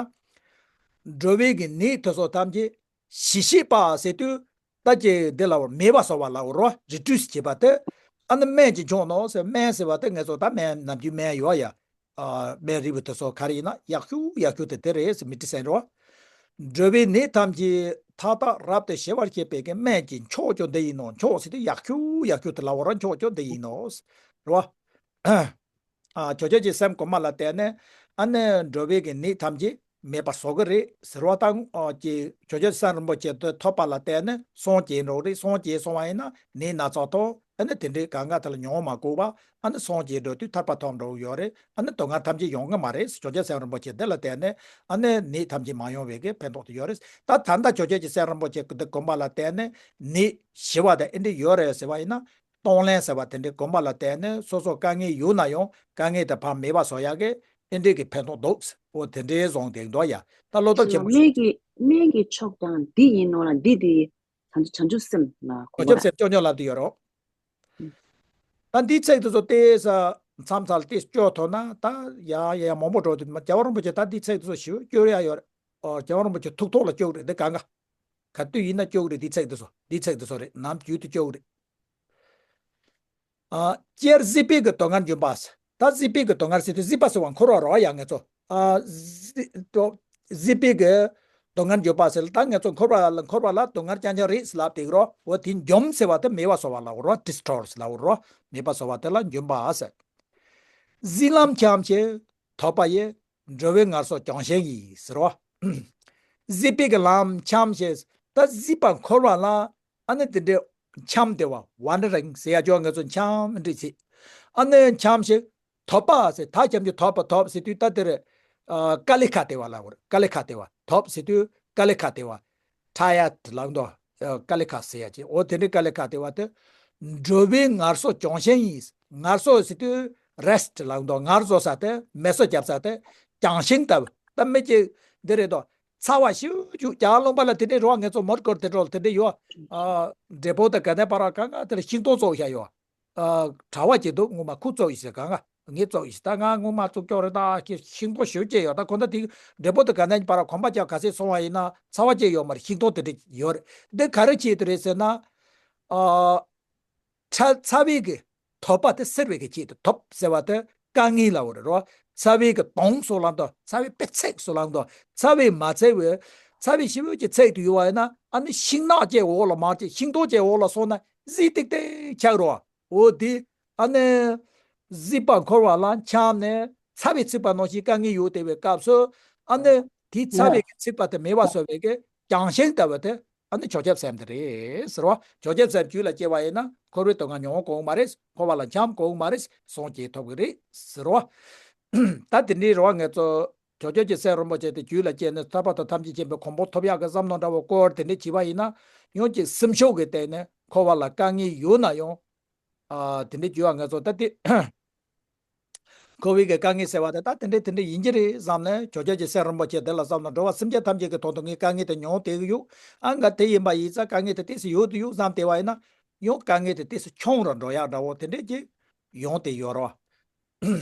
འགྲོ་བའི་གི་ནད་དེ་ཚོ་ཐམས་ཅད་ཞི་ཞི་བ་ཟེར་དུས། ད་ཅི་འདི་ལ་བར་མེད་པ་བཟོ་བ་ལ་བར་རོ་རི་ཊུ་སི་བྱེད་པ་དེ། ཨ་ནི་སྨན་གྱི་མཆོག་ནོ་ཟེར། སྨན་ཟེར་བ་དེ་ངེད་ཚོ་ད་སྨན་ནམ་རྒྱུན་སྨན་ཡོད་ཡ། ཨ་སྨན་རིལ་བུ་དེ་ཚོ་ག་རེ་ཡིན་ན་ཡག་ཤོས་ཡག་ཤོས་དེ་དེ་རེད་ཟེར། མི་ཊི་སན་རོ། འགྲོ་བའི་ནད་ཐམས་ཅད་མཐའ་དག་རབ་ཏུ་ཞི་བར་བྱེད་པའི་གི་སྨན་གྱི་མཆོག་ཀྱང་འདི་ཡིན་ནོ། མཆོག་ཟེར་དུས་ཡག་ཤོས་ཡག་ཤོས་དེ་ལ་བར་རོ་མཆོག་ཀྱང་འདི་ཡིན་ནོ་ཟེར་རོ། ཨ་ཇོ་ཇོ་གི་སེམས་གོང་མ་ལ་བལྟས་ནས། ཨ་ནི་འགྲོ་བའི་གི་ནད་ཐམས་ཅད་མེད་པ་བཟོ་གི་རེད་ཟེར་བ་དང་། ཨ་ཀྱི་ཇོ་ཇོ་སེམས་རིན་པོ་ཆེ་དེ་ཐོབ་པ་ལ་བལྟས་ནས་སངས་རྒྱས་འགྲོ་གི་རེད། སངས་རྒྱས་སོང་བ་ཡིན་ན་ནད་སྣ་ཚོགས་ཐོག་ཨ་ནི་དེ་འདྲའི་གང་ག་དེ་ལ་མྱོང་མ་དགོས་པ། ཨ་ནི་སངས་རྒྱས་འགྲོ་དུས་ཐར་པ་ཐོབ་འགྲོ་གི་ཡོད་རེད། ཨ་ནི་སྡུག་བསྔལ་ཐམས་ཅད་ཡོང་གི་མ་རེད་ཟེར་ཇོ་ཇོ་སེམས་རིན་པོ་ཆེ་འདི་ལ་བལྟས་ནས། ཨ་ནི་ནད་ཐམས་ཅད་མ་ཡོང་བའི་གི་ཕན་ཐོགས་དེ་ཡོད་རེད། ད་ད་ལྟ་ཇོ་ཇོ་གི་སེམས་རིན་པོ་ཆེ་འདི་དགོན་པ་ལ་བལྟས་ནས་ནད་ཞི་བ་དང་ཨེ་འདྲ་ཡོད་རེད་ཟེར་བ་ཡིན་ན། གཏོང་ལེན་ཟེར་བ་དེ་འདྲའི་དགོན་པ་ལ་བལྟས་ནས་སོ་སོ་དཀའ་ངལ་ཡོད་ན་ཡང་དཀའ་ངལ་དེ་ཕར་མེད་པ་བཟོ་ཡག་གི་ཨེ་འདྲའི་གི་ཕན་ཐོགས་འདུག་འོ་དེ་འདྲའི་བཟོ་བསྡད་འདུག་ཡ། ད་བློ་སྟོབས་ཆེན་པོ་ཞིག་སྨན་གྱི་སྨན་གྱི་མཆོག་དང་འདི་ཡིན་ནོ་ལ། འདི་དེ་བྱང་ཆུབ་བྱང་ཆུབ་སེམས་ལ་གོ་བ་ཆབ་སེམས་སྐྱོ་སྐྱོ་ལབ་དུས་ཡོད་རོགས། ཨ་ད་འདིའི་ཚིག་དེ་ཚོ་ཏོག་ཙམ་མཚམས་མཚམས་ལ་ཏོག་ཙམ་སྐྱོ་ཐུབ་ན། ད་ཡ་ཡ་ཡ་མང་པོ་འགྲོ་དུས། རྒྱལ་བ་རིན་པོ་ཆེ་ད་འདིའི་ཚིག་དེ་ཚོ་ཞེ་པོ་སྐྱོ་རེ་ཡ་ཡོད་རེད། ཨོ་རྒྱལ་བ་རིན་པོ་ཆེ་ཐུགས་ཐོག་ལ་སྐྱོ་གི་རེད། འདི་གང་ག་ག་དུས་ཡིན་ན་སྐྱོ་གི་རེད། འདིའི་ཚིག་དེ་ཚོ་འདིའི་ཚིག་དེ་ཚོ་རེད། ནམ་རྒྱུན་དུ་སྐྱོ་གི་རེད། ཨ་སྤྱིར་གཟིགས་པའི་གི་སྡུག་བསྔལ་འབྱུང་བ་ཟེར། ད་གཟིགས་པའི་གི་སྡུག་བསྔལ་ཟེར་དུས་གཟིགས་པ་ཟེར་བ་འཁོར་བ་རོ་ཡ་ངེད་ཚོ། ཨ་གཟིགས་དོ་གཟིགས་པའི་གི་སྡུག་བསྔལ་འབྱུང་བ་ཟེར་ལ། ད་ངེད་ཚོ་འཁོར་བ་ལ་འཁོར་བ་ལ་སྡུག་བསྔལ་རྐྱང་རྐྱང་རེད་ཟེར་ལབ་དེ་རོ། འོ་དེ་འཇོམས་ཟེར་བ་དེ་མེད་པ་བཟོ་བ་ལ་འོ་རོ། ཌི་སི་ཊོར་ཊི་ལ་འོ་རོ། མེད་པ་བཟོ་བ་དེ་ལ་འཇོམས་པ་ཟེར། གཟིགས་ལམ་འཁྱམས་ཤིང་དོགས་པ་ཡིས། འགྲོ་བའི་ངལ་སོ་བྱང་ཞིང་ཡིས་ཟེར་རོ། གཟིགས་པའི་གི་ལམ་འཁྱམས་ཤིང་། ད་གཟིགས་པ་འཁོར་བ་ལ། ཨ་ནི་དེ་འདྲའི་འཁྱམས་བསྡད་པ། ཝན་ཌ་རིང་ཟེར་ཡ་ཅོ་ང་ཚོ་འཁྱམས་འདྲི་ཚིག་ཨ་ནི་འཁྱམས་ཤིང་དོགས་པ་ཟེར། ད་འཁྱམས་ཀྱི་དོགས་པ། དོགས་ཟེར་དུས་ད་དེར་ཨ་དཀའ་ལས་ཁག་བསྡད་པ་ལ་འོ་རེད། དཀའ་ལས་ཁག་བསྡད་པ། དོགས་ཟེར་དུས་དཀའ་ལས་ཁག་བསྡད་པ། ཊ་ཡར་ཌི་ལབ་འདུག་ཨ་དཀའ་ལས་ཁག་ཟེར་ཡ་ཅིག་འོ་དེ་འདྲའི་དཀའ་ལས་ཁག་བསྡད་པ་དེ། འགྲོ་བའི་ངལ་གསོ་བྱང་ཞིང་ཡིན། ངལ་གསོ་ཟེར་དུས་རེ་སི་ཊི་ལབ་འདུག་ངལ་གསོ་ས་དེ། མལ་གསོ་རྒྱབ་ས་དེ། བྱང་ཞིང་ལྟ་བུ་ད་མི་གཅིག་འདི་རེད་དོ། ཚ་བ་ཞེ་པོ་ཅིག་རྒྱ་གར་ལུང་པ་ལ་དེ་འདྲའི་རོ། ངེད་ཚོ་མོར་ཀོར་དེ་འགྲོ་ལ་དེ་འདྲའི་ཡོད། ཨ་འབྲས་སྤུངས་དང་དགའ་ལྡན་བར་གང་ག་དེ་ལ་ཤིང་སྡོང་བཙུགས་བཞག་ཡོད། ཨ་གྲྭ་པ་ཅིག་འདུག་སྔོན་མ་ཁོ་བཙུགས་ཡིན་ཟེར། གང་ག་ངས་བཙུགས་ཡིན་ཟེར། ད་ང་སྔོན་མ་བཙུགས་ཀྱོག་རེད། ད་ཤིང་སྡོང་ཞེ་པོ་ཅིག་ཡོད། ད་ཁོ་ད་དེ་འབྲས་སྤུངས་དང་དགའ་ལྡན་བར་གོམ་པ་རྒྱག་ག་ཚད་སོང་བ་ཡིན་ན་ཚ་བ་ཅིག་ཡོད་མ་རེད། ཤིང་སྡོང་དེ་འདྲ་ཡོད་རེད། འདི་ག་རེ་བྱེད་དུ་རེད་ཟེར་ན། ཨ། ཚ་ཚ་བའི་གི་དོགས་པ་དེ་སེལ་བའི་གི་ཆེད་དུ། དོགས་ཟེར་བ་དེ་དཀའ་ངལ་ལ་འོ་རེད་རོ། ཚ་བའི་གི་དོགས་སོགས་ལ་འདོད། ཚ་བའི་དཔེ་ཚེགས་སོགས་ལ་འདོད། ཚ་བའི་མ་ཚད་བའི་ཚ་བའི་ཞེ་པོ་ཅིག་ཚེགས་དུ་ཡོད་བ་ཡིན་ན། ཨ་ནི་ཤིང་ནགས་ཅིག་འོག་ལ་མར་ཅིག་ཤིང་སྡོང་ཅིག་འོག་ལ་སོང་ན་གཟིགས་ཏིག་ཏིག་ཆགས་རོ། འོ་དེ་ཨ་ནི་གཟིགས་པ་འཁོར་བ་ལ་འཁྱམས་ནས་ཚ་བའི་ཚིག་པ་ནང་བཞིན་དཀའ་ངལ་ཡོད་བསྡད་པའི་སྐབས་སུ། ཨ་ནི་དེའི་ཚ་བའི་གི་ཚིག་པ་དེ་མེད་པ་བཟོ་བའི་གི་བྱང་ཞིང་ལྟ་བུ་དེ། ཨ་ནི་ཇོ་རྒྱལ་སེམས་དེ་རེད་ཟེར་རོ། ཇོ་རྒྱལ་སེམས་རྒྱུད་ལ་སྐྱེས་པ་ཡིན་ན་འཁོར་བའི་སྡུག་བསྔལ་མྱོང་དགོས་མ་རེད། འཁོར་བ་ལ་འཁྱམས་དགོས་མ་རེད། སངས་རྒྱས་ཐོབ་ཀྱི་རེད་ཟེར་རོ། ད་དེ་འདྲའི་རོ། ངེད་ཚོ་ཇོ་རྒྱལ་གྱི་སྲས་རིན་པོ་ཆེ་དེ་རྒྱུད་ལ་སྐྱེས་ནས་ཐར་པ་དང་ཐམས་ཅད་མཁྱེན་པའི་གོ་འཕང་ཐོབ་ཡག་གི་བསམ་མནོ་འདྲ་བོ་སྐོར་དེ་འདྲ་བྱས་པ་ཡིན་ན། ཡང་ཅིག་སེམས་ཤུགས་ཀྱི་སྟེང་ནས་འཁོར་བ་ལ་དཀའ་ངལ་ཡོད་ན་ཡང་། ཨ་དེ་འདྲ་བྱས་པ་ང་ཚོ་ད་དེ། འཁོར་བའི་གི་དཀའ་ངལ་ཟེར་བ་དེ་ད་དེ་འདྲ་དེ་འདྲ་ཡིན་གྱི་རེད་བསམ་ནས། ཇོ་རྒྱལ་གྱི་སྲས་རིན་པོ་ཆེ་དེ་ལ་བསམ་ན། འགྲོ་བ་སེམས་ཅན་ཐམས་ཅད་ཀྱི་དོན་དུ་ངས་དཀའ་ངལ་དེ་མྱོང་བསྡད་ཀྱི་ཡོད། ཨ་ང་དེ་ཡིན་པ་ཡིན་ཙང་དཀའ་ངལ་དེ་ཏོག་ཙམ་ཡོད་དུ་ཡོད་བསམ་བསྡད་པ་ཡིན་ན། ཡང་དཀའ་ངལ་དེ་ཏོག་ཙམ་ཆུང་རུ་འགྲོ་ཡག་འདྲ་བོ་དེ་འདྲ་ཅིག་ཡོང་བསྡད་ཡོད་རེད་བ།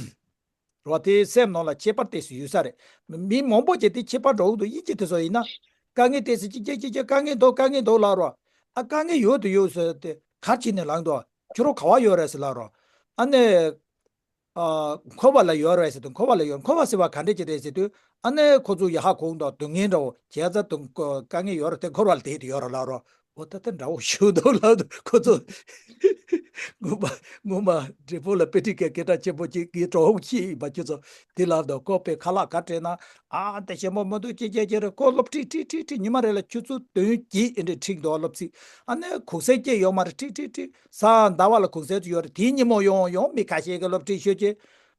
རེད་བ། དེ་སེམས་ནང་ལ་ཁྱད་པར་ཏོག་ཙམ་ཡོད་ས་རེད། མི་མང་པོ་ཅིག་དེ་ཁྱད་པར་འགྲོ་གི་འདུག་ཡིན་གཅིག་དེ་ཚོ་ཡིན་ན། དཀའ་ངལ་ཏོག་ཙམ་ཅིག་ཅིག་ཅིག་ཅིག་དཀའ་ངལ་འདུག་དཀའ་ངལ་འདུག་ལབ་རེད་བ། ཨ་དཀའ་ངལ་ཡོད་དུ་ཡོད་ཟེར་དེ་ག་རེ་བྱས་ནས་ལབ་འདུག་ཁྱོད་རང་ག་པར་ཡོད་རེད་ཟེར་ལབ་རེད་བ། ཨ་ནི། ཨ་འཁོར་བ་ལ་ཡོད་རེད་ཟེར་དུས། འཁོར་བ་ལ་ཡོད། འཁོར་བ་ཟེར་བ་ག་འདྲ་ཅིག་རེད་ཟེར་དུས། ཨ་ནི་ཁོ་ཚོ་ཡ་ཧ་གོ་གི་འདུག་སྡུག་བསྔལ་འདྲ་བོ་བྱས་ཙང་དུ་དཀའ་ངལ་ཡོད་རེད་དེ། འཁོར་བ་ལ་དེ་དེ་ཡོད་རེད་ལབ་རོ། འོ་ད་དེ་འདྲ་བོ་ཞུ་འདུག་ལབ་འདུག་ཁོ་ཚོ་ངོ་མ་ངོ་མ་འབྲས་སྤུངས་ལ་དཔེ་ཁྲིད་མཁན་སྐད་གྲགས་ཆེན་པོ་ཅིག་གིས་གྲོགས་པོ་ཞིག་ཡིན་པ། ཁྱོད་ཚོ་དེ་ལབ་འདུག་ཁོ་པའི་ཁ་ལག་ག་སྤྲད་ན། ཨ་དེ་ཞེ་པོ་མི་འདུག་ཅེས་ཅེས་ཅེས་རེད། ཁོ་སློབ་ཁྲིད་ཁྲིད་ཁྲིད་ཁྲིད། ཉི་མ་རེ་ལ་ཆུ་ཚོད་བདུན་བརྒྱད་ཨེ་འདྲ་ཁྲིད་འདུག་སློབ་ཚིགས། ཨ་ནི་གུང་སེང་སྐྱེལ་ཡོད་མ་རེད། ཁྲིད་ཁྲིད་ཁྲིད། གཟའ་ཟླ་བ་ལ་གུང་སེང་ཚོ་ཡོད་རེད། དེའི་ཉིན་མོ་ཡོང་ཡོང་མི་ཁ་ཤས་ཀྱིས་སློབ་ཁྲིད་ཤོད་ཀྱི།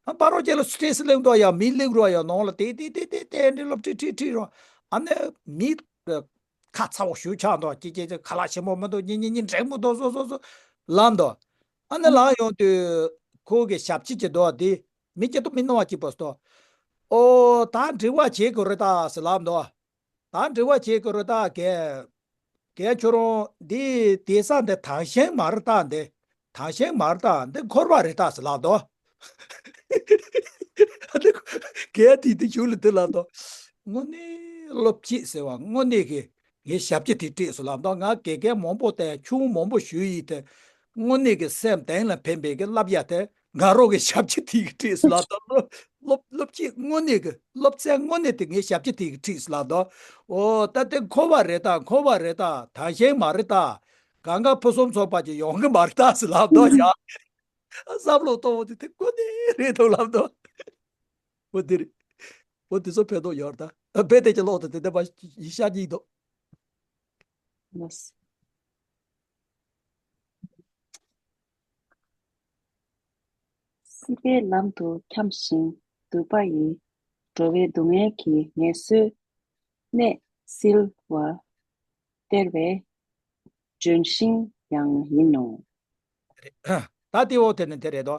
ཨ་པ་རོ་ཅེ་ལ་སི་ཊེ་སི་སླེབས་འདུག་ཡ། མི་སླེབས་རོགས་ཡ། ནང་ལ་དེ་དེ་དེ་དེ་དེ་འདྲའི་སློབ་ཁྲིད་ཁྲིད་ཁྲིད་རོགས། ཨ་ནི་མི་ཁ་ཚ་བོ་ཞེ་ཆགས་འདུག་ཅེས་ཅེས་ཅེས། ཁ་ལག་ཞིམ་པོ་མི་འདུག་ཉིན་ཉིན་ཉིན་འགྲིག་མི་འདུག་སོ་སོ་སོ་ལབ་འདུག་ཨ་ནི་ལབ་ཡོང་དུས་ཁོ་གི་ཞབས་ཕྱི་ཅིག་འདུག་དེ་མི་སྐྱིད་པོ་མི་སྣང་བ་སྐྱིད་པོ་ཞིག་འདུག་ཨོ་ད་འདྲི་བ་བྱེད་དགོས་རེད་ད་ཟེར་ལབ་འདུག་ད་འདྲི་བ་བྱེད་དགོས་རེད་ད་གས། གས་ཁྱོད་རང་འདི་དེ་ས་འདི་དང་ཞེང་མ་རེད་ད། འདི་དང་ཞེང་མ་རེད་ད། འདི་འཁོར་བ་རེད་ད་ཟེར་ལབ་འདུག་གས་དེ་དེ་ཞུ་ལ་དེ་ལབ་འདུག་དངོས་གནས་སློབ་སྤྱི་ཟེར་བ་དངོས་གནས་ཀྱི་ངའི་ཞབས་ཕྱི་དེ་བྲིས་སོང་ལབ་འདུག་ང་དགེ་རྒན་མང་པོ་དང་ཆུང་མང་པོ་ཞུས་ཡིན་དེ། དངོས་གནས་ཀྱི་སེམས་གཏིང་ལ་ཕན་པའི་གི་བསླབ་ཡ་དེ་ང་རང་གི་ཞབས་ཕྱི་དེ་གི་བྲིས་སོང་ལབ་འདུག་སློབ་སློབ་སྤྱི་དངོས་གནས་ཀྱི་སློབ་ཚན་དངོས་གནས་དེ་ངའི་ཞབས་ཕྱི་དེ་གི་བྲིས་སོང་ལབ་འདུག་ཨོ་ད་དེ་འཁོར་བ་རེད་ད། འཁོར་བ་རེད་ད། དང་ཞེང་མ་རེད་ད། གང་ག་ཕུན་སུམ་ཚོགས་པ་ཅིག་ཡོང་གི་མ་རེད་ད་ཟེར་ལབ་འདུག་ཡ། བསམ་བློ་གཏོང་བ་དེ་དེ་དངོས་གནས་རེད་འདུག་ལབ་འདུག་འོ་དེ་རེད། འོ་དེ་ཚོ་ཕན་ཐོགས་ཡོད་རེད་ད། དཔེ་དེ་ཅི་ལོག་ད་དེ་དེ་པ་ཡིན་ཤག་གཉིས་འདུག་ལགས། སྲིད་པའི་ལམ་དུ་འཁྱམས་ཤིང་སྡུག་པ་ཡི། འགྲོ་བའི་སྡུག་བསྔལ་གྱི་ངལ་གསོའི་གནས་བསིལ་བ། སྟེར་བའི་ལྗོན་ཤིང་ཡང་ཡིན་ནོ། ད་དེ་འོ་དེ་ནི་དེ་རེད་དོ།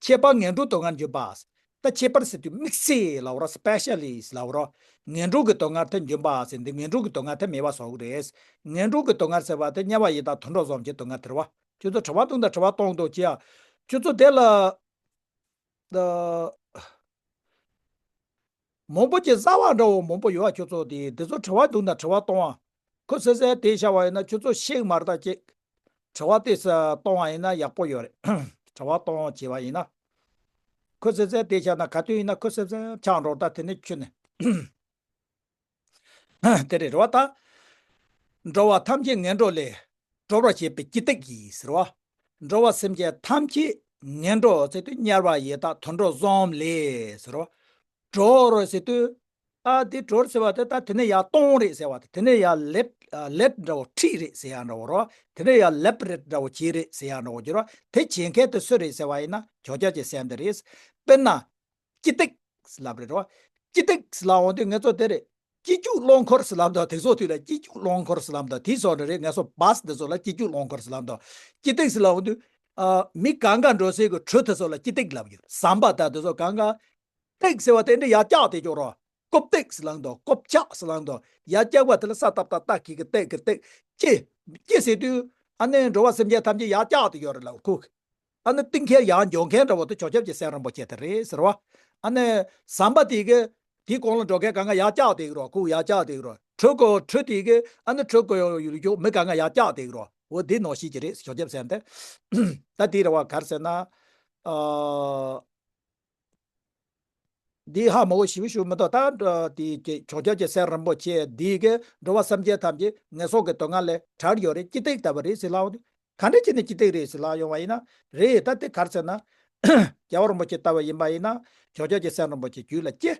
ཁྱད་པར་ངན་འགྲོའི་སྡུག་བསྔལ་འཇོམས་པ། ད་ཁྱད་པར་ཟེར་དུས་དམིགས་བསལ་ལབ་རོ། སི་པེ་ཤལ་ལི་ལབ་རོ། ངན་འགྲོ་གི་སྡུག་བསྔལ་དེ་འཇོམས་པ་ཟེར་འདི་ངན་འགྲོ་གི་སྡུག་བསྔལ་དེ་མེད་པ་བཟོ་གི་རེད། ངན་འགྲོ་གི་སྡུག་བསྔལ་ཟེར་བ་དེ་དམྱལ་བ་ཡི་དྭགས་དུད་འགྲོ་གསུམ་གྱི་སྡུག་བསྔལ་དེ་རེད་བ། ཁྱོད་ཚོ་དྲི་བ་བཏང་དང་དྲི་བ་གཏོང་དང་ཅི་ཡ། ཁྱོད་ཚོ་དེ་ལ། ད། མང་པོ་ཅིག་བཟའ་བ་འདྲ་བོ་མང་པོ་ཡོད་ཨ། ཁྱོད་ཚོ་དེ་དེ་ཚོ་དྲི་བ་འདུག་ན་དྲི་བ་གཏོང་ཨ། ཁོ་སེ་སེ་དེ་བྱ་བ་ཡིན་ན་ཁྱོད་ཚོ་ཤེས་མ་རེད་ད་ཅིག་དྲི་བ་དེ་ས་གཏོང་བ་ཡིན་ན་ཡག་པོ་ཡོད་རེད། དྲི་བ་གཏོང་བྱས་པ་ཡིན་ན། ཁོ་སེ་སེ་དེ་བྱ་ན་ག་དུས་ཡིན་ན་ཁོ་སེ་སེ་ཆགས་འགྲོ་ད་དེ་ནས་ཁྱོད་ནས། དེ་རེད་རེད་བ་ད། འགྲོ་བ་ཐམས་ཅད་ངན་འགྲོ་ལས། སྒྲོལ་བར་བྱེད་པའི་སྤྱི་སྟེགས་ཀྱིས་ཟེར་བ། འགྲོ་བ་སེམས་ཅན་ཐམས་ཅད་ངན་འགྲོ་ཟེར་དུས་དམྱལ་བ་ཡི་དྭགས་དུད་འགྲོ་གསུམ་ལས་ཟེར་བ། སྒྲོལ་ཟེར་དུས། ཨ་དེ་སྒྲོལ་ཟེར་བ་དེ་ད་དེ་ནས་ཡར་གཏོང་རེད་ཟེར་བ་དེ་དེ་ནས་ཡར་ལེབ་ལེབ་འདྲ་བོ་ཁྲིད་རེད་ཟེར་ཡ་འདྲ་བོ་རོ། དེ་ནས་ཡར་ལེབ་རེད་འདྲ་བོ་བྱེད་རེད་ཟེར་ཡ་འདྲ་བོ་བརྗོད་རོ། དེ་བྱེད་མཁན་དེ་སུ་རེད་ཟེར་བ་ཡིན་ན་ཕྱོགས་ཆ་ཅེས་སེམས་དེ་རེད། དཔེར་ན། སྤྱི་སྟེགས་ལབ་རེད་རོ། སྤྱི་སྟེགས་ལབ་འོང་དུས་ངེད་ཚོ་དེ་རེད། སྤྱི་སྤྱོད་རླངས་འཁོར་ཟེར་ལབ་དང་དེ་ཚོ་དུས་ལ་སྤྱི་སྤྱོད་རླངས་འཁོར་ཟེར་ལབ་དང་དེ་ཚོ་རེད། ངེད་ཚོ་བཱས་དེ་ཚོ་ལ་སྤྱི་སྤྱོད་རླངས་འཁོར་ཟེར་ལབ་དང་། སྤྱི་སྟེགས་ཟེར་ལབ་འོང་དུས། ཨ་མི་གང་ག་འགྲོ་སའི་གི་གྲུ་དེ་ཚོ་ལ་སྤྱི་སྟེགས་ལབ་ཡོད། ཟམ་པ་དང་དེ་ཚོ་གང་ག་སྟེགས་ཟེར་བ་དེ་འདྲ་ཡར་བཀྱག་དེ་ཅོག་རོ། རྐུབ་སྟེགས་ལང་དོ། རྐུབ་བཀྱག་ལང་དོ། ཡར་བཀྱག་པ་དེ་ལ་ས་བཏབ་བཏབ་བཏགས་ཀྱི་གི་སྟེགས་ཀྱི་སྟེགས། ཅི། ཅི་ཟེར་དུས། ཨ་ནི་འགྲོ་བ་སེམས་ཅན་ཐམས་ཅད་ཡར་བཀྱག་དེ་ཡོད་རེད་ལ་ཁུག་ཨ་ནི་གཏིང་ཁེལ་ཡར་འགྱོ་མཁན་འདྲ་བོ་དེ་ཆོས་སྐྱབས་ཀྱི་སེམས་རིན་པོ་ཆེ་དེ་རེད་ཟེར་བ། ཨ་ནི་ཟམ་པ་དེ་གི་དེའི་གོང་ལ་འགྲོ་མཁན་གང་ག་ཡར་བཀྱག་དེ་གི་རོ། ཁུག་ཡར་བཀྱག་དེ་གི་རོ། གྲུ་གོ་གྲུ་དེ་གི་ཨ་ནི་གྲུ་གོ་ཡོ་ཡོ་ཡོ་མི་གང་ག་ཡར་བཀྱག་དེ་གི་རོ། འོ་དེ་ནང་བཞིན་གྱི་རེད་ཆོས་སྐྱབས་སེམས་དེ། ད་དེ་རེད་བ་ག་རེ་ཟེར་ན། ཨ། འདི་ཧ་མ་གོ་ཞིབ་ཞུ་མི་ཐུབ། ད་འགྲོ་དེ་ཀྱི་ཆོས་སྐྱབས་ཀྱི་སེམས་རིན་པོ་ཆེ་འདི་གི་འགྲོ་བ་སེམས་ཅན་ཐམས་ཅད་ངན་སོང་གི་སྡུག་བསྔལ་ལས་བྲལ་ཡོད་རེད། སྤྱི་སྟེགས་ལྟ་བུ་རེད་ཟེར་ལབ་འོང་དུས། ག་འདྲ་བྱས་ནས་སྤྱི་སྟེགས་རེད་ཟེར་ལབ་ཡོང་བ་ཡིན་ན། རེད་ད་དེ་ག་རེ་ཟེར་ན། རྒྱལ་བ་རིན་པོ་ཆེ་ལྟ་བུ་ཡིན་པ་ཡིན་ན་ཆོས་སྐྱབས་ཀྱི་སེམས་རིན་པོ་ཆེ་རྒྱུད་ལ་སྐྱེ།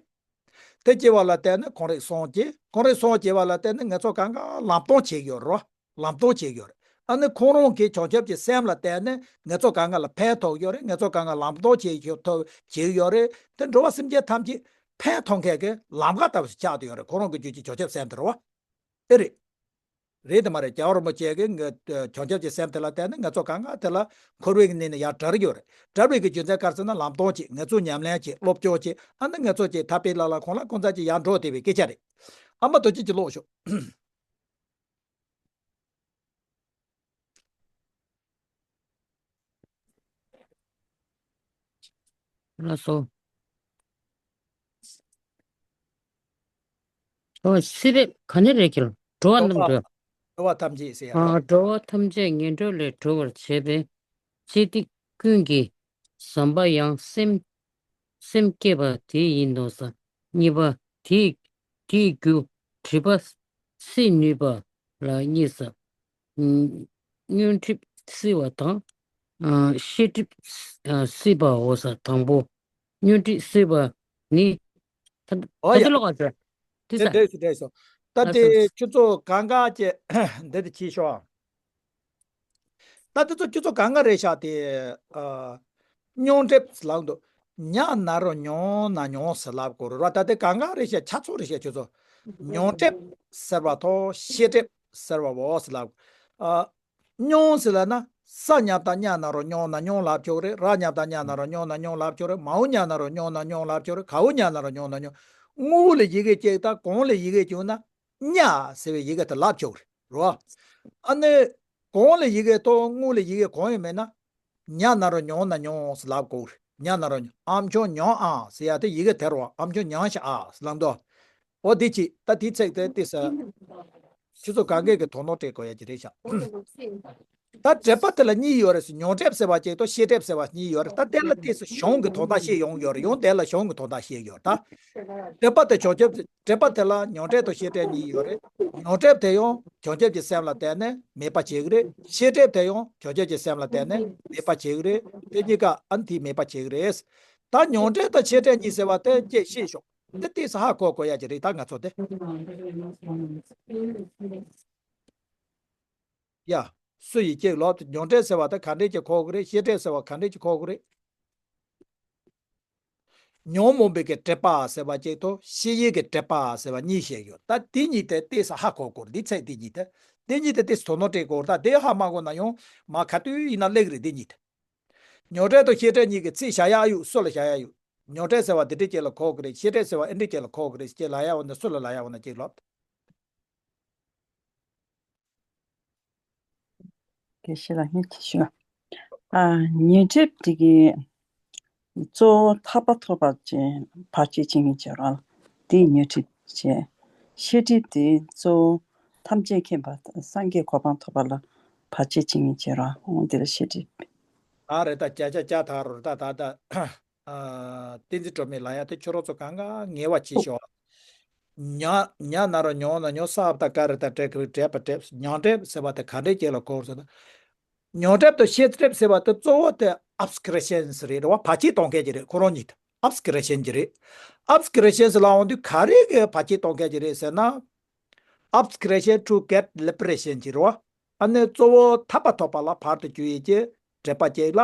དེ་སྐྱེ་བ་ལ་བརྟེན་ནས་ཁོང་རིག་སོང་སྐྱེ། ཁོང་རིག་སོང་སྐྱེ་བ་ལ་བརྟེན་ནས་ངེད་ཚོ་གང་ག་ལམ་སྟོན་བྱེད་ཀྱི་ཡོད་རེད་བ། ལམ་སྟོན་བྱེད་ཀྱི་ཡོད་རེད། ཨ་ནི་ཁོང་རང་གི་ཆོས་སྐྱབས་ཀྱི་སེམས་ལ་བརྟེན་ནས་ངེད་ཚོ་གང་ག་ལ་ཕན་ཐོགས་ཡོད་རེད། ངེད་ཚོ་གང་ག་ལམ་སྟོན་བྱེད་ཀྱི་ཐོག་བྱེད་ཀྱི་ཡོད་རེད། དེ་འགྲོ་བ་སེམས་ཅན་ཐམས་ཅད་ཕན་ཐོགས་མཁན་གྱི་ལམ་ཁ་ལྟ་བུ་ཞིག་ཆགས་བསྡད་ཡོད་རེད། ཁོང་རང་གི་རྒྱུད་ཀྱི་ཆོས་སྐྱབས་སེམས་དེ་རེད་བ། ཨེ་རེད། རེད་དེ་མ་རེད། རྒྱལ་བ་རིན་པོ་ཆེ་གི་ངའི་བྱང་ཆུབ་ཀྱི་སེམས་དེ་ལ་བརྟེན་ནས་ང་ཚོ་གང་ག་དེ་ལ་འཁོར་བའི་གནས་ནས་ཡར་བྲལ་ཡོད་རེད། བྲལ་བའི་གི་རྒྱུ་མཚན་ག་རེ་ཟེར་ན་ལམ་སྟོན་བྱེད། ངེད་ཚོ་ཉམས་ལེན་བྱེད། སློབ་སྦྱོང་བྱེད། ཨ་ནི་ངེད་ཚོ་ཀྱི་ཐར་པའི་ལམ་ལ་ཁོང་ལ་ཁོང་ཚ་ཅིག་ཡར་འགྲོ་བསྡད་པའི་སྐད་ཆ་རེད། ཨ་མ་རྡོ་རྗེ་ཅིག་ཀློག་ཤོག་ལགས་སོ། ཨོ་སི་རེད་ག་ནས་རེད་ཁྱེད་འགྲོ་བ་རྣམས་འགྲོ། འགྲོ་བ་ཐམས་ཅད་ཟེར་ཡ་ཨ་རོ། འགྲོ་བ་ཐམས་ཅད་ངན་འགྲོ་ལས་སྒྲོལ་བར་བྱེད་པའི་སྤྱི་སྟེགས་ཀུན་གྱི་ཟམ་པ་ཡང་སེམས་སེམས་བསྐྱེད་པ་དེ་ཡིན་ནོ་ཟེར། གཉིས་པ་དེའི་དེའི་རྒྱུ་སྒྲིབ་པ་སེལ་ནུས་པ་ལ་གཉིས་ཟེར། ཨ་ཉོན་སྒྲིབ་སེལ་བ་དང་། ཨ་ཤེས་སྒྲིབ་ཨ་སེལ་བའོ་ཟེར། དང་པོ་ཉོན་སྒྲིབ་སེལ་བ་ནི། ད་ཨོ་ད་ཡ། དུ་ལོག་ཨ་ཟེར། དེ་དེ་ས་འདྲ་སོ་འདྲ་སོ། ད་ཨ་དེ་ས་ཁྱོད་ཚོ་གང་ག་ཅེ་འདི་དེ་ཅི་ཤོག་ད་དེ་ཚོ་ཁྱོད་ཚོ་གང་ག་རེད་ཤག་དེ། ཨ་ཉོན་སྒྲིབ་ལབ་འདུག་ཉ་ན་རོ་ཉོ་ན་ཉོ་ཟེར་ལབ་དགོས་རེད་ར། ད་དེ་གང་ག་རེད་ཤག་ཆ་ཚང་རེད་ཤག་ཁྱོད་ཚོ། ཉོན་སྒྲིབ་ཟེར་བ་དང་ཤེས་སྒྲིབ་ཟེར་བ་བོ་ཟེར་ལབ། ཨ་ སྙོང་ཟེར་ལབ་ན། ས་མཉམ་དང་ཉ་ན་རོ་སྙོང་ན་སྙོང་ལབ་ཆོག་རེད། ར་མཉམ་དང་ཉ་ན་རོ་སྙོང་ན་སྙོང་ལབ་ཆོག་རེད། མའོ་ཉ་ན་རོ་སྙོང་ན་སྙོང་ལབ་ཆོག་རེད། གའོ་ཉ་ན་རོ་སྙོང་ན་སྙོང་། ངའོ་ལ་ཡི་གེ་གཅིག་དང་གང་ལ་ཡི་གེ་བྱུང་ན་ཉ་ཟེར་བའི་ཡི་གེ་དེ་ལབ་ཆོག་རེད། རོ། ཨ་ནི། གང་ལ་ཡི་གེ་ཐོག་ངའོ་ལ་ཡི་གེ་གང་ཡང་མེད་ན། ཉ་ན་རོ་ཉོ་ན་ཉོ་ཟེར་ལབ་དགོས་རེད། ཉ་ན་རོ་ཉོ། ཨམ་ཅོག་ཉོ་ཨ་ཟེར་ཡ་དེ་ཡི་གེ་དེ་རོ། ཨམ་ཅོག་ཉང་ཤ་ཨ་ཟེར་ལབ་འདུག་འོ་དེ་ཅི། ད་དེ་ཚིག་དེ་ཏི་ས། ཁྱོད་ཚོ་གང་གས་ཀྱི་དོ་སྣང་སྤྲད་དགོས་ཡ་ཅི་རེད་ཤག་ད་འགྲེལ་པ་དེ་ལ་གཉིས་ཡོད་རེད་ཟེར། མྱོང་འགྲེལ་ཟེར་བ་གཅིག་དང་ཤེས་འགྲེལ་ཟེར་བ་གཉིས་ཡོད་རེད། ད་དེ་ལ་ཏི་ས་གཞུང་གི་དོན་དག་བཤད་ཡོང་ཡོད་རེད། ཡང་དེ་ལ་གཞུང་གི་དོན་དག་བཤད་ཡོད་རེད་ད། འགྲེལ་པ་དེ་བྱང་ཆུབ། འགྲེལ་པ་དེ་ལ་མྱོང་འགྲེལ་དང་ཤེས་འགྲེལ་གཉིས་ཡོད་རེད། མྱོང་འགྲེལ་དེ་ཡང་བྱང་ཆུབ་ཀྱི་སེམས་ལ་བརྟེན་ནས་མེད་པ་བྱེད་ཀྱི་རེད། ཤེས་འགྲེལ་དེ་ཡང་བྱང་ཆུབ་ཀྱི་སེམས་ལ་བརྟེན་ནས་མེད་པ་བྱེད་ཀྱི་རེད། དེ་གཉིས་ཀ་ཨ་ནི་མེད་པ་བྱེད་ཀྱི་རེད། ད་མྱོང་འགྲེལ་དང་ཤེས་འགྲེལ་གཉིས་ཟེར་བ་དེ་སྐྱེ་ཤེས་ཤོག་འདི་ཏོག་ཙམ་ཧ་གོ་དགོས་ཡ་ཅིག་རེད། ད་ང་ཚོ་དེ། ཡ། སུ་ཡིས་ཀྱིས་ལོག་མྱོང་འགྲེལ་ཟེར་བ་དེ་ག་འདྲས་ཀྱིས་གོ་གི་རེད། ཤེས་འགྲེལ་ཟེར་བ་ག་འདྲས་ཀྱིས་གོ་གི་རེད། ཉོན་མོངས་པའི་གི་སྒྲིབ་པ་ཟེར་བ་གཅིག་དང་ཤེས་བྱའི་གི་སྒྲིབ་པ་ཟེར་བ་གཉིས་བཤད་ཡོད། ད་དེ་གཉིས་དེ་ཏོག་ཙམ་ཧ་གོ་དགོས། འདི་ཚིག་དེ་གཉིས་དེ། དེ་གཉིས་དེ་ཏོག་ཙམ་དོ་སྣང་སྤྲད་དགོས། ད་དེ་ཧ་མ་གོ་ན་ཡང་མ་ག་དུས་ཡིན་ན་སླེབས་རེད། དེ་གཉིས་དེ། མྱོང་འགྲེལ་དང་ཤེས་འགྲེལ་གཉིས་ཀྱི་ཚིག་བཞག་ཡ་ཡོད། སུ་ལ་བཞག་ཡ་ཡོད། མྱོང་འགྲེལ་ཟེར་བ་འདི་འདྲས་ཅིག་ལ་གོ་གི་རེད། ཤེས་འགྲེལ་ཟེར་བ་ཨེ་འདྲས་ཅིག་ལ་གོ་གི་རེད་ཅེས་ལབ་ཡ་འོ་ན་སུ་ལ་ལབ་ཡ་འོ་ན་ཅིག་ལབ། དགེ་བཤེས་ལགས་སྙན་ཞུ། ཨ། ཉོན་སྒྲིབ་དེ་གི་གཙོ་བོ་ཐར་པ་ཐོབ་པར་བྱེད། བར་ཆད་བྱེད་མཁན་བྱེད་རོགས། དེ་ཉོན་སྒྲིབ་བྱེད། ཤེས་སྒྲིབ་དེ་གཙོ་བོ་ཐམས་ཅད་མཁྱེན་པ་སངས་རྒྱས་གོ་འཕང་ཐོབ་པ་ལ་བར་ཆད་བྱེད་མཁན་བྱེད་རོགས། འོ་དེ་ལ་ཤེས་སྒྲིབ། ད་རེད། ད་བརྒྱ་ཆ་བརྒྱ་ཐག་རོ་རེད། ད་ད་ད། ཨ། བསྟན་འཛིན་སྒྲོལ་མས་ལབ་ཡ་དེ་ཁྱོད་རང་ཚོ་གང་ག་ངེས་པ་བྱེད་ཤོག་ཉ། ཉ་ན་རོ་ཉོ་ན་ཉོ། ས་བ་ད་ག་རི་ད་འགྲེ་གི་རི་འགྲེལ་པ་འགྲེལ། མྱོང་འགྲེལ་ཟེར་བ་དེ་ག་འདྲས་ཅིག་ལ་གོ་ཟེར་ན། མྱོང་འགྲེལ་དང་ཤེས་སྒྲིབ་ཟེར་བ་དེ་གཙོ་བོ་དེ་ཨབ་སི་ཀི་རི་ཤན་ཟེར་རེད་བ། བར་ཆད་གཏོང་མཁན་ཅིག་རེད། ཁོ་རང་གཉིས་དེ་ཨབ་སི་ཀི་རི་ཤན་ཅིག་རེད། ཨབ་སི་ཀི་རི་ཤན་ཟེར་ལབ་འོང་དུས་ག་རེ་གི་བར་ཆད་གཏོང་མཁན་ཅིག་རེད་ཟེར་ན། Obscursion to get liberation ཅིག་རེད་བ། ཨ་ནི་གཙོ་བོ་ཐར་པ་ཐོབ་པ་ལ་བར་དུ་གཅོད་ཡས་ཀྱི་འགྲེལ་པ་གཅིག་ལ་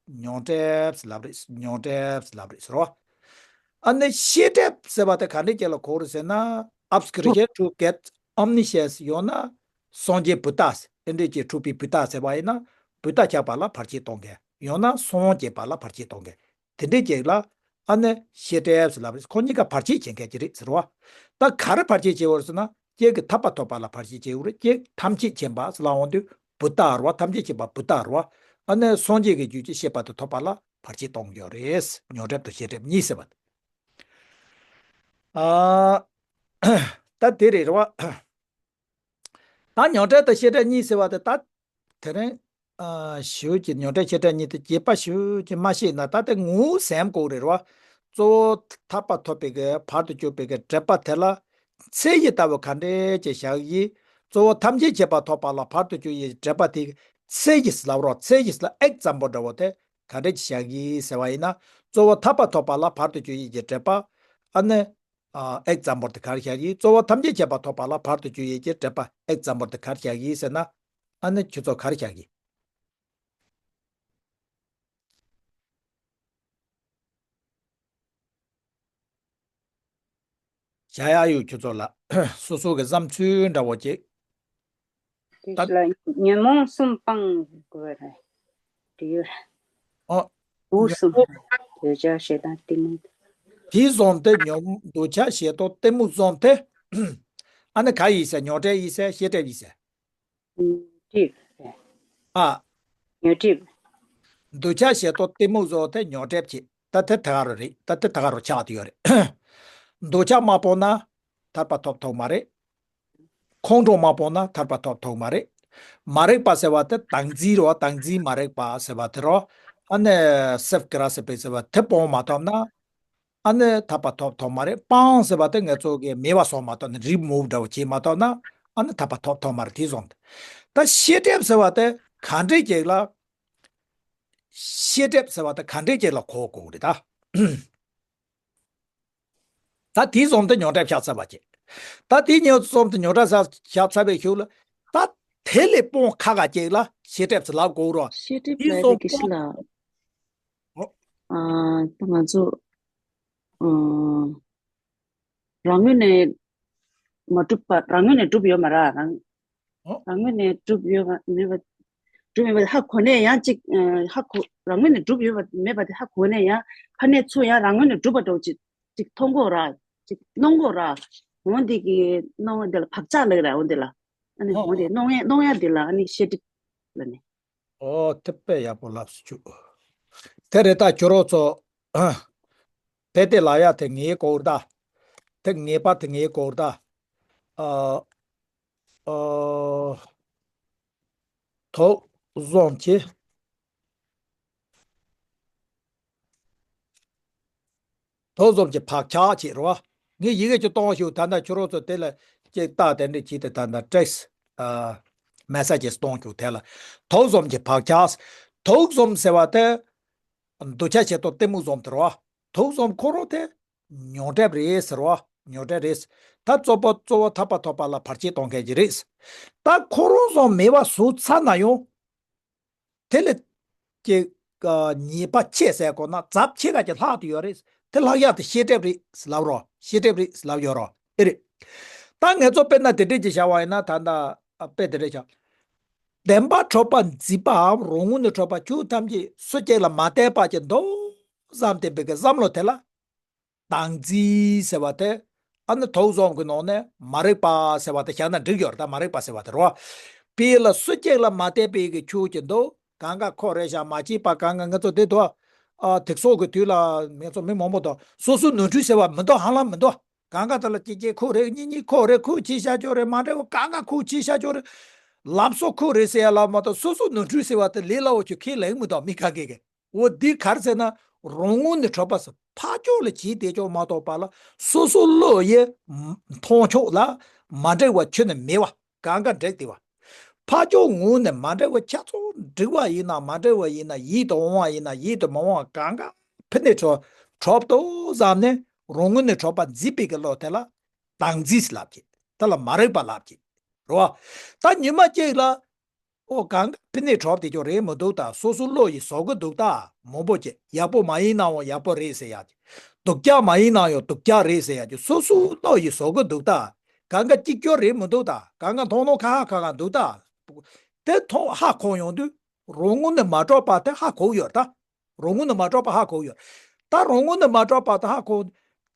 མྱོང་འགྲེལ་ལབ་རེད། མྱོང་འགྲེལ་ལབ་རེད་ཟེར་བ། ཨ་ནི་ཤེས་སྒྲིབ་ཟེར་བ་དེ་ག་འདྲས་ཅིག་ལ་གོ་རེད་ཟེར་ན། Obscursion to get omniscience ཡང་ན་སངས་རྒྱས་བུདྡྷ་ཟེར། ཨེ་འདྲས་ཀྱི་འཁྲུལ་པའི་བུདྡྷ་ཟེར་བ་ཡིན་ན་བུདྡྷ་ཆགས་པ་ལ་བར་ཆད་གཏོང་མཁན། ཡང་ན་སངས་རྒྱས་པ་ལ་བར་ཆད་གཏོང་མཁན། དེ་འདྲའི་ཅིག་ལ་ཨ་ནི་ཤེས་སྒྲིབ་ཟེར་ལབ་རེད། ཁོ་གཉིས་ཀ་བར་ཆད་བྱེད་མཁན་ཅིག་རེད་ཟེར་བ། ད་ག་རེ་བར་ཆད་བྱེད་འོ་ཟེར་ན། གཅིག་གིས་ཐར་པ་ཐོབ་པ་ལ་བར་ཆད་བྱེད་འོ་རེད། གཅིག་ཐམས་ཅད་མཁྱེན་པ་ཟེར་ལབ་འོང་དུས་བུདྡྷ་རེད་བ། ཐམས་ཅད་མཁྱེན་པ་བུདྡྷ་རེད་བ། ཨ་ནི་སངས་རྒྱས་ཀྱི་རྒྱུད་ཀྱི་ཤེས་པ་དེ་ཐོབ་པ་ལ་བར་ཆད་གཏོང་གི་ཡོད་རེད། མྱོང་སྒྲིབ་དང་ཤེས་སྒྲིབ་གཉིས་ཟེར་བ། ཨ། ད་དེ་རེད་རེད་བ། ད་མྱོང་འགྲེལ་དང་བཤད་གྲྭ་གཉིས་ཟེར་བ་དེ་ད། དེ་རིང་། ཨ། ཞུ་གི་མྱོང་འགྲེལ་བཤད་གྲྭ་གཉིས་དེ་རྒྱས་པ་ཞུ་གི་མ་ཤེས་ན་ད་དེ་ངུ་སེམས་ཀོ་རེད་བ། གཙོ་བོ་ཐར་པ་ཐོབ་པའི་གི་བར་དུ་གཅོད་པའི་གི་འགྲེལ་པ་དེ་ལ། ཚད་གཞི་ལྟ་བུ་ག་འདྲས་ཀྱི་བཞག་གི། གཙོ་བོ་ཐམས་ཅད་མཁྱེན་པ་ཐོབ་པ་ལ་བར་དུ་གཅོད་ཡི་འགྲེལ་པ་དེ་ཚད་གཞི་ལབ་རོགས། ཚད་གཞི་ལ་ཨེག་ཛམ་པོ་འདྲ་བོ་དེ་ག་འདྲས་ཀྱི་བཞག་གི་ཟེར་བ་ཡིན་ན། གཙོ་བོ་ཐར་པ་ཐོབ་པ་ལ་བར་དུ་གཅོད་ཡི་གི་འགྲེལ་པ། ཨ་ནི། ཨ། ཨེག་ཛམ་པོར་དེ་གར་བཞག་གི། གཙོ་བོ་ཐམས་ཅད་མཁྱེན་པ་ཐོབ་པ་ལ་བར་དུ་གཅོད་ཡས་ཀྱི་འགྲེལ་པ་ཨེག་ཛམ་པོར་དེ་གར་བཞག་གི་ཟེར་ན། ཨ་ནི་ཁྱོད་ཚོ་གར་བཞག་གི། བཞག་ཡ་ཡོད་ཁྱོད་ཚོ་ལ། སོ་སོ་གི་བསམ་ཚུལ་འདྲ་བོ་ཅིག་དེ་ད་ལ་ཉོན་མོངས་གསུམ་སྤང་དགོས་རེད། དེ་ཡོད། ཨོ། དུག་གསུམ། འདོད་ཆགས་ཞེ་སྡང་གཏི་མུག་དེ་བཟུང་སྟེ་ཉོན། འདོད་ཆགས་ཞེ་སྡང་གཏི་མུག་བཟུང་སྟེ། ཨ་ནི་ག་ཡིན་ཟེར། མྱོང་འགྲེལ་ཡིན་ཟེར། ཤེས་སྒྲིབ་ཡིན་ཟེར། སྒྲིབ། ཨ། ཉོན་སྒྲིབ། འདོད་ཆགས་ཞེ་སྡང་གཏི་མུག་བཟུང་སྟེ་ཉོན་སྒྲིབ་བྱེད། ད་དེ་ད་ག་རུ་རེད། ད་དེ་ད་ག་རུ་ཆགས་བསྡད་ཡོད་རེད། འདོད་ཆགས་མ་སྤངས་ན་ཐར་པ་ཐོབ་ཐུབ་མ་རེད། ཁོང་ཁྲོ་མ་སྤངས་ན་ཐར་པ་ཐོབ་ཐུབ་མ་རེད། མ་རིག་པ་ཟེར་བ་དེ་བདག་འཛིན་རེད་བ། བདག་འཛིན་མ་རིག་པ་ཟེར་བ་དེ་རོ། ཨ་ནི་སེལཕ་གྷ་རེ་སི་པི་ཟེར་བ་དེ་སྤོང་མ་ཐུབ་ན། ཨ་ནི་ཐར་པ་ཐོབ་ཐུབ་མ་རེད། སྤང་ཟེར་བ་དེ་ང་ཚོ་གི་མེད་པ་བཟོ་མ་ཐུབ་ན། རི་མུབ་འདྲ་བོ་བྱེད་མ་ཐུབ་ན། ཨ་ནི་ཐར་པ་ཐོབ་ཐུབ་མ་རེད། དེ་བཟུང་སྟེ། ད་ཤེས་སྒྲིབ་ཟེར་བ་དེ་ག་འདྲས་ཅིག་ལ། ཤེས་སྒྲིབ་ཟེར་བ་དེ་ག་འདྲས་ཅིག་ལ་གོ་དགོས་རེད་ད། ད་དེ་བཟུང་སྟེ་མྱོང་འགྲེལ་བཞག་ཚར་བ་ཅིག་ད་དེ་ཉིད་བཟུང་སྟེ་མྱོང་འགྲེལ་བཞག་ཚར་བའི་གཞུག་ལ། ད་དེ་ལས་སྤོང་ཁག་ཁག་ཅིག་ལ་ཤེས་སྒྲིབ་ཟེར་ལབ་དགོས་རོ། ཤེས་སྒྲིབ་དེ་ལ་བཟུང་དེ་གི་ཤི་ལ། སྤོང་། ཨོ། ཨ། ད་ང་ཚོ། ཨ། རང་ངོས་ནས་མ་གྲུབ་པ། རང་ངོས་ནས་གྲུབ་ཡོད་མ་རེད། རང་། ཨོ། རང་ངོས་ནས་གྲུབ་ཡོད་མ་མེད་པ། གྲུབ་མེད་པ་དེ་ཧ་གོ་ནས་ཡང་ཅིག་ཨ་ཧ་གོ་རང་ངོས་ནས་གྲུབ་ཡོད་པ་མེད་པ་དེ་ཧ་གོ་ནས་ཡང་ཕ་ནས་ཚུར་ཡང་རང་ངོས་ནས་གྲུབ་པ་འདྲ་བོ་ཅིག་ཅིག་མཐོང་གོ་ར། ཅིག་གནང་གོ་ར། འོ་འདི་གི་གནང་བ་འདི་ལ་བག་ཆགས་ལབ་ར། འོ་འདི་ལ་ཨ་ནི་ཨོ་འོ་འདི་ཨོ། གནང་ཡ་གནང་ཡ་འདི་ལ་ཨ་ནི་ཤེས་སྒྲིབ་ལབ་ནས། ཨོ་དེ་དཔེ་ཡག་པོ་ལབ་སུ་བཅུག་དེ་རེད། ད་ཁྱོད་རོགས་ཚོ། ཕལ་དེ་ལ་ཡ་དེ་ངའི་སྐོར་ད། དེ་ངེས་པ་དེ་ངའི་སྐོར་ད། ཨ། ཨ། ཐོག་བཟོམ་གྱི། ཐོག་བཟོམ་གྱི་བག་ཆགས་ཅིག་རེད་བ། ངས་ཡི་གེ་ཅིག་གཏོང་ཞུ། ད་ལྟ་ཁྱོད་རོགས་ཚོ་དེ་ལ་ཅིག་ལྟ་དེ་འདྲ་བྱས་ཏེ་ད་ལྟ་ཊེག་སི་ཨ། མེ་སེ་ཇི་གཏོང་ཞུ། དེ་ལ་ཐོག་བཟོམ་གྱི་བག་ཆགས། ཐོག་བཟོམ་ཟེར་བ་དེ། འདུ་བྱེད་ཆེ་ཏོ་གཏི་མུག་བཟོམ་དེ་རེད་བ། ཐོག་བཟོམ་ཁོ་རང་དེ། ཉོག་དྲེབ་རེད་ཟེར་བ། ཉོག་དྲེབ་རེད། ད་གཙོ་བོ་གཙོ་བོ་ཐར་པ་ཐོབ་པ་ལ་བར་ཆད་གཏོང་མཁན་གྱི་རེད། ད་ཁོ་རང་བཟོམ་མེད་པ་བཟོ་ཚར་ན་ཡང་། དེ་ལས་ཀྱི་ཉེས་པ་ཆེ་ཟེར་དགོས་ན་ཚབས་ཆེ་ག་ཅིག་ལྷག་ཏུ་ཡོད་རེད། དེ་ལྷག་ཡག་དེ་ཤེས་སྒྲིབ་རེད་ལབ་རོགས། ཤེས་སྒྲིབ་རེད་ལབ་ཡོད་རོགས་ཨེ་རེད། ད་ངེད་ཚོ་དཔེར་ན་དེ་འདྲས་ཀྱི་བྱ་བ་ཡིན་ན་ད་ལྟ་དཔེ་དེ་འདྲས་བྱ། བདེན་པར་གྲུབ་པ་འཛིན་པའམ་རང་ངོས་ནས་གྲུབ་པ་ཁྱོད་ཐམས་ཅད་སུ་གཅིག་ལ་མ་བརྟེན་པ་ཅིག་འདུག་བསམ་སྟེ་འབད་གི་བསམ་བློ་དེ་ལ། བདག་འཛིན་ཟེར་བ་དེ། ཨ་ནི་ཐོག་བཟོམ་གྱི་ནང་ནས་མ་རིག་པ་ཟེར་བ་དེ་བཞག་ན་འགྲིག་ཡོད་རེད། ད་མ་རིག་པ་ཟེར་བ་དེ་རེད་བ། དཔེ་ལ་སུ་གཅིག་ལ་མ་བརྟེན་པའི་གི་ཆོས་ཅིག་འདུག་གང་ག་ཁོ་རེད་ཤག་མ་བྱས་པ་གང་ག་ང་ཚོ་དེ་དུ། ཨ་དེ་སོགས་ཀྱི་དུས་ལ་ང་ཚོ་མི་མང་པོ་དང་སོ་སོའི་ནོར་འཁྲུལ་ཟེར་བ་མི་འདུག་ཧ་ལམ་མི་འདུག་གང་ག་དེ་ལ་གཅིག་གཅིག་ཁོ་རེད། གཉིས་གཉིས་ཁོ་རེད། ཁོ་བྱས་བཞག་ཆོག་རེད། མ་འདྲ་བ་གང་ག་ཁོ་བྱས་བཞག་ཆོག་རེད། ལམ་སང་ཁོ་རེད་ཟེར་ཡ་ལ་མ་གཏོགས་སོ་སོའི་ནོར་འཁྲུལ་ཟེར་བ་དེ་ལས་སླ་བོ་ཅིག་ཁས་ལེན་མི་འདུག་མི་གང་གས་གས། འོ་འདི་ག་རེ་ཟེར་ན། རང་ངོས་ནས་གྲུབ་པ་ཟེར་ཕར་ཕྱོགས་ལ་བྱས་བསྡད་ཆོག་མ་གཏོགས་པ་ལ་སོ་སོ་བློ་ཡི་མཐོང་ཕྱོགས་ལ་མ་འགྲིག་པ་ཁྱོན་ནས་མེད་པ་གང་ག་འགྲིག་བསྡད་པ། ཕར་ཕྱོགས་ངོས་ནས་མ་འགྲིག་པ་ཆ་ཚང་འགྲིག་པ་ཡིན་ན་མ་འགྲིག་པ་ཡིན་ན་ཡིད་དུ་འོང་བ་ཡིན་ན་ཡིད་དུ་མ་འོང་བ་གང་ག་ཕི་ནས་གྲུབ་གྲུབ་ཏོ་བསམ་ནས་རང་ངོས་ནས་གྲུབ་པ་འཛིན་པའི་གི་བློ་དེ་ལ་བདག་འཛིན་ཟེར་ལབ་ཀྱི། དེ་ལ་མ་རིག་པ་ལབ་ཀྱི། རེད་བ། ད་ཉི་མ་གཅིག་ལ། ཨོ་གང་ག་ཕི་ནས་གྲུབ་བསྡད་ཆོག་རེད་མི་འདུག་ད་སོ་སོ་བློ་ཡིས་བཟོ་གི་འདུག་ད་མང་པོ་ཅིག་ཡག་པོ་མ་ཡིན་ནའང་ཡག་པོ་རེད་ཟེར་ཡག་ཅིག་སྡུག་ཅག་མ་ཡིན་ནའང་སྡུག་ཅག་རེད་ཟེར་ཡག་ཅིག་སོ་སོ་བློ་ཡིས་བཟོ་གི་འདུག་ད་གང་ག་གཅིག་གྱུར་རེད་མི་འདུག་ད་གང་ག་མཐོང་མཐོང་ཁ་ཁ་ཁ་ཁ་འདུག་ད་དེ་མཐོང་ཧ་གོ་ཡོང་དུས་རང་ངོས་ནས་མ་གྲུབ་པ་དེ་ཧ་གོ་ཡོད་ད། རང་ངོས་ནས་མ་གྲུབ་པ་ཧ་གོ་ཡོད། ད་རང་ངོས་ནས་མ་གྲུབ་པ་དེ་ཧ་གོ།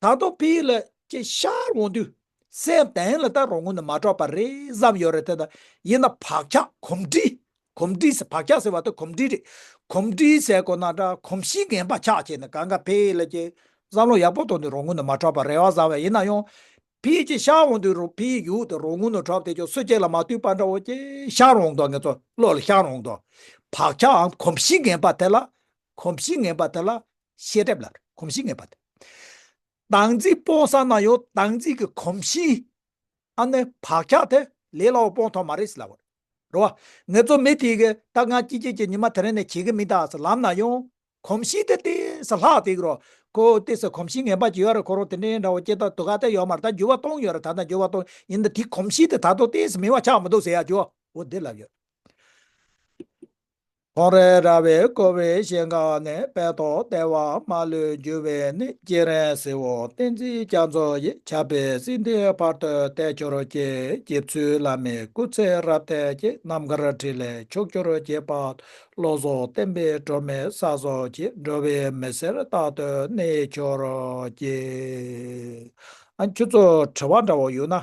ད་དུང་ཕི་ལ་ཅིག་ཤར་འོང་དུས། སེམས་གཏན་ལ་ད་རང་ངོས་ནས་མ་གྲུབ་པ་རེད་བསམ་ཡོད་རེད་དེ་ད། ཡིན་ན་བག་ཆགས་གོམས་འདྲིས། གོམས་འདྲིས་ཟེར་བག་ཆགས་ཟེར་བ་དེ་གོམས་འདྲིས་རེད། གོམས་འདྲིས་ཟེར་དགོས་ན་འདྲ་གོམས་གཤིས་ངན་པ་ཆགས་བྱས་ནས་གང་ག་ཕི་ལ་ཅིག་བསམ་བློ་ཡག་པོ་གཏོང་དུས་རང་ངོས་ནས་མ་གྲུབ་པ་རེད་བ་བསམ་བས་ཡིན་ན་ཡང་། ཕི་ཅིག་ཤར་འོང་དུས་རུ་ཕིའི་ཡུལ་དུ་རང་ངོས་ནས་གྲུབ་དེ་ཅོག་སུ་གཅིག་ལ་མ་ལྟོས་པ་འདྲ་བོ་ཅིག་ཤར་འོང་དོ། ངེད་ཚོ་བློ་ལ་ཤར་འོང་དོ། བག་ཆགས་གོམས་གཤིས་ངན་པ་དེ་ལ། གོམས་གཤིས་ངན་པ་དེ་ལ་ཤེས་སྒྲིབ་ལ་གོམས་གཤིས་ངན་པ་དེ། བདག་འཛིན་སྤོང་ས་ན་ཡང་བདག་འཛིན་གྱི་གོམས་གཤིས། ཨ་ནི་བག་ཆགས་དེ་ལས་སླ་བོ་སྤོང་ཐུབ་མ་རེད་ཟེར་ལབ་པ་རེད། རེད་བ། ངེད་ཚོ་མི་དེ་གི་ད་ང་ཅི་ཅི་ཅི་ཉི་མ་དེ་རིང་ནས་བྱེད་གི་མི་ད་ཟེར་ལབ་ན་ཡང་། གོམས་གཤིས་དེ་ཏོག་ཙམ་ལྷག་དེ་གི་རོ། ཁོ་ཏོག་ཙམ་གོམས་གཤིས་ངན་པ་ཅིག་ཡོད་རེད། ཁོ་རང་དེ་འདྲའི་འདྲ་བོ་སྐྱེ་སྟངས་དུ་ག་ཏེ་ཡོད་མ་རེད། ད་འགྱུར་བ་གཏོང་ཡོད་རེད། ད་ལྟ་འགྱུར་བ་གཏོང་ཡིན་ད་དེ་གོམས་གཤིས་དེ་ད་དུང་ཏོག་ཙམ་མེད་པ་ཆགས་མི་འདུག་ཟེར་ཡ་ཅིག་འོ་འདི་ལབ་ཡོད། ཁོང་རེ་ར་བའི་ཀོ་བའི་ཞིང་ཁ་ནས། དཔལ་ཐོག་བདེ་བ་མ་ལུས་འགྱུར་བའི་གནས། སྤྱན་རས་གཟིགས་དབང་བསྟན་འཛིན་རྒྱ་མཚོ་ཡི། ཕྱག་དཔེ་སྲིད་མཐའི་བར་དུ་བརྟན་གྱུར་ཅིག་རྗེ་བཙུན་བླ་མའི་སྐུ་ཚེ་རབ་བརྟན་ཅིག་རྣམ་དཀར་འཕྲིན་ལས་ཕྱོགས་བཅུར་རྒྱས་པ། བློ་བཟང་བསྟན་པའི་སྒྲོན་མེ་གསལ་སོང་ཅིག་འགྲོ་བའི་མི་སེར་རྟག་ཏུ་གནས་གྱུར་ཅིག་ཨ་ཁྱོད་ཚོ་དྲི་བ་འདྲ་བོ་ཡོད་ན།